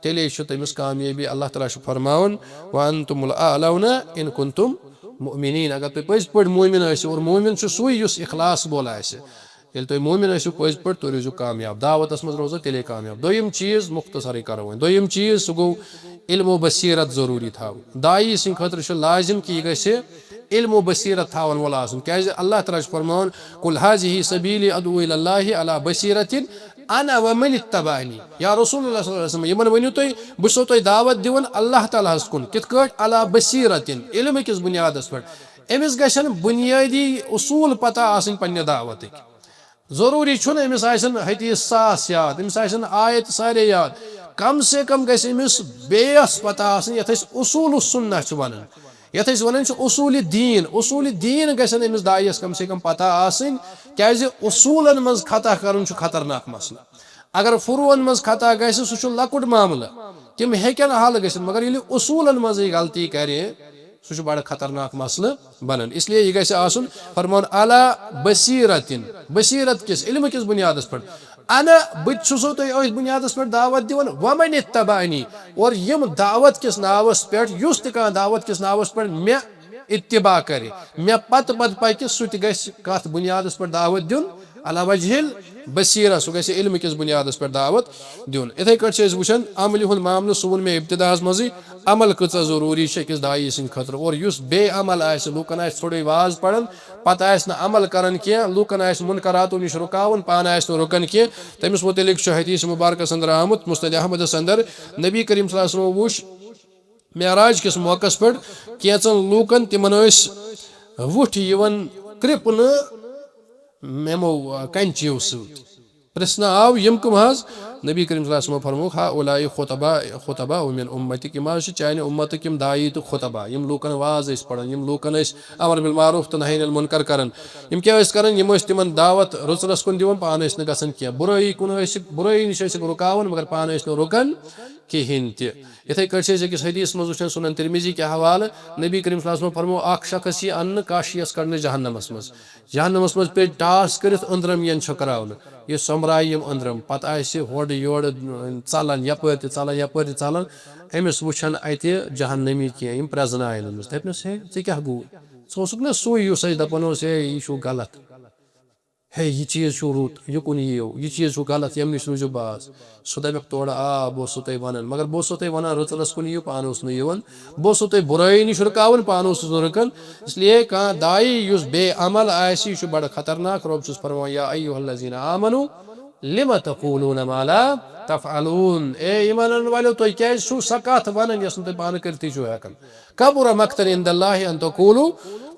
تیٚلے چھُ تٔمِس کامیٲبی۔ اللہ تعالیٰ چھُ فرماوان، "وانتم الاعلون ان کنتم مؤمنین، اگر تُہۍ پٔزۍ پٲٹھۍ مومن ٲسِو، اور مومن چھُ سُے یُس اخلاص وول آسہِ۔ ییٚلہِ تُہۍ مومن ٲسِو پٔزۍ پٲٹھۍ، تُہۍ روٗزِو کامیاب، دعوتس منٛز روزو تیٚلے کامیاب۔ دوٚیِم چیٖز، مختصرٕے کرو وۄنۍ، دوٚیِم چیٖز سُہ گوٚو علم و بصیرت ضروٗری تھاوُن۔ داعی سٕنٛدِ خٲطرٕ چھُ لازم کہِ یہِ گژھِ علم و بصیرت تھاون وول آسُن، کیازِ اللہ تعالیٰ چھُ فرماوان، "قل هذه سبيلي أدعو إلى الله على بصيرة أنا ومن اتبعني"۔ یا رسول اللہ صلی اللہ علیہ وسلم، یِمن ؤنِو تُہۍ، بہٕ چھُسو تۄہہِ دعوت دِوان اللہ تعالیٰ ہس کُن، کِتھ کٲٹھۍ؟ "على بصيرة"، علم کِس بُنیادس پٮ۪ٹھ۔ أمِس گژھن بُنیٲدی اصوٗل پتہ آسٕنۍ پننہِ دعوتٕکۍ۔ ضروٗری چھُنہٕ أمِس آسن حدیث ساس یاد، أمِس آسن آیت سارے یاد، کم سے کم گژھِ أمِس بیس پتہ آسٕنۍ، یتھ أسۍ اصوٗل السنہ چھِ ونان، یتھ أسۍ ونان چھِ اصوٗل دین۔ اصوٗل دین گژھن أمِس داعیس کم سے کم پتہ آسٕنۍ، کیازِ اصوٗلن منٛز خطا کرُن چھُ خطرناک مسلہٕ۔ اگر فروعن منٛز خطا گژھِ، سُہ چھُ لۄکُٹ معاملہٕ، تِم ہیٚکن حل گٔژھِتھ، مگر ییٚلہِ اصوٗلن منٛزٕے غلطی کرِ، سُہ چھُ بڑٕ خطرناک مسلہٕ بنان۔ اس لیے یہِ گژھِ آسُن، فرماوُن، "على بصيرة"، بصیرت کِس، علم کِس بُنیادس پٮ۪ٹھ۔ "أنا"، بہٕ تہِ چھُسو تۄہہِ أتھۍ بُنیادس پٮ۪ٹھ دعوت دِوان، "ومن اتبعني"، اور یِم دعوت کِس ناوس پٮ۪ٹھ، یُس تہِ کانٛہہ دعوت کِس ناوس پٮ۪ٹھ مےٚ اتباع کرِ، مےٚ پتہٕ پتہٕ پکہِ، سُہ تہِ گژھِ کتھ بُنیادس پٮ۪ٹھ دعوت دیُن؟ "على وجه البصيرة"، سُہ گژھِ علم کِس بُنیادس پٮ۪ٹھ دعوت دیُن۔ اِتھے کٲٹھۍ چھِ أسۍ وٕچھان عملہِ ہُنٛد معاملہٕ، سُہ ووٚن مےٚ ابتداہس منٛزٕے، عمل کۭژاہ ضروٗری چھِ أکِس داعی سٕنٛدِ خٲطرٕ، اور یُس بے عمل آسہِ، لوٗکن آسہِ ژھوٚرُے واز پران، پتہٕ آسہِ نہٕ عمل کران کینٛہہ، لوٗکن آسہِ منکراتو نِش رُکاوُن، پانہٕ آسہِ نہٕ رُکان کینٛہہ، تٔمِس متعلق چھُ حدیث مبارکس اندر آمُت، مسند احمدس اندر، نبی کریم صلی اللہ علیہ وسلم وُچھ معراج کِس موقعس پٮ۪ٹھ کینٛژن لوٗکن، تِمن ٲسۍ وُٹھۍ یِوان کرٛپنہٕ یِمو، آ، کنچیو سۭتۍ۔ پرژھنہٕ آو، "یِم کٕم حظ؟" نبی کریم صلی اللہ علیہ وسلمو فرمووُکھ، "هؤلاء خطباء، خطباء من امتک"، یِم حظ چھِ چانہِ امتٕکۍ یِم داعی تہٕ خطبا، یِم لوٗکن واز ٲسۍ پران، یِم لوٗکن ٲسۍ امر بالمعروف تہٕ نہی عن المنکر کران۔ یِم کیٛاہ ٲسۍ کران؟ یِم ٲسۍ تِمن دعوت رٕژ رَژھ کُن دِوان، پانہٕ ٲسۍ نہٕ گژھان کینٛہہ۔ بُرٲیی کُن ٲسِکھ، بُرٲیی نِش ٲسِکھ رُکاوان، مگر پانہٕ ٲسۍ نہٕ رُکان کِہینۍ تہِ۔ یِتھے کٲٹھۍ چھِ أسۍ أکِس حدیثس منٛز وٕچھان، سُنن ترمذی کہِ حوالہٕ، نبی کریم صلی اللہ علیہ وسلمو فرموو، اکھ شخص یی اننہٕ کاشیس کڑنہٕ جہنمس منٛز۔ جہنمس منٛز پیٚیہِ ٹاس کٔرِتھ أنٛدرم یَن چھٔکراونہٕ۔ یہِ سۄمبرایہِ یِم أنٛدرم، پتہٕ آسہِ ہورٕ یورٕ ژلان، یپٲرۍ تہِ ژلان، یپٲرۍ تہِ ژلان۔ أمِس وٕچھن اتہِ جہنمی کینٛہہ، یِم پرٛزناون أمِس۔ دپنس، "ہے، ژےٚ کیٛاہ گوٚو؟ ژٕ اوسُکھ نا سُے یُس اَسہِ دپان اوس، ہے، یہِ چھُو غلط۔ ہے، یہِ چیٖز چھُو رُت، یہِ کُن یِیِو، یہِ چیٖز چھُو غلط، ییٚمہِ نِش روٗزِو باز۔" سُہ دپٮ۪کھ تورٕ، "آ، بہٕ اوسُس تۄہہِ ونان، مگر بہٕ اوسُس تۄہہِ ونان، رٕژ رٕژ کُن یِیِو، پانہٕ اوسُس نہٕ یِوان۔ بہٕ اوسُس تۄہہِ بُرٲیی نِش رُکاوان، پانہٕ اوسُس نہٕ رُکان۔" اس لیے کانٛہہ داعی یُس بے عمل آسہِ، یہِ چھُ بڑٕ خطرناک۔ رۄب چھُس فرماوان، "یا ایھا الذین آمنوا لم تقولون ما لا تفعلون"، اے ایمان انن والٮ۪و، تُہۍ کیٛازِ چھِو سۄ کتھ ونان، یۄس نہٕ تُہۍ پانہٕ کٔرتھٕے چھِو ہٮ۪کان؟ "کبر مقتا عند اللہ ان تقولوا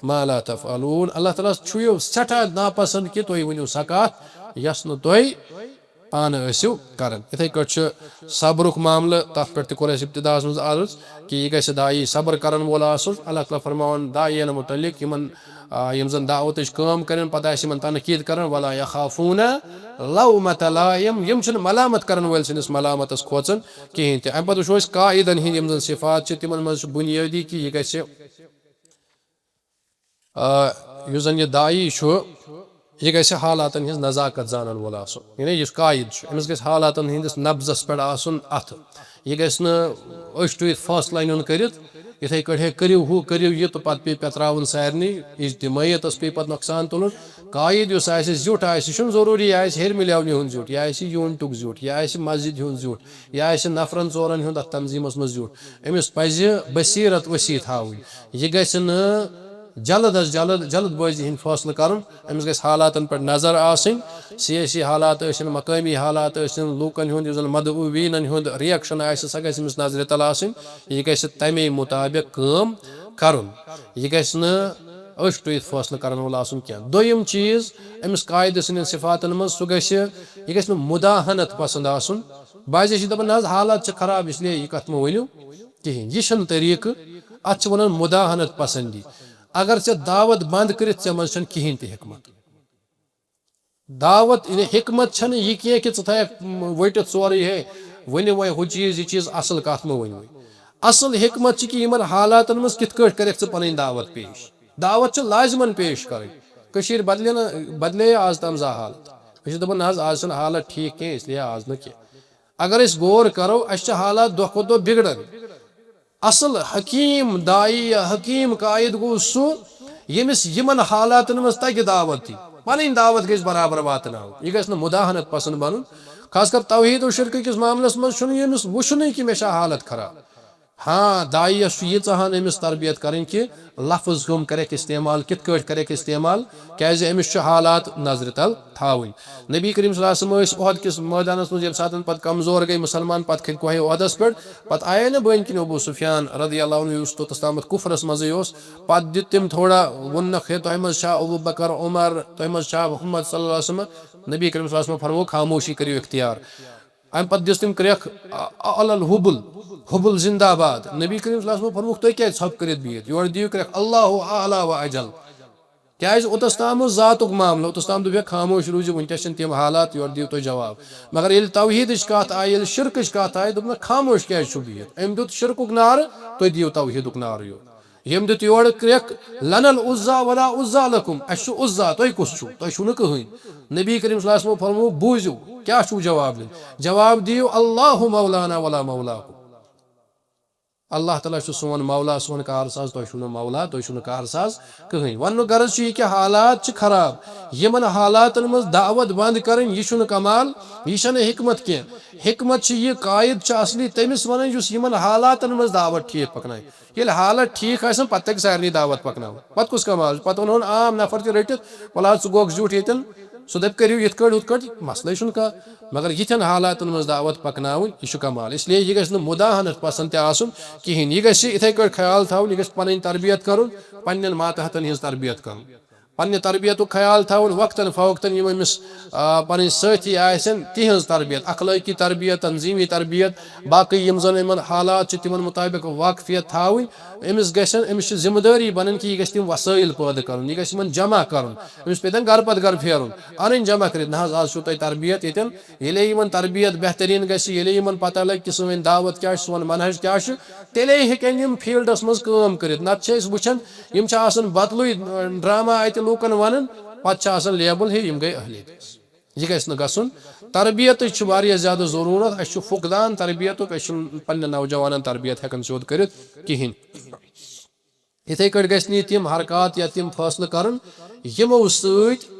ما لا تفعلون"، اللہ تعالیٰ ہس چھُ یہِ سٮ۪ٹھاہ ناپسند کہِ تُہۍ ؤنِو سۄ کتھ، یۄس نہٕ تُہۍ پانہٕ ٲسِو کران۔ یِتھے کٲٹھۍ چھُ صبرُک معاملہٕ، تتھ پٮ۪ٹھ تہِ کوٚر اَسہِ ابتداہس منٛز عرض کہِ یہِ گژھِ داعی صبر کرن وول آسُن۔ اللہ تعالیٰ فرماوان داعین متعلق، یِمن، آ، یِم زن دعوتٕچ کٲم کرن، پتہٕ آسہِ یِمن تنقید کران، "ولا یخافون لومۃ لائم"، یِم چھِنہٕ ملامت کرن وٲلۍ سٕنٛدِس ملامتس کھوژان کِہینۍ تہِ۔ امہِ پتہٕ وٕچھو أسۍ قائدن ہٕنٛدۍ یِم زن صفات چھِ، تِمن منٛز چھُ بُنیٲدی کہِ یہِ گژھِ آ، یُس زن یہِ داعی چھُ، یہِ گژھِ حالاتن ہٕنٛز نزاکت زانن وول آسُن۔ یعنی یُس قائد چھُ، أمِس گژھِ حالاتن ہٕنٛدِس نبضس پٮ۪ٹھ آسُن اَتھٕ۔ یہِ گژھِ نہٕ أچھ ٹُوِتھ فٲصلہٕ نیُن کٔرِتھ، یِتھے کٲٹھۍ، "ہے، کٔرِو ہُہ، کٔرِو یہِ"، تہٕ پتہٕ پیٚیہِ پٮ۪تراوُن سارنٕے، اجتماعیتس پیٚیہِ پتہٕ نۄقصان تُلُن۔ قائد یُس آسہِ، زیُٹھ آسہِ، یہِ چھُنہٕ ضروٗری یہِ آسہِ ہیٚرمہِ لیولہِ ہُنٛد زیُٹھ، یہِ آسہِ یوٗنٹُک زیُٹھ، یہِ آسہِ مسجدِ ہُنٛد زیُٹھ، یہِ آسہِ نفرن ژورن ہُنٛد اتھ تنظیمس منٛز زیُٹھ۔ أمِس پزِ بصیرت وسیع تھاوٕنۍ۔ یہِ گژھِ نہٕ جلد از جلد، جلد بٲزی ہٕنٛدۍ فٲصلہٕ کرُن۔ أمِس گژھِ حالاتن پٮ۪ٹھ نظر آسٕنۍ۔ سیٲسی حالات ٲسِن، مقٲمی حالات ٲسِن، لوٗکن ہُنٛد، یُس زن مدعویٖنن ہُنٛد reaction آسہِ، سۄ گژھِ أمِس نظرِ تل آسٕنۍ۔ یہِ گژھِ تمے مُطابق کٲم کرُن۔ یہِ گژھِ نہٕ أچھ ٹُوِتھ فٲصلہٕ کرن وول آسُن کینٛہہ۔ دوٚیِم چیٖز، أمِس قاعدٕ سٕنٛدٮ۪ن صفاتن منٛز، سُہ گژھِ، یہِ گژھِ نہٕ مداہنت پسند آسُن۔ بعضے چھِ دپان، "نہ حظ، حالات چھِ خراب، اس لیے یہِ کتھ مہٕ ؤنِو کِہینۍ۔" یہِ چھُنہٕ طریٖقہٕ، اتھ چھِ ونان مداہنت پسندی۔ اگر ژےٚ دعوت بنٛد کٔرِتھ ژےٚ منٛز چھَنہٕ کِہیٖنۍ تہِ حکمت۔ دعوت، یعنی حکمت چھَنہٕ یہِ کینٛہہ کہِ ژٕ تھایَکھ ؤٹِتھ سورُے، ہے، ؤنِو وۄنۍ ہُہ چیٖز، یہِ چیٖز، اَصٕل کَتھ مہٕ ؤنِو۔ اَصٕل حکمت چھِ کہِ یِمَن حالاتَن منٛز کِتھ کٲٹھۍ کَرٮ۪کھ ژٕ پَنٕنۍ دعوت پیش۔ دعوت چھِ لازمَن پیش کَرٕنۍ۔ کٔشیٖر بدلے نہ، بدلے آز تام زانٛہہ حالت۔ أسۍ چھِ دَپان، نہ حظ، آز چھَنہٕ حالت ٹھیٖک کینٛہہ، اس لیے آز نہٕ کینٛہہ۔ اگر أسۍ غور کَرو، اَسہِ چھِ حالات دۄہ کھۄتہٕ دۄہ بِگڑان۔ اصل حکیم داعی یا حکیم قائد گوٚو سُہ، ییٚمِس یِمن حالاتن منٛز تگہِ دعوت دی۔ پنٕنۍ دعوت گژھِ برابر واتناوٕنۍ، یہِ گژھِ نہٕ مداہنت پسند بنُن۔ خاص کر توحید و شرک کِس معاملس منٛز چھُنہٕ ییٚمِس وٕچھُنٕے کہِ مےٚ چھا حالت خراب۔ ہاں، داعیس چھُ ییٖژاہ ہن أمِس تربیت کرٕنۍ کہِ لفظ کم کرٮ۪کھ استعمال، کِتھ کٲٹھۍ کرٮ۪کھ استعمال، کیازِ أمِس چھُ حالات نظرِ تل تھاوٕنۍ۔ نبی کریم صلی اللہ علیہ وسلم ٲسۍ احد کِس مٲدانس منٛز، ییٚمہِ ساتہٕ پتہٕ کمزور گٔے مسلمان، پتہٕ کھٔتۍ کوہے احدس پٮ۪ٹھ، پتہٕ آیے نہٕ بٔنۍ کِنۍ ابو سفیان رضی اللہ عنہ، یُس توٚتس تامتھ کفرس منٛزٕے اوس۔ پتہٕ دیُت تٔمۍ تھوڑا، ووٚننکھ، ہے، تۄہہِ منٛز چھا ابو بکر، عمر، تۄہہِ منٛز چھا محمد صلی اللہ علیہ وسلم؟ نبی کریم صلی اللہ علیہ وسلم فرموو، خاموشی کٔرِو اختیار۔ امہِ پتہٕ دِژ تٔمۍ کرٛٮ۪کھ، "ا-، ا-، الحبل، حبل زندہ باد۔" نبی کریم صلی اللہ علیہ وسلم فرمووُکھ، "تُہۍ کیازِ ژھۄپہٕ کٔرِتھ بِہِتھ؟ یورٕ دِیِو کرٛٮ۪کھ، اللہ اعلیٰ و اجل۔" کیازِ اوٚتس تام اوس ذاتُک معاملہٕ، اوٚتس تام دوٚپ، "ہے، خاموش روٗزِو، وٕنکیٚس چھِنہٕ تِم حالات، یورٕ دِیِو تُہۍ جواب۔" مگر ییٚلہِ توحیٖدٕچ کتھ آیہِ، ییٚلہِ شرکٕچ کتھ آیہِ، دوٚپنکھ، "خاموش کیازِ چھُو بِہِتھ؟" أمۍ دیُت شرکُک نعرٕ، تُہۍ دِیِو توحیٖدُک نعرٕ یورٕ۔ ییٚمۍ دیُت یورٕ کرٛٮ۪کھ، "لنا العزی ولا عزی لکم"، اَسہِ چھُ عزا، تۄہہِ کُس چھُو؟ تۄہہِ چھُو نہٕ کٕہٕنۍ۔ نبی کریم صلی اللہ علیہ وسلمو فرموو، بوٗزِو، کیٛاہ چھُو جواب دیُن؟ جواب دِیِو، "اللہ مولانا ولا مولاکم"۔ اللہ تعالیٰ چھُ سون مولا، سون کارساز، تۄہہِ چھُو نہٕ مولا، تۄہہِ چھُو نہٕ کارساز کٕہٕنۍ۔ وَننُک غرض چھُ یہِ کہِ حالات چھِ خراب۔ یِمن حالاتن منٛز دعوت بنٛد کرٕنۍ، یہِ چھُنہٕ کمال، یہِ چھَنہٕ حکمت کینٛہہ۔ حکمت چھِ یہِ، قائد چھُ اصلی تٔمِس وَنان، یُس یِمن حالاتن منٛز دعوت ٹھیٖک پکنایہِ۔ ییٚلہِ حالت ٹھیٖک آسن، پتہٕ تگہِ سارنٕے دعوت پکناوٕنۍ۔ پتہٕ کُس کمال چھُ؟ پتہٕ وَنہون عام نفر تہِ رٔٹِتھ، "وَلہٕ حظ، ژٕ گوٚکھ زیُٹھ ییٚتٮ۪ن"، سُہ دَپہِ، "کٔرِو یِتھ کٲٹھۍ، ہُتھ کٲٹھۍ، مسلے چھُنہٕ کانٛہہ۔" مگر یِتھٮ۪ن حالاتن منٛز دعوت پکناوٕنۍ، یہِ چھُ کمال۔ اس لیے یہِ گژھِ نہٕ مداہنت پسند تہِ آسُن کِہیٖنۍ۔ یہِ گژھِ یِتھے کٲٹھۍ خیال تھاوُن، یہِ گژھِ پنٕنۍ تربیت کرُن، پننٮ۪ن ماتحتن ہٕنٛز تربیت کرُن۔ پننہِ تربیتُک خیال تھاوُن، وقتاً فوقتاً یِم أمِس، آ، پنٕنۍ سٲتھی آسن، تِہنٛز تربیت، اخلٲقی تربیت، تنظیمی تربیت، باقٕے یِم زن یِمن حالات چھِ، تِمن مطابق واقفیت تھاوٕنۍ۔ أمِس گژھن، أمِس چھِ ذمہٕ دٲری بنان کہِ یہِ گژھِ تِم وسٲیِل پٲدٕ کرُن، یہِ گژھِ یِمن جمع کرُن، أمِس پیٚتن گرٕ پتہٕ گرٕ پھیرُن، انٕنۍ جمع کٔرِتھ، نہ حظ، آز چھُو تۄہہِ تربیت ییٚتٮ۪ن۔ ییٚلے یِمن تربیت بہتریٖن گژھِ، ییٚلے یِمن پتہ لگہِ کہِ سٲنۍ دعوت کیٛاہ چھِ، سون منہج کیٛاہ چھُ، تیٚلے ہیٚکن یِم فیلڈس منٛز کٲم کٔرِتھ۔ نتہٕ چھِ أسۍ وٕچھان، یِم چھِ آسان بدلٕے، اَ، ڈرامہ اتہِ لوٗکن ونان، پتہٕ چھِ آسان لیبل، ہے، یِم گٔے اہل حدیث۔ یہِ گژھِ نہٕ گژھُن۔ تربیتٕچ چھِ واریاہ زیادٕ ضروٗرت۔ اَسہِ چھُ فقدان تربیتُک، أسۍ چھِنہٕ پننٮ۪ن نوجوانن تربیت ہٮ۪کان سیوٚد کٔرِتھ کِہیٖنۍ۔ یِتھے کٲٹھۍ گژھِ نہٕ یہِ تِم حرکات یا تِم فٲصلہٕ کرُن، یِمو سۭتۍ،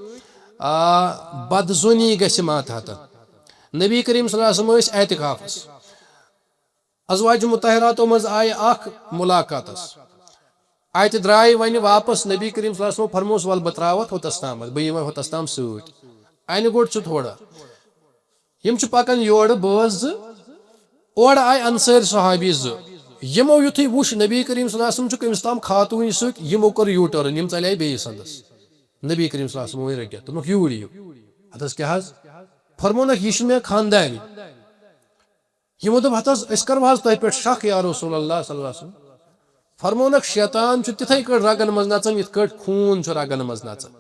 آ، بدظنی گژھِ ماتحتن۔ نبی کریم صلی اللہ علیہ وسلم ٲسۍ اعتکافس۔ ازواج مطہراتو منٛز آیہِ اکھ ملاقاتس۔ اتہِ درٛاے وۄنۍ واپس، نبی کریم صلی اللہ علیہ وسلم فرموس، "ول بہٕ ترٛاوتھ ہوٚتس تامتھ، بہٕ یِمے ہوٚتس تام سۭتۍ۔" انہِ گوٚٹ چھُ تھوڑا۔ یِم چھِ پکان یورٕ بٲژ زٕ، اورٕ آیہِ انصٲرۍ صحابی زٕ۔ یِمو یُتھُے وُچھ نبی کریم صلی اللہ علیہ وسلم چھُ کٔمِس تام خاتوٗنہِ سۭتۍ، یِمو کوٚر یوٗ ٹٲرٕن، یِم ژَلے بیٚیِس اندس۔ نبی کریم صلی اللہ علیہ وسلم وۄنۍ رٔٹِتھ، دوٚپُکھ، "یوٗرۍ یِیِو۔" ہتس کیٛاہ حظ؟ فرموونکھ، "یہِ چھُ مےٚ خاندانی۔" یِمو دوٚپ، "ہتہٕ حظ، أسۍ کرو حظ تۄہہِ پٮ۪ٹھ شک یا رسول اللہ صلی اللہ علیہ وسلم؟" فرموونکھ، "شیطان چھُ تِتھے کٲٹھۍ رگن منٛز نژان، یِتھ کٲٹھۍ خوٗن چھُ رگن منٛز نژان۔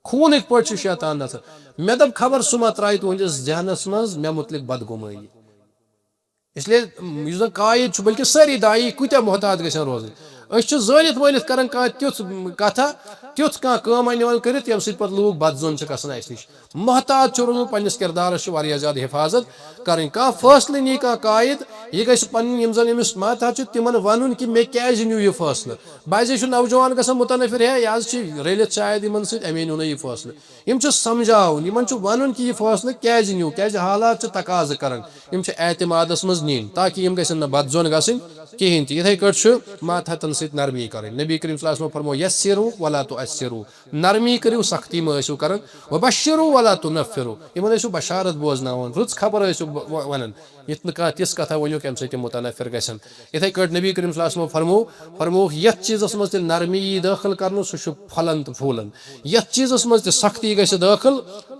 خوٗنٕکۍ پٲٹھۍ چھُ شیطان نژان۔" مےٚ دوٚپ، "خبر سُہ ما ترٛایہِ تُہنٛدِس ذہنس منٛز مےٚ مُتعلق بدگُمٲنی؟" اس لیے، م، یُس زن قائد چھُ، بلکہِ سٲری داعی کۭتیاہ محتاط گژھن روزٕنۍ۔ أسۍ چھِ زٲنِتھ وٲنِتھ کران کانٛہہ تیُتھ، م، کتھا، تیُتھ کانٛہہ کٲم انہِ نِوان کٔرِتھ، ییٚمہِ سۭتۍ پتہٕ لوٗکھ بدظن چھِ گژھان اسہِ نِش۔ محتاط چھُ روزُن، پننِس کردارس چھُ واریاہ زیادٕ حفاظت کرٕنۍ۔ کانٛہہ فٲصلہٕ نی کانٛہہ قائد، یہِ گژھِ پنٕنۍ یِم زن أمِس ماتحت چھِ، تِمن ونُن کہِ مےٚ کیازِ نیوٗ یہِ فٲصلہٕ۔ بعضے چھُ نوجوان گژھان متنفر، ہے، یہِ حظ چھِ رٔلِتھ شاید یِمن سۭتۍ، امے نیوٗ نہٕ یہِ فٲصلہٕ۔ یِم چھِ سمجھاوُن، یِمن چھُ ونُن کہِ یہِ فٲصلہٕ کیازِ نیوٗ، کیازِ حالات چھِ تقاضہٕ کران۔ یِم چھِ اعتمادس منٛز نِنۍ، تاکہِ یِم گژھن نہٕ بدظن گژھٕنۍ کِہینۍ تہِ۔ یِتھے کٲٹھۍ چھُ ماتحتن سۭتۍ نرمی کرٕنۍ۔ نبی کریم صلی اللہ علیہ وسلم فرموو، "یسروا ولا تعسروا"، نرمی کٔرِو، سختی مہ ٲسِو کران، "وبشروا ولا تنفروا"، یِمن ٲسِو بشارت بوزناوان، رٕژ خبر ٲسِو ب-، و-، ونان، یِتھ نہٕ کانٛہہ تِژھ کتھا ؤنِو، کمہِ سۭتۍ تِم متنفر گژھن۔ یِتھے کٲٹھۍ نبی کریم صلی اللہ علیہ وسلم فرموو، فرمووُکھ، یتھ چیٖزس منٛز تہِ نرمی یی دٲخل کرنہٕ، سُہ چھُ پھۄلان تہٕ پھوٗلان۔ یتھ چیٖزس منٛز تہِ سختی گژھِ دٲخل،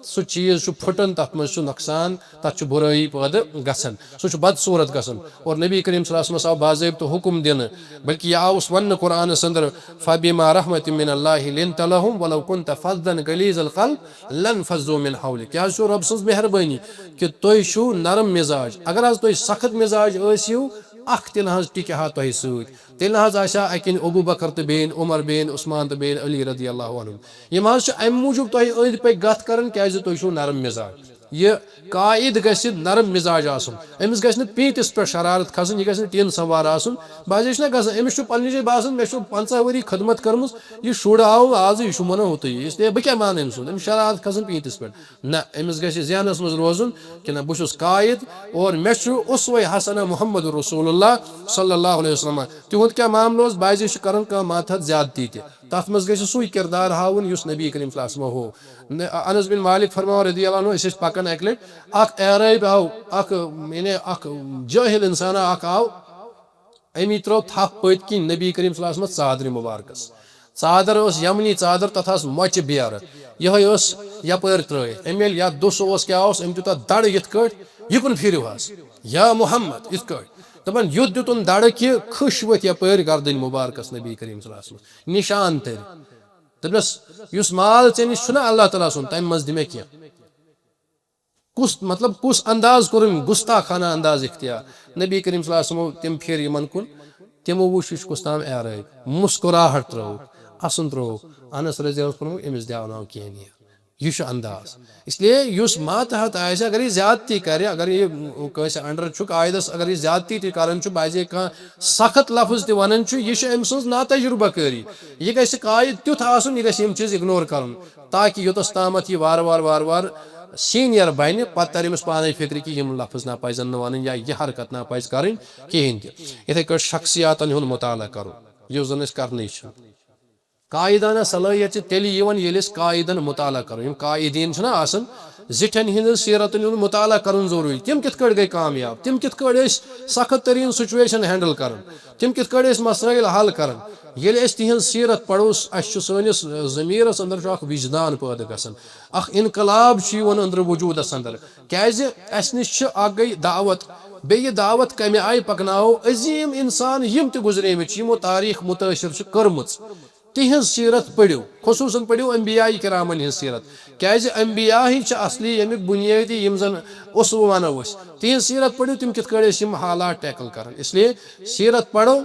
سُہ چیٖز چھُ پھُٹان، تتھ منٛز چھُ نۄقصان، تتھ چھُ بُرٲیی پٲدٕ گژھان، سُہ چھُ بدصوٗرت گژھان۔ اور نبی کریم صلی اللہ علیہ وسلمس آو باضٲبطہٕ حُکم دِنہٕ، بلکہِ یہِ آوُس وننہٕ قرآنس اندر، "فبما رحمة من الله لنت لهم ولو كنت فظا غليظ القلب لانفضوا من حولك"۔ کیازِ چھُ رۄب سٕنٛز مہربٲنی کہِ تُہۍ چھِو نرم مزاج۔ اگر حظ تُہۍ سخت مزاج ٲسِو، اکھ تہِ نہ حظ ٹِکہِ ہا تۄہہِ سۭتۍ۔ تیٚلہِ نہ حظ آسہِ ہا اَکہِ اَنہِ ابو بکر تہٕ بیٚیہِ اَنہِ عمر، بیٚیہِ اَنہِ عثمان تہٕ بیٚیہِ اَنہِ علی رضی اللہ عنہم۔ یِم حظ چھِ اَمہِ موٗجوٗب تۄہہِ أنٛدۍ پٔکۍ گَتھ کران، کیازِ تُہۍ چھِو نرم مزاج۔ یہِ قائد گژھِ نرم مزاج آسُن، أمِس گژھِ نہٕ پیٖنتِس پٮ۪ٹھ شرارت کھسٕنۍ، یہِ گژھِ نہٕ ٹیٖن سموار آسُن۔ بعضے چھِنہ گژھان، أمِس چھُ پننہِ جایہِ باسان، مےٚ چھُ پنٛژاہ ؤری خدمت کٔرمٕژ، یہِ شُر آو آزٕ، یہِ چھُ وَنان ہُتُے، اس لیے بہٕ کیٛاہ مانہٕ أمۍ سُنٛد؟ أمِس شرارت کھسان پیٖنتِس پٮ۪ٹھ۔ نہ، أمِس گژھِ ذہنس منٛز روزُن کہِ نہ، بہٕ چھُس قائد اور مےٚ چھُ اسوہ حسنہ محمد رسول اللہ صلی اللہ علیہ وسلم۔ تِہُنٛد کیٛاہ معاملہٕ اوس؟ بعضے چھِ کران کانٛہہ ماتحت زیادتی تہِ، تتھ منٛز گژھِ سُے کردار ہاوُن یُس نبی کریم صلی اللہ علیہ وسلم ہوو۔ نہ، انس بن مالک فرماوان رضی اللہ عنہ، أسۍ ٲسۍ پکان اکہِ لٹہِ، اکھ اعرٲبۍ آو، اکھ، یعنی اکھ جٲہل انسان اکھ آو، أمی ترٲو تھپھ پٔتۍ کِنۍ نبی کریم صلی اللہ علیہ وسلمس ژادرِ مبارکس۔ ژادر ٲس یمنی ژادر، تتھ آسہٕ مۄچہِ بیرٕ، یِہوٚے ٲس یپٲرۍ ترٲیِتھ۔ أمۍ ییٚلہِ یتھ دُسہٕ اوس کیٛاہ اوس، أمۍ دیُت اتھ دڑٕ یِتھ کٲٹھۍ، یہِ کُن پھِرِو حظ، یا محمد، یِتھ کٲٹھۍ۔ دپان یُتھ دیُتُن دڑٕ کہِ کھٕش ؤتھۍ یپٲرۍ گردٕنۍ مبارکس نبی کریم صلی اللہ علیہ وسلمس، نشان تٔرۍ۔ دوٚپنس، یُس مال ژےٚ نِش چھُنہ اللہ تعالیٰ سُنٛد، تمہِ منٛز دِ مےٚ کینٛہہ۔ کُس، مطلب، کُس انداز کوٚرُن، گستاخانہ انداز اختیار۔ نبی کریم صلی اللہ علیہ وسلم تِم پھِر یِمن کُن، تِمو وُچھ یہِ چھُ کُس تام اعرٲبۍ، مسکراہٹ ترٲوٕکھ، اسُن ترٲوٕکھ۔ انس رضی اللہ عنہ کوٚرمُت، أمِس دیاوناو کینٛہہ نہٕ۔ یہِ چھُ انداز۔ اس لیے یُس ماتحت آسہِ، اگر یہِ زیادتی کرِ، اگر یہِ کٲنٛسہِ under چھُ قائدس، اگر یہِ زیادتی تہِ کران چھُ، بعضے کانٛہہ سخت لفظ تہِ ونان چھُ، یہِ چھُ أمۍ سٕنٛز ناتجربہ کٲری۔ یہِ گژھِ قائد تیُتھ آسُن، یہِ گژھِ یِم چیٖز ignore کرُن، تاکہ یوٚتس تامتھ یہِ وارٕ وارٕ وارٕ وارٕ senior بنہِ، پتہٕ ترِ أمِس پانے فکرِ کہِ یِم لفظ نہ پزن نہٕ ونٕنۍ یا یہِ حرکت نہ پزِ کرٕنۍ کہیٖنۍ تہِ۔ یِتھے کٲٹھۍ شخصیاتن ہُنٛد مطالعہ کرُن، یُس زن أسۍ کرنٕے چھِ۔ قائدانہ صلٲحیت چھِ تیٚلہِ یِوان، ییٚلہِ أسۍ قائدن مطالعہ کرو۔ یِم قائدین چھِنہ آسان، زِٹھٮ۪ن ہٕنٛدٮ۪ن سیرتن ہُنٛد مطالعہ کرُن ضروٗری۔ تِم کِتھ کٲٹھۍ گٔے کامیاب؟ تِم کِتھ کٲٹھۍ ٲسۍ سخت ترین situation handle کران؟ تِم کِتھ کٲٹھۍ ٲسۍ مسٲیل حل کران؟ ییٚلہِ أسۍ تِہنٛز سیرت پرو، اَسہِ چھُ سٲنِس، آ، ضمیرس اندر چھُ اکھ وجدان پٲدٕ گژھان، اکھ انقلاب چھُ یِوان أنٛدرٕ وجودس اندر۔ کیازِ؟ اَسہِ نِش چھِ اکھ گٔے دعوت، بیٚیہِ دعوت کمہِ آیہِ پکناوو؟ عظیم انسان یِم تہِ گُزریمٕتۍ چھِ، یِمو تاریخ متٲثر چھِ کٔرمٕژ، تِہنٛز سیرت پٔرِو، خصوٗصاً پٔرِو انبیاء کرامن ہٕنٛز سیرت، کیازِ انبیاء ہٕے چھِ اصلی ییٚمیُک بُنیٲدی، یِم زن اسوٕ ونو أسۍ، تِہنٛز سیرت پٔرِو، تِم کِتھ کٲٹھۍ ٲسۍ یِم حالات tackle کران۔ اس لیے سیرت پرو،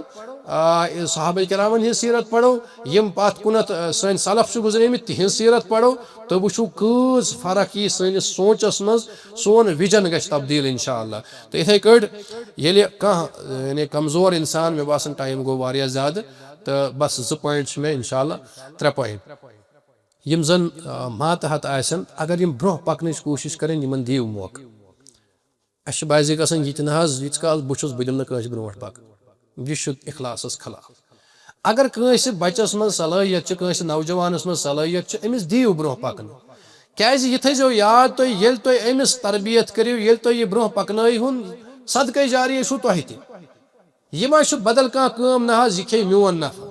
آ، صحابہ کرامن ہٕنٛز سیرت پرو، یِم پتھ کُنتھ، آ، سٲنۍ سلف چھِ گُزریمٕتۍ، تِہنٛز سیرت پرو، تہٕ وٕچھو کۭژ فرق یی سٲنِس سونچس منٛز، سون vision گژھِ تبدیل انشاءاللہ۔ تہٕ یِتھے کٲٹھۍ ییٚلہِ کانٛہہ، آ، یعنی کمزور انسان، مےٚ باسان time گوٚو واریاہ زیادٕ، تہٕ بس زٕ point چھِ مےٚ انشاءاللہ، ترٛےٚ point۔ یِم زن، آ، ماتحت آسن، اگر یِم برونٛہہ پکنٕچ کوٗشش کرن، یِمن دِیِو موقعہٕ۔ اسہِ چھِ بعضے گژھان یہِ تہِ نہ حظ، ییٖتِس کالس بہٕ چھُس، بہٕ دِمہٕ نہٕ کٲنٛسہِ برونٛٹھ پکنہٕ۔ یہِ چھُ اخلاصس خلاف۔ اگر کٲنٛسہِ بچس منٛز صلٲحیت چھِ، کٲنٛسہِ نوجوانس منٛز صلٲحیت چھِ، أمِس دِیِو برونٛہہ پکنہٕ۔ کیازِ؟ یہِ تھٲیزیو یاد تُہۍ، ییٚلہِ تُہۍ أمِس تربیت کٔرِو، ییٚلہِ تُہۍ یہِ برونٛہہ پکنٲیہُن، صدقے جاریہ چھُو تۄہہِ تہِ۔ یہِ ما چھُ بدل کانٛہہ کٲم، نہ حظ، یہِ کھیٚیہِ میون نفع۔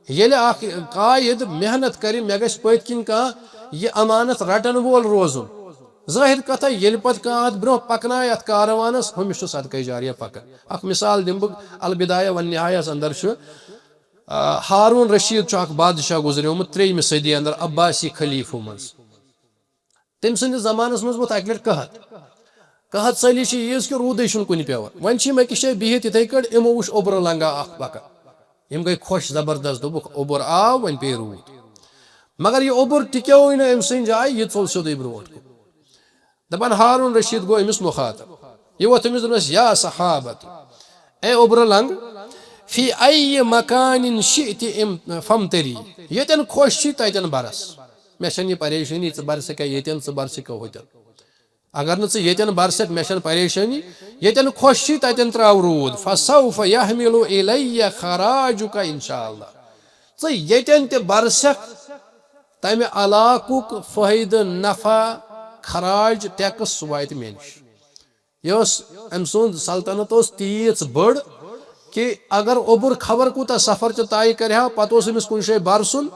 ییٚلہِ اکھ قائد محنت کرِ، مےٚ گژھِ پٔتۍ کِنۍ کانٛہہ یہِ امانت رٹن وول روزُن۔ ظٲہر کتھا، ییٚلہِ پتہٕ کانٛہہ اتھ برونٛہہ پکنایہِ اتھ کاروانس، ہُمِس چھُ صدقے جاریہ پکان۔ اکھ مثال دِمہٕ بہٕ، البدایہ والنہایہس اندر چھُ، آ، ہارون رشید چھُ اکھ بادشاہ گُزریومُت ترٛیٚیمہِ صدی اندر عباسی خلیفہٕ منٛز۔ تٔمۍ سٕنٛدِس زمانس منٛز ووٚتھ اکہِ لٹہِ قحط۔ قحط سٲلی چھِ ییٖژ کہِ روٗدٕے چھُنہٕ کُنہِ پٮ۪وان۔ وۄنۍ چھِ یِم أکِس جایہِ بِہِتھ یِتھے کٲٹھۍ، یِمو وٕچھ اوٚبرٕ لنگا اکھ پکان۔ یِم گٔے خۄش زبردست، دوٚپُکھ، اوٚبُر آو، وۄنۍ پیٚیہِ روٗد۔ مگر یہِ اوٚبُر ٹِکیوٕے نہٕ أمۍ سٕنٛدِ جایہِ، یہِ ژوٚل سیوٚدُے برونٛٹھ کُن۔ دپان ہارون رشید گوٚو أمِس مخاطب۔ یہِ ووٚتھ أمِس، دوٚپنس، یا صحابت، اے اوٚبرٕ لنگ، فی ای مکان شئت ام-، فمطری، ییٚتٮ۪ن خۄش چھی تتٮ۪ن برس۔ مےٚ چھنہٕ یہِ پریشٲنی، ژٕ برسکھا ییٚتٮ۪ن، ژٕ برسکھا ہُتٮ۪ن۔ اگر نہٕ ژٕ ییٚتٮ۪ن برسکھ، مےٚ چھنہٕ پریشٲنی، ییٚتٮ۪ن خۄش چھی تتٮ۪ن تراو روٗد۔ فسوف یحمل الی خراجک ان شاء اللہ۔ ژٕ ییٚتٮ۪ن تہِ برسکھ، تمہِ علاقُک فٲیدٕ، نفع، خراج، tax، سُہ واتہِ مےٚ نِش۔ یہِ ٲس، أمۍ سُنٛد سلطنت ٲس تیٖژ بٔڑ کہِ اگر اوٚبُر خبر کوٗتاہ سفر تہِ طے کرِ ہا، پتہٕ اوس أمِس کُنہِ جایہِ برسُن،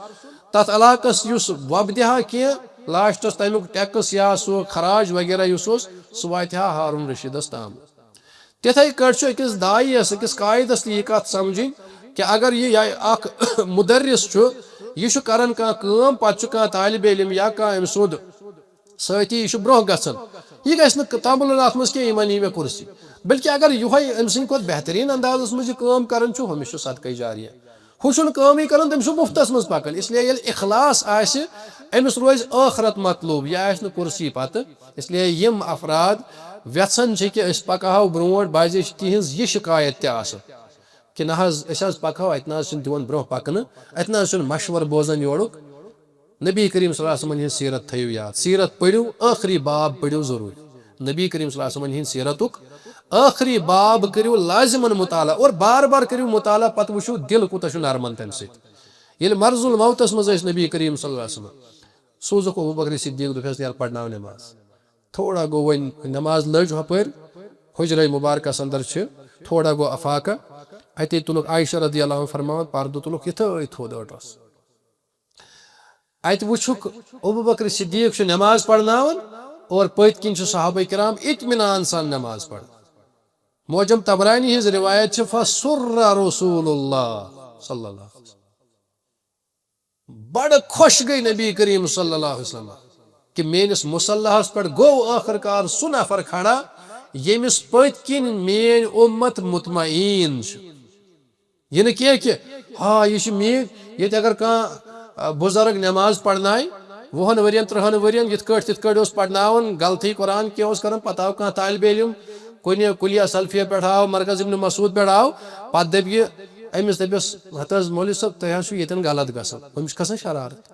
تتھ علاقس یُس وۄپدِ ہا کینٛہہ، لاسٹس تمیُک tax یا سُہ خراج وغیرہ یُس اوس، سُہ واتہِ ہا ہارون رشیدس تام۔ تِتھے کٲٹھۍ چھُ أکِس داعیس، أکِس قائدس تہِ یہِ کتھ سمجھٕنۍ کہِ اگر یہِ یا اکھ مدرس چھُ، یہِ چھُ کران کانٛہہ کٲم، پتہٕ چھُ کانٛہہ طالب علم یا کانٛہہ أمۍ سُنٛد سۭتی، یہِ چھُ برونٛہہ گژھان۔ یہِ گژھِ نہٕ تمبلُن اتھ منٛز کینٛہہ، یِمن یی مےٚ کُرسی۔ بلکہِ اگر یِہوے أمۍ سٕنٛدِ کھۄتہٕ بہتریٖن اندازس منٛز یہِ کٲم کران چھُ، ہُمِس چھُ صدقے جاریہ۔ ہُہ چھُنہٕ کٲمٕے کران، تٔمِس چھُ مُفتس منٛز پکان۔ اس لیے ییٚلہِ اخلاص آسہِ، أمِس روزِ ٲخرت مطلوب، یہِ آسہِ نہٕ کُرسی پتہٕ۔ اس لیے یِم افراد وٮ۪ژھان چھِ کہِ أسۍ پکہو برونٛٹھ، بعضے چھِ تِہنٛز یہِ شکایت تہِ آسان کہِ نہ حظ، أسۍ حظ پکہو، اتہِ نہ حظ چھِنہٕ دِوان برونٛہہ پکنہٕ، اتہِ نہ حظ چھُنہٕ مشورٕ بوزان یورُک۔ نبی کریم صلی اللہ علیہ وسلمن ہٕنٛز سیرت تھٲیِو یاد، سیرت پٔرِو، ٲخری باب پٔرِو ضروٗری۔ نبی کریم صلی اللہ علیہ وسلمن ہٕنٛدِ سیرتُک ٲخری باب کٔرِو لازمن مطالعہ اور بار بار کٔرِو مطالعہ، پتہٕ وٕچھِو دِل کوٗتاہ چھُ نرمان تَمہِ سۭتۍ۔ ییٚلہِ مرض الموتس منٛز ٲسۍ نبی کریم صلی اللہ علیہ وسلم، سوٗزُکھ ابو بکر صدیق، دوٚپہَس، "یار، پرناو نٮ۪ماز۔" تھوڑا گوٚو وۄنۍ، نٮ۪ماز لٔج ہۄپٲرۍ حجرے مبارکس اندر چھِ، تھوڑا گوٚو افاقہ، اتے تُلُکھ عائشہ رضی اللہ عنہ فرماوان، پردٕ تُلُکھ یِتھٲے تھوٚد ٲٹس۔ اتہِ وٕچھُکھ ابو بکر صدیق چھُ نٮ۪ماز پرناوان اور پٔتۍ کِنۍ چھِ صحابہ کرام اطمینان سان نٮ۪ماز پران۔ معجم طبرانی ہٕنٛز روایت چھِ، "فسر رسول اللہ صلی اللہ علیہ وسلم"، بڑٕ خۄش گٔے نبی کریم صلی اللہ علیہ وسلم کہِ میٲنِس مصلحس پٮ۪ٹھ گوٚو ٲخٕر کار سُہ نفر کھڑا ییٚمِس پٔتۍ کِنۍ میٲنۍ اُمت مطمئن چھُ۔ یہِ نہٕ کینٛہہ کہِ، ہا، یہِ چھُ میٖٹھۍ، ییٚتہِ اگر کانٛہہ، آ، بُزرگ نٮ۪ماز پرنایہِ، وُہن ؤرین، ترٕٛہن ؤرین، یِتھ کٲٹھۍ تِتھ کٲٹھۍ اوس پرناوان، غلطی قرآن کینٛہہ اوس کران، پتہٕ آو کانٛہہ طالب علم، کُنہِ کُلیہ سلفیہ پٮ۪ٹھ آو، مرکز ابن مسعود پٮ۪ٹھ آو، پتہٕ دپہِ یہِ، أمِس دپٮ۪س، "ہتہٕ حظ مولوی صٲب، تۄہہِ حظ چھُو ییٚتٮ۪ن غلط گژھان"، أمِس چھُ کھسان شرارت۔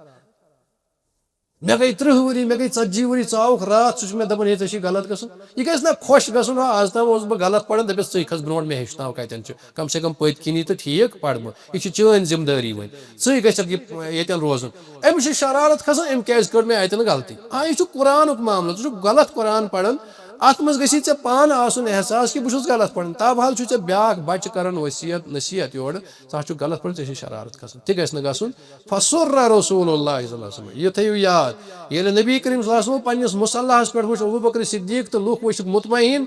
مےٚ گٔے ترٕٛہ ؤری، مےٚ گٔے ژتجی ؤری، ژٕ آوُکھ راتھ، ژٕ چھُکھ مےٚ دپان، ہے، ژےٚ چھُے غلط گژھُن۔ یہِ گژھِ نا خۄش گژھُن، ہا، آز تام اوسُس بہٕ غلط پران، دپٮ۪س، ژٕے کھس برونٛٹھ، مےٚ ہیٚچھناو کتٮ۪ن چھُ، کم سے کم پٔتۍ کِنی تہٕ ٹھیٖک پرٕ بہٕ۔ یہِ چھِ چٲنۍ ذمہٕ دٲری وۄنۍ، ژٕے گژھکھ یہِ ییٚتٮ۪ن روزُن۔ أمِس چھِ شرارت کھسان، أمۍ کیازِ کٔڑ مےٚ اتٮ۪ن غلطی؟ آ، یہِ چھُ قرآنُک معاملہٕ، ژٕ چھُکھ غلط قرآن پران، اتھ منٛز گژھی ژےٚ پانہٕ آسُن احساس کہِ بہٕ چھُس غلط پران۔ تابحال چھُ ژےٚ بیاکھ بچہِ کران وصیت، نصیحت یورٕ، ژٕ حظ چھُکھ غلط پران، ژےٚ چھِ شرارت کھسان، تہِ گژھِ نہٕ گژھُن۔ فسر رسول اللہ صلی اللہ علیہ وسلم۔ یہِ تھٲیِو یاد، ییٚلہِ نبی کریم صلی اللہ علیہ وسلم پننِس مصلحس پٮ۪ٹھ وٕچھ ابو بکر صدیق تہٕ لُکھ وٕچھِکھ مطمئن،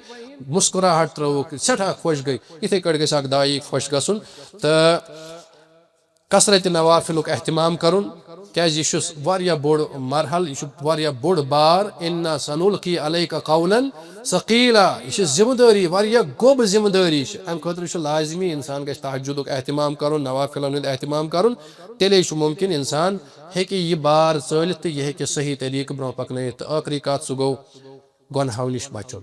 مسکراہٹ ترٲوٕکھ، سٮ۪ٹھاہ خۄش گٔے۔ یِتھے کٲٹھۍ گژھِ اکھ داعی خۄش گژھُن تہٕ کثرت نوافلُک اہتمام کرُن، کیازِ یہِ چھُ واریاہ بوٚڑ مرحلہٕ، یہِ چھُ واریاہ بوٚڑ بار۔ انا سنلقی علیک قولا ثقیلا، یہِ چھِ ذمہٕ دٲری، واریاہ گوٚب ذمہٕ دٲری چھِ۔ امہِ خٲطرٕ چھُ لازمی انسان گژھِ تہجدُک اہتمام کرُن، نوافلن ہُنٛد اہتمام کرُن، تیٚلے چھُ ممکن انسان ہیٚکہِ یہِ بار ژٲلِتھ تہٕ یہِ ہیٚکہِ صحیح طریقہٕ برونٛہہ پکنٲیِتھ۔ تہٕ ٲخری کتھ، سُہ گوٚو گۄنہو نِش بچُن۔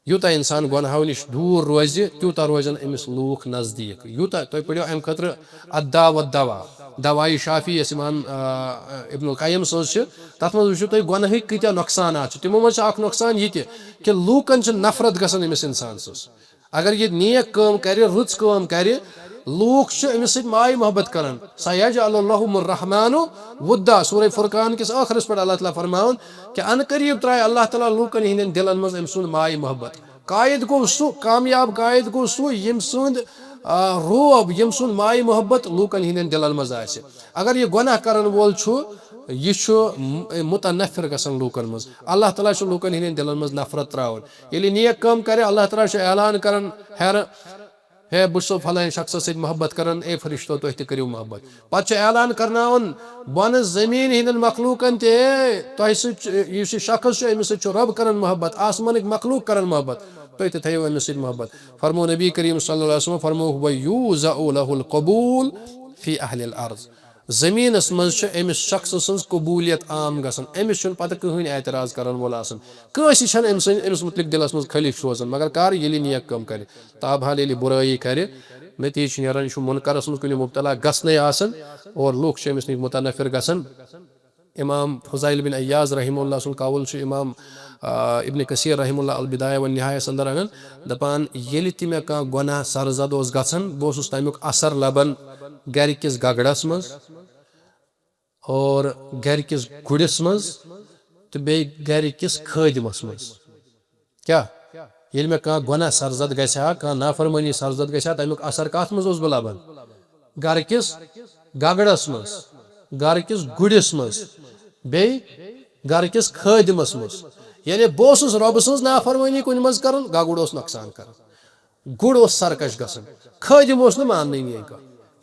یوٗتاہ انسان گۄنہو نِش دوٗر روزِ، تیوٗتاہ روزن أمِس لوٗکھ نزدیٖک۔ یوٗتاہ تُہۍ پٔرِو امہِ خٲطرٕ الداء والدواء، دوائے شافی یۄس امام، آ، ابن القیم سٕنٛز چھِ، تتھ منٛز وٕچھِو تُہۍ گۄنہٕکۍ کۭتیاہ نۄقصانات چھِ۔ تِمو منٛز چھِ اکھ نۄقصان یہِ تہِ کہِ لوٗکن چھِ نفرت گژھان أمِس انسان سٕنٛز۔ اگر یہِ نیک کٲم کرِ، رٕژ کٲم کرِ، لوٗکھ چھِ أمِس سۭتۍ ماے محبت کران۔ سَیَجْعَلُ لَهُمُ الرَّحْمَٰنُ وُدًّا۔ سورہ فرقان کِس ٲخرس پٮ۪ٹھ اللہ تعالیٰ فرماوان کہِ ان قریب ترایہِ اللہ تعالیٰ لوٗکن ہٕنٛدٮ۪ن دِلن منٛز أمۍ سُنٛد ماے محبت۔ قٲیِد گوٚو سُہ، کامیاب قٲیِد گوٚو سُہ، ییٚمۍ سُنٛد، آ، رعب، ییٚمۍ سُنٛد ماے محبت لوٗکن ہٕنٛدٮ۪ن دِلن منٛز آسہِ۔ اگر یہِ گۄناہ کرن وول چھُ، یہِ چھُ م-، متنفر گژھان لوٗکن منٛز۔ اللہ تعالیٰ چھُ لوٗکن ہٕنٛدٮ۪ن دِلن منٛز نفرت تراوان۔ ییٚلہِ نیک کٲم کرِ، اللہ تعالیٰ چھُ اعلان کران، ہیرٕ، ہے، بہٕ چھُسو فلٲنۍ شخصس سۭتۍ محبت کران، اے فرشتو، تُہۍ تہِ کٔرِو محبت۔ پتہٕ چھُ اعلان کرناوان بۄنہٕ زٔمیٖن ہٕنٛدٮ۪ن مخلوٗقن تہِ، اے، تۄہہِ سۭتۍ چھُ، یُس یہِ شخص چھُ، أمِس سۭتۍ چھُ رۄب کران محبت، آسمانٕکۍ مخلوٗق کران محبت، تُہۍ تہِ تھٲیِو أمِس سۭتۍ محبت۔ فرمو نبی کریم صلی اللہ علیہ وسلم، فرمووُکھ، وَيُوزَعُ لَهُ الْقَبُولُ فِي أَهْلِ الْأَرْضِ۔ زٔمیٖنَس منٛز چھِ أمِس شخصہٕ سٕنٛز قبوٗلیت عام گژھان۔ أمِس چھُنہٕ پتہٕ کٕہٕنۍ اعتراض کرن وول آسان۔ کٲنٛسہِ چھَنہٕ أمۍ سٕنٛدۍ، أمِس مُتعلِق دِلَس منٛز خٲلی سوزان، مگر کر ییٚلہِ نیک کٲم کرِ۔ تابحال ییٚلہِ بُرٲیی کرِ، نتیٖجہٕ چھُ نیران، یہِ چھُ مُنکرَس منٛز کُنہِ مُبتلا گژھنَے آسان اور لوٗکھ چھِ أمِس نِش متنفر گژھان۔ امام فضائل بن عیاض رحمہ اللہ سُنٛد قول چھُ امام، آ، ابن کثیر رحمہ اللہ البدایہ والنہایہ یَس اندر انان، دپان، ییٚلہِ تہِ مےٚ کانٛہہ گۄناہ سرزد اوس گژھان، بہٕ اوسُس تمیُک اثر لبان گرِ کِس گگڑس منٛز اور گرِ کِس گُرِس منٛز تہٕ بیٚیہِ گرِ کِس خٲدمس منٛز۔ کیٛاہ؟ ییٚلہِ مےٚ کانٛہہ گۄناہ سرزد گژھِ ہا، کانٛہہ نافرمٲنی سرزد گژھِ ہا، تمیُک اثر کتھ منٛز اوسُس بہٕ لبان؟ گرٕ کِس گگڑس منٛز، گرٕ کِس گُرِس منٛز، بیٚیہِ گرٕ کِس خٲدمس منٛز۔ یعنی بہٕ اوسُس رۄبہٕ سٕنٛز نافرمٲنی کُنہِ منٛز کران، گگُر اوس نۄقصان کران۔ گُر اوس سرکش گژھان، خٲدِم اوس نہٕ ماننٕے میٲنۍ کتھ۔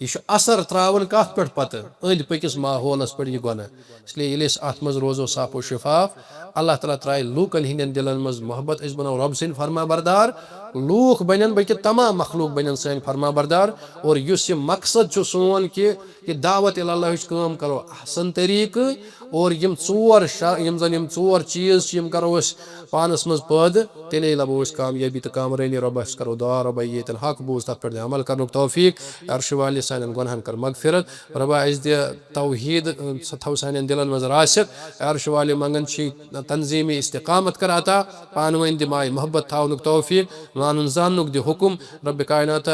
یہِ چھُ اثر تراوان کتھ پٮ۪ٹھ پتہٕ؟ أنٛدۍ پٔکِس ماحولس پٮ۪ٹھ یہِ گۄناہ۔ اس لیے ییٚلہِ أسۍ اتھ منٛز روزو صاف و شفاف، اللہ تعالیٰ ترایہِ لوٗکن ہٕنٛدٮ۪ن دِلن منٛز محبت، أسۍ بنو رۄب سٕنٛدۍ فرما بردار، لوٗکھ بنن، بلکہ تمام مخلوق بنن سٲنۍ فرما بردار۔ اور یُس یہِ مقصد چھُ سون کہ یہِ دعوت الی اللہ ہٕچ کٲم کرو احسن طریقہٕ، اور یِم ژور شا-، یِم زن یِم ژور چیٖز چھِ، یِم کرو أسۍ پانس منٛز پٲدٕ، تیٚلے لبو أسۍ کامیٲبی تہٕ کامرٲنی۔ رۄبس کرو دعا، رۄبا یہِ ییٚتٮ۪ن حق بوٗز، تتھ پٮ۪ٹھ دِ عمل کرنُک توفیق۔ عرشہِ والہِ سانٮ۪ن گۄنہن کر مغفرت۔ رۄبا، اَسہِ دِ توحیٖد، سُہ تھاو سانٮ۪ن دِلن منٛز راسِخ۔ عرشہِ والہِ منٛگان چھِ تنظیٖمی استقامت کر عطا، پانہٕ ؤنۍ دِ ماے محبت تھاونُک توفیق، مانُن زاننُک دِ حُکُم۔ رۄبِ کائنات،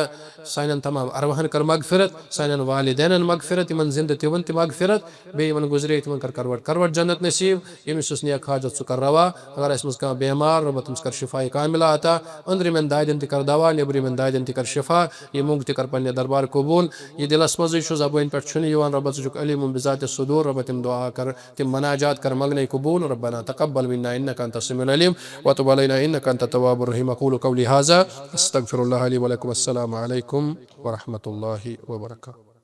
سانٮ۪ن تمام ارواحن کر مغفرت، سانٮ۪ن والدینن مغفرت، یِمن زندٕ تِمن تہِ مغفرت، بیٚیہِ یِمن گُزرے تِمن کر کروٹ کروٹ جنت نصیب۔ ییٚمِس یُس نیک حاجت سُہ کر روا۔ اگر اَسہِ منٛز کانٛہہ بیمار، رۄبا تٔمِس کر شفاء کاملہ عطا۔ أنٛدرِمٮ۪ن دادٮ۪ن تہِ کر دوا، نیٚبرِمٮ۪ن دادٮ۪ن تہِ کر شفا۔ یہِ موٚنٛگ تہِ کر پننہِ دربار قبول۔ یہِ دِلس منٛزٕے چھُ، زبٲنۍ پٮ۪ٹھ چھُنہٕ یِوان، رۄبا ژٕ چھُکھ علیم بذات الصدور۔ رۄبا تِم دعا کر، تِم مناجات کر منٛگنے قبول۔ ربنا تقبل منا انك انت السميع العليم وتب علينا انك انت التواب الرحيم۔ اقول قولي هذا استغفر الله لي ولكم۔ السلام عليكم ورحمة الله وبركاته۔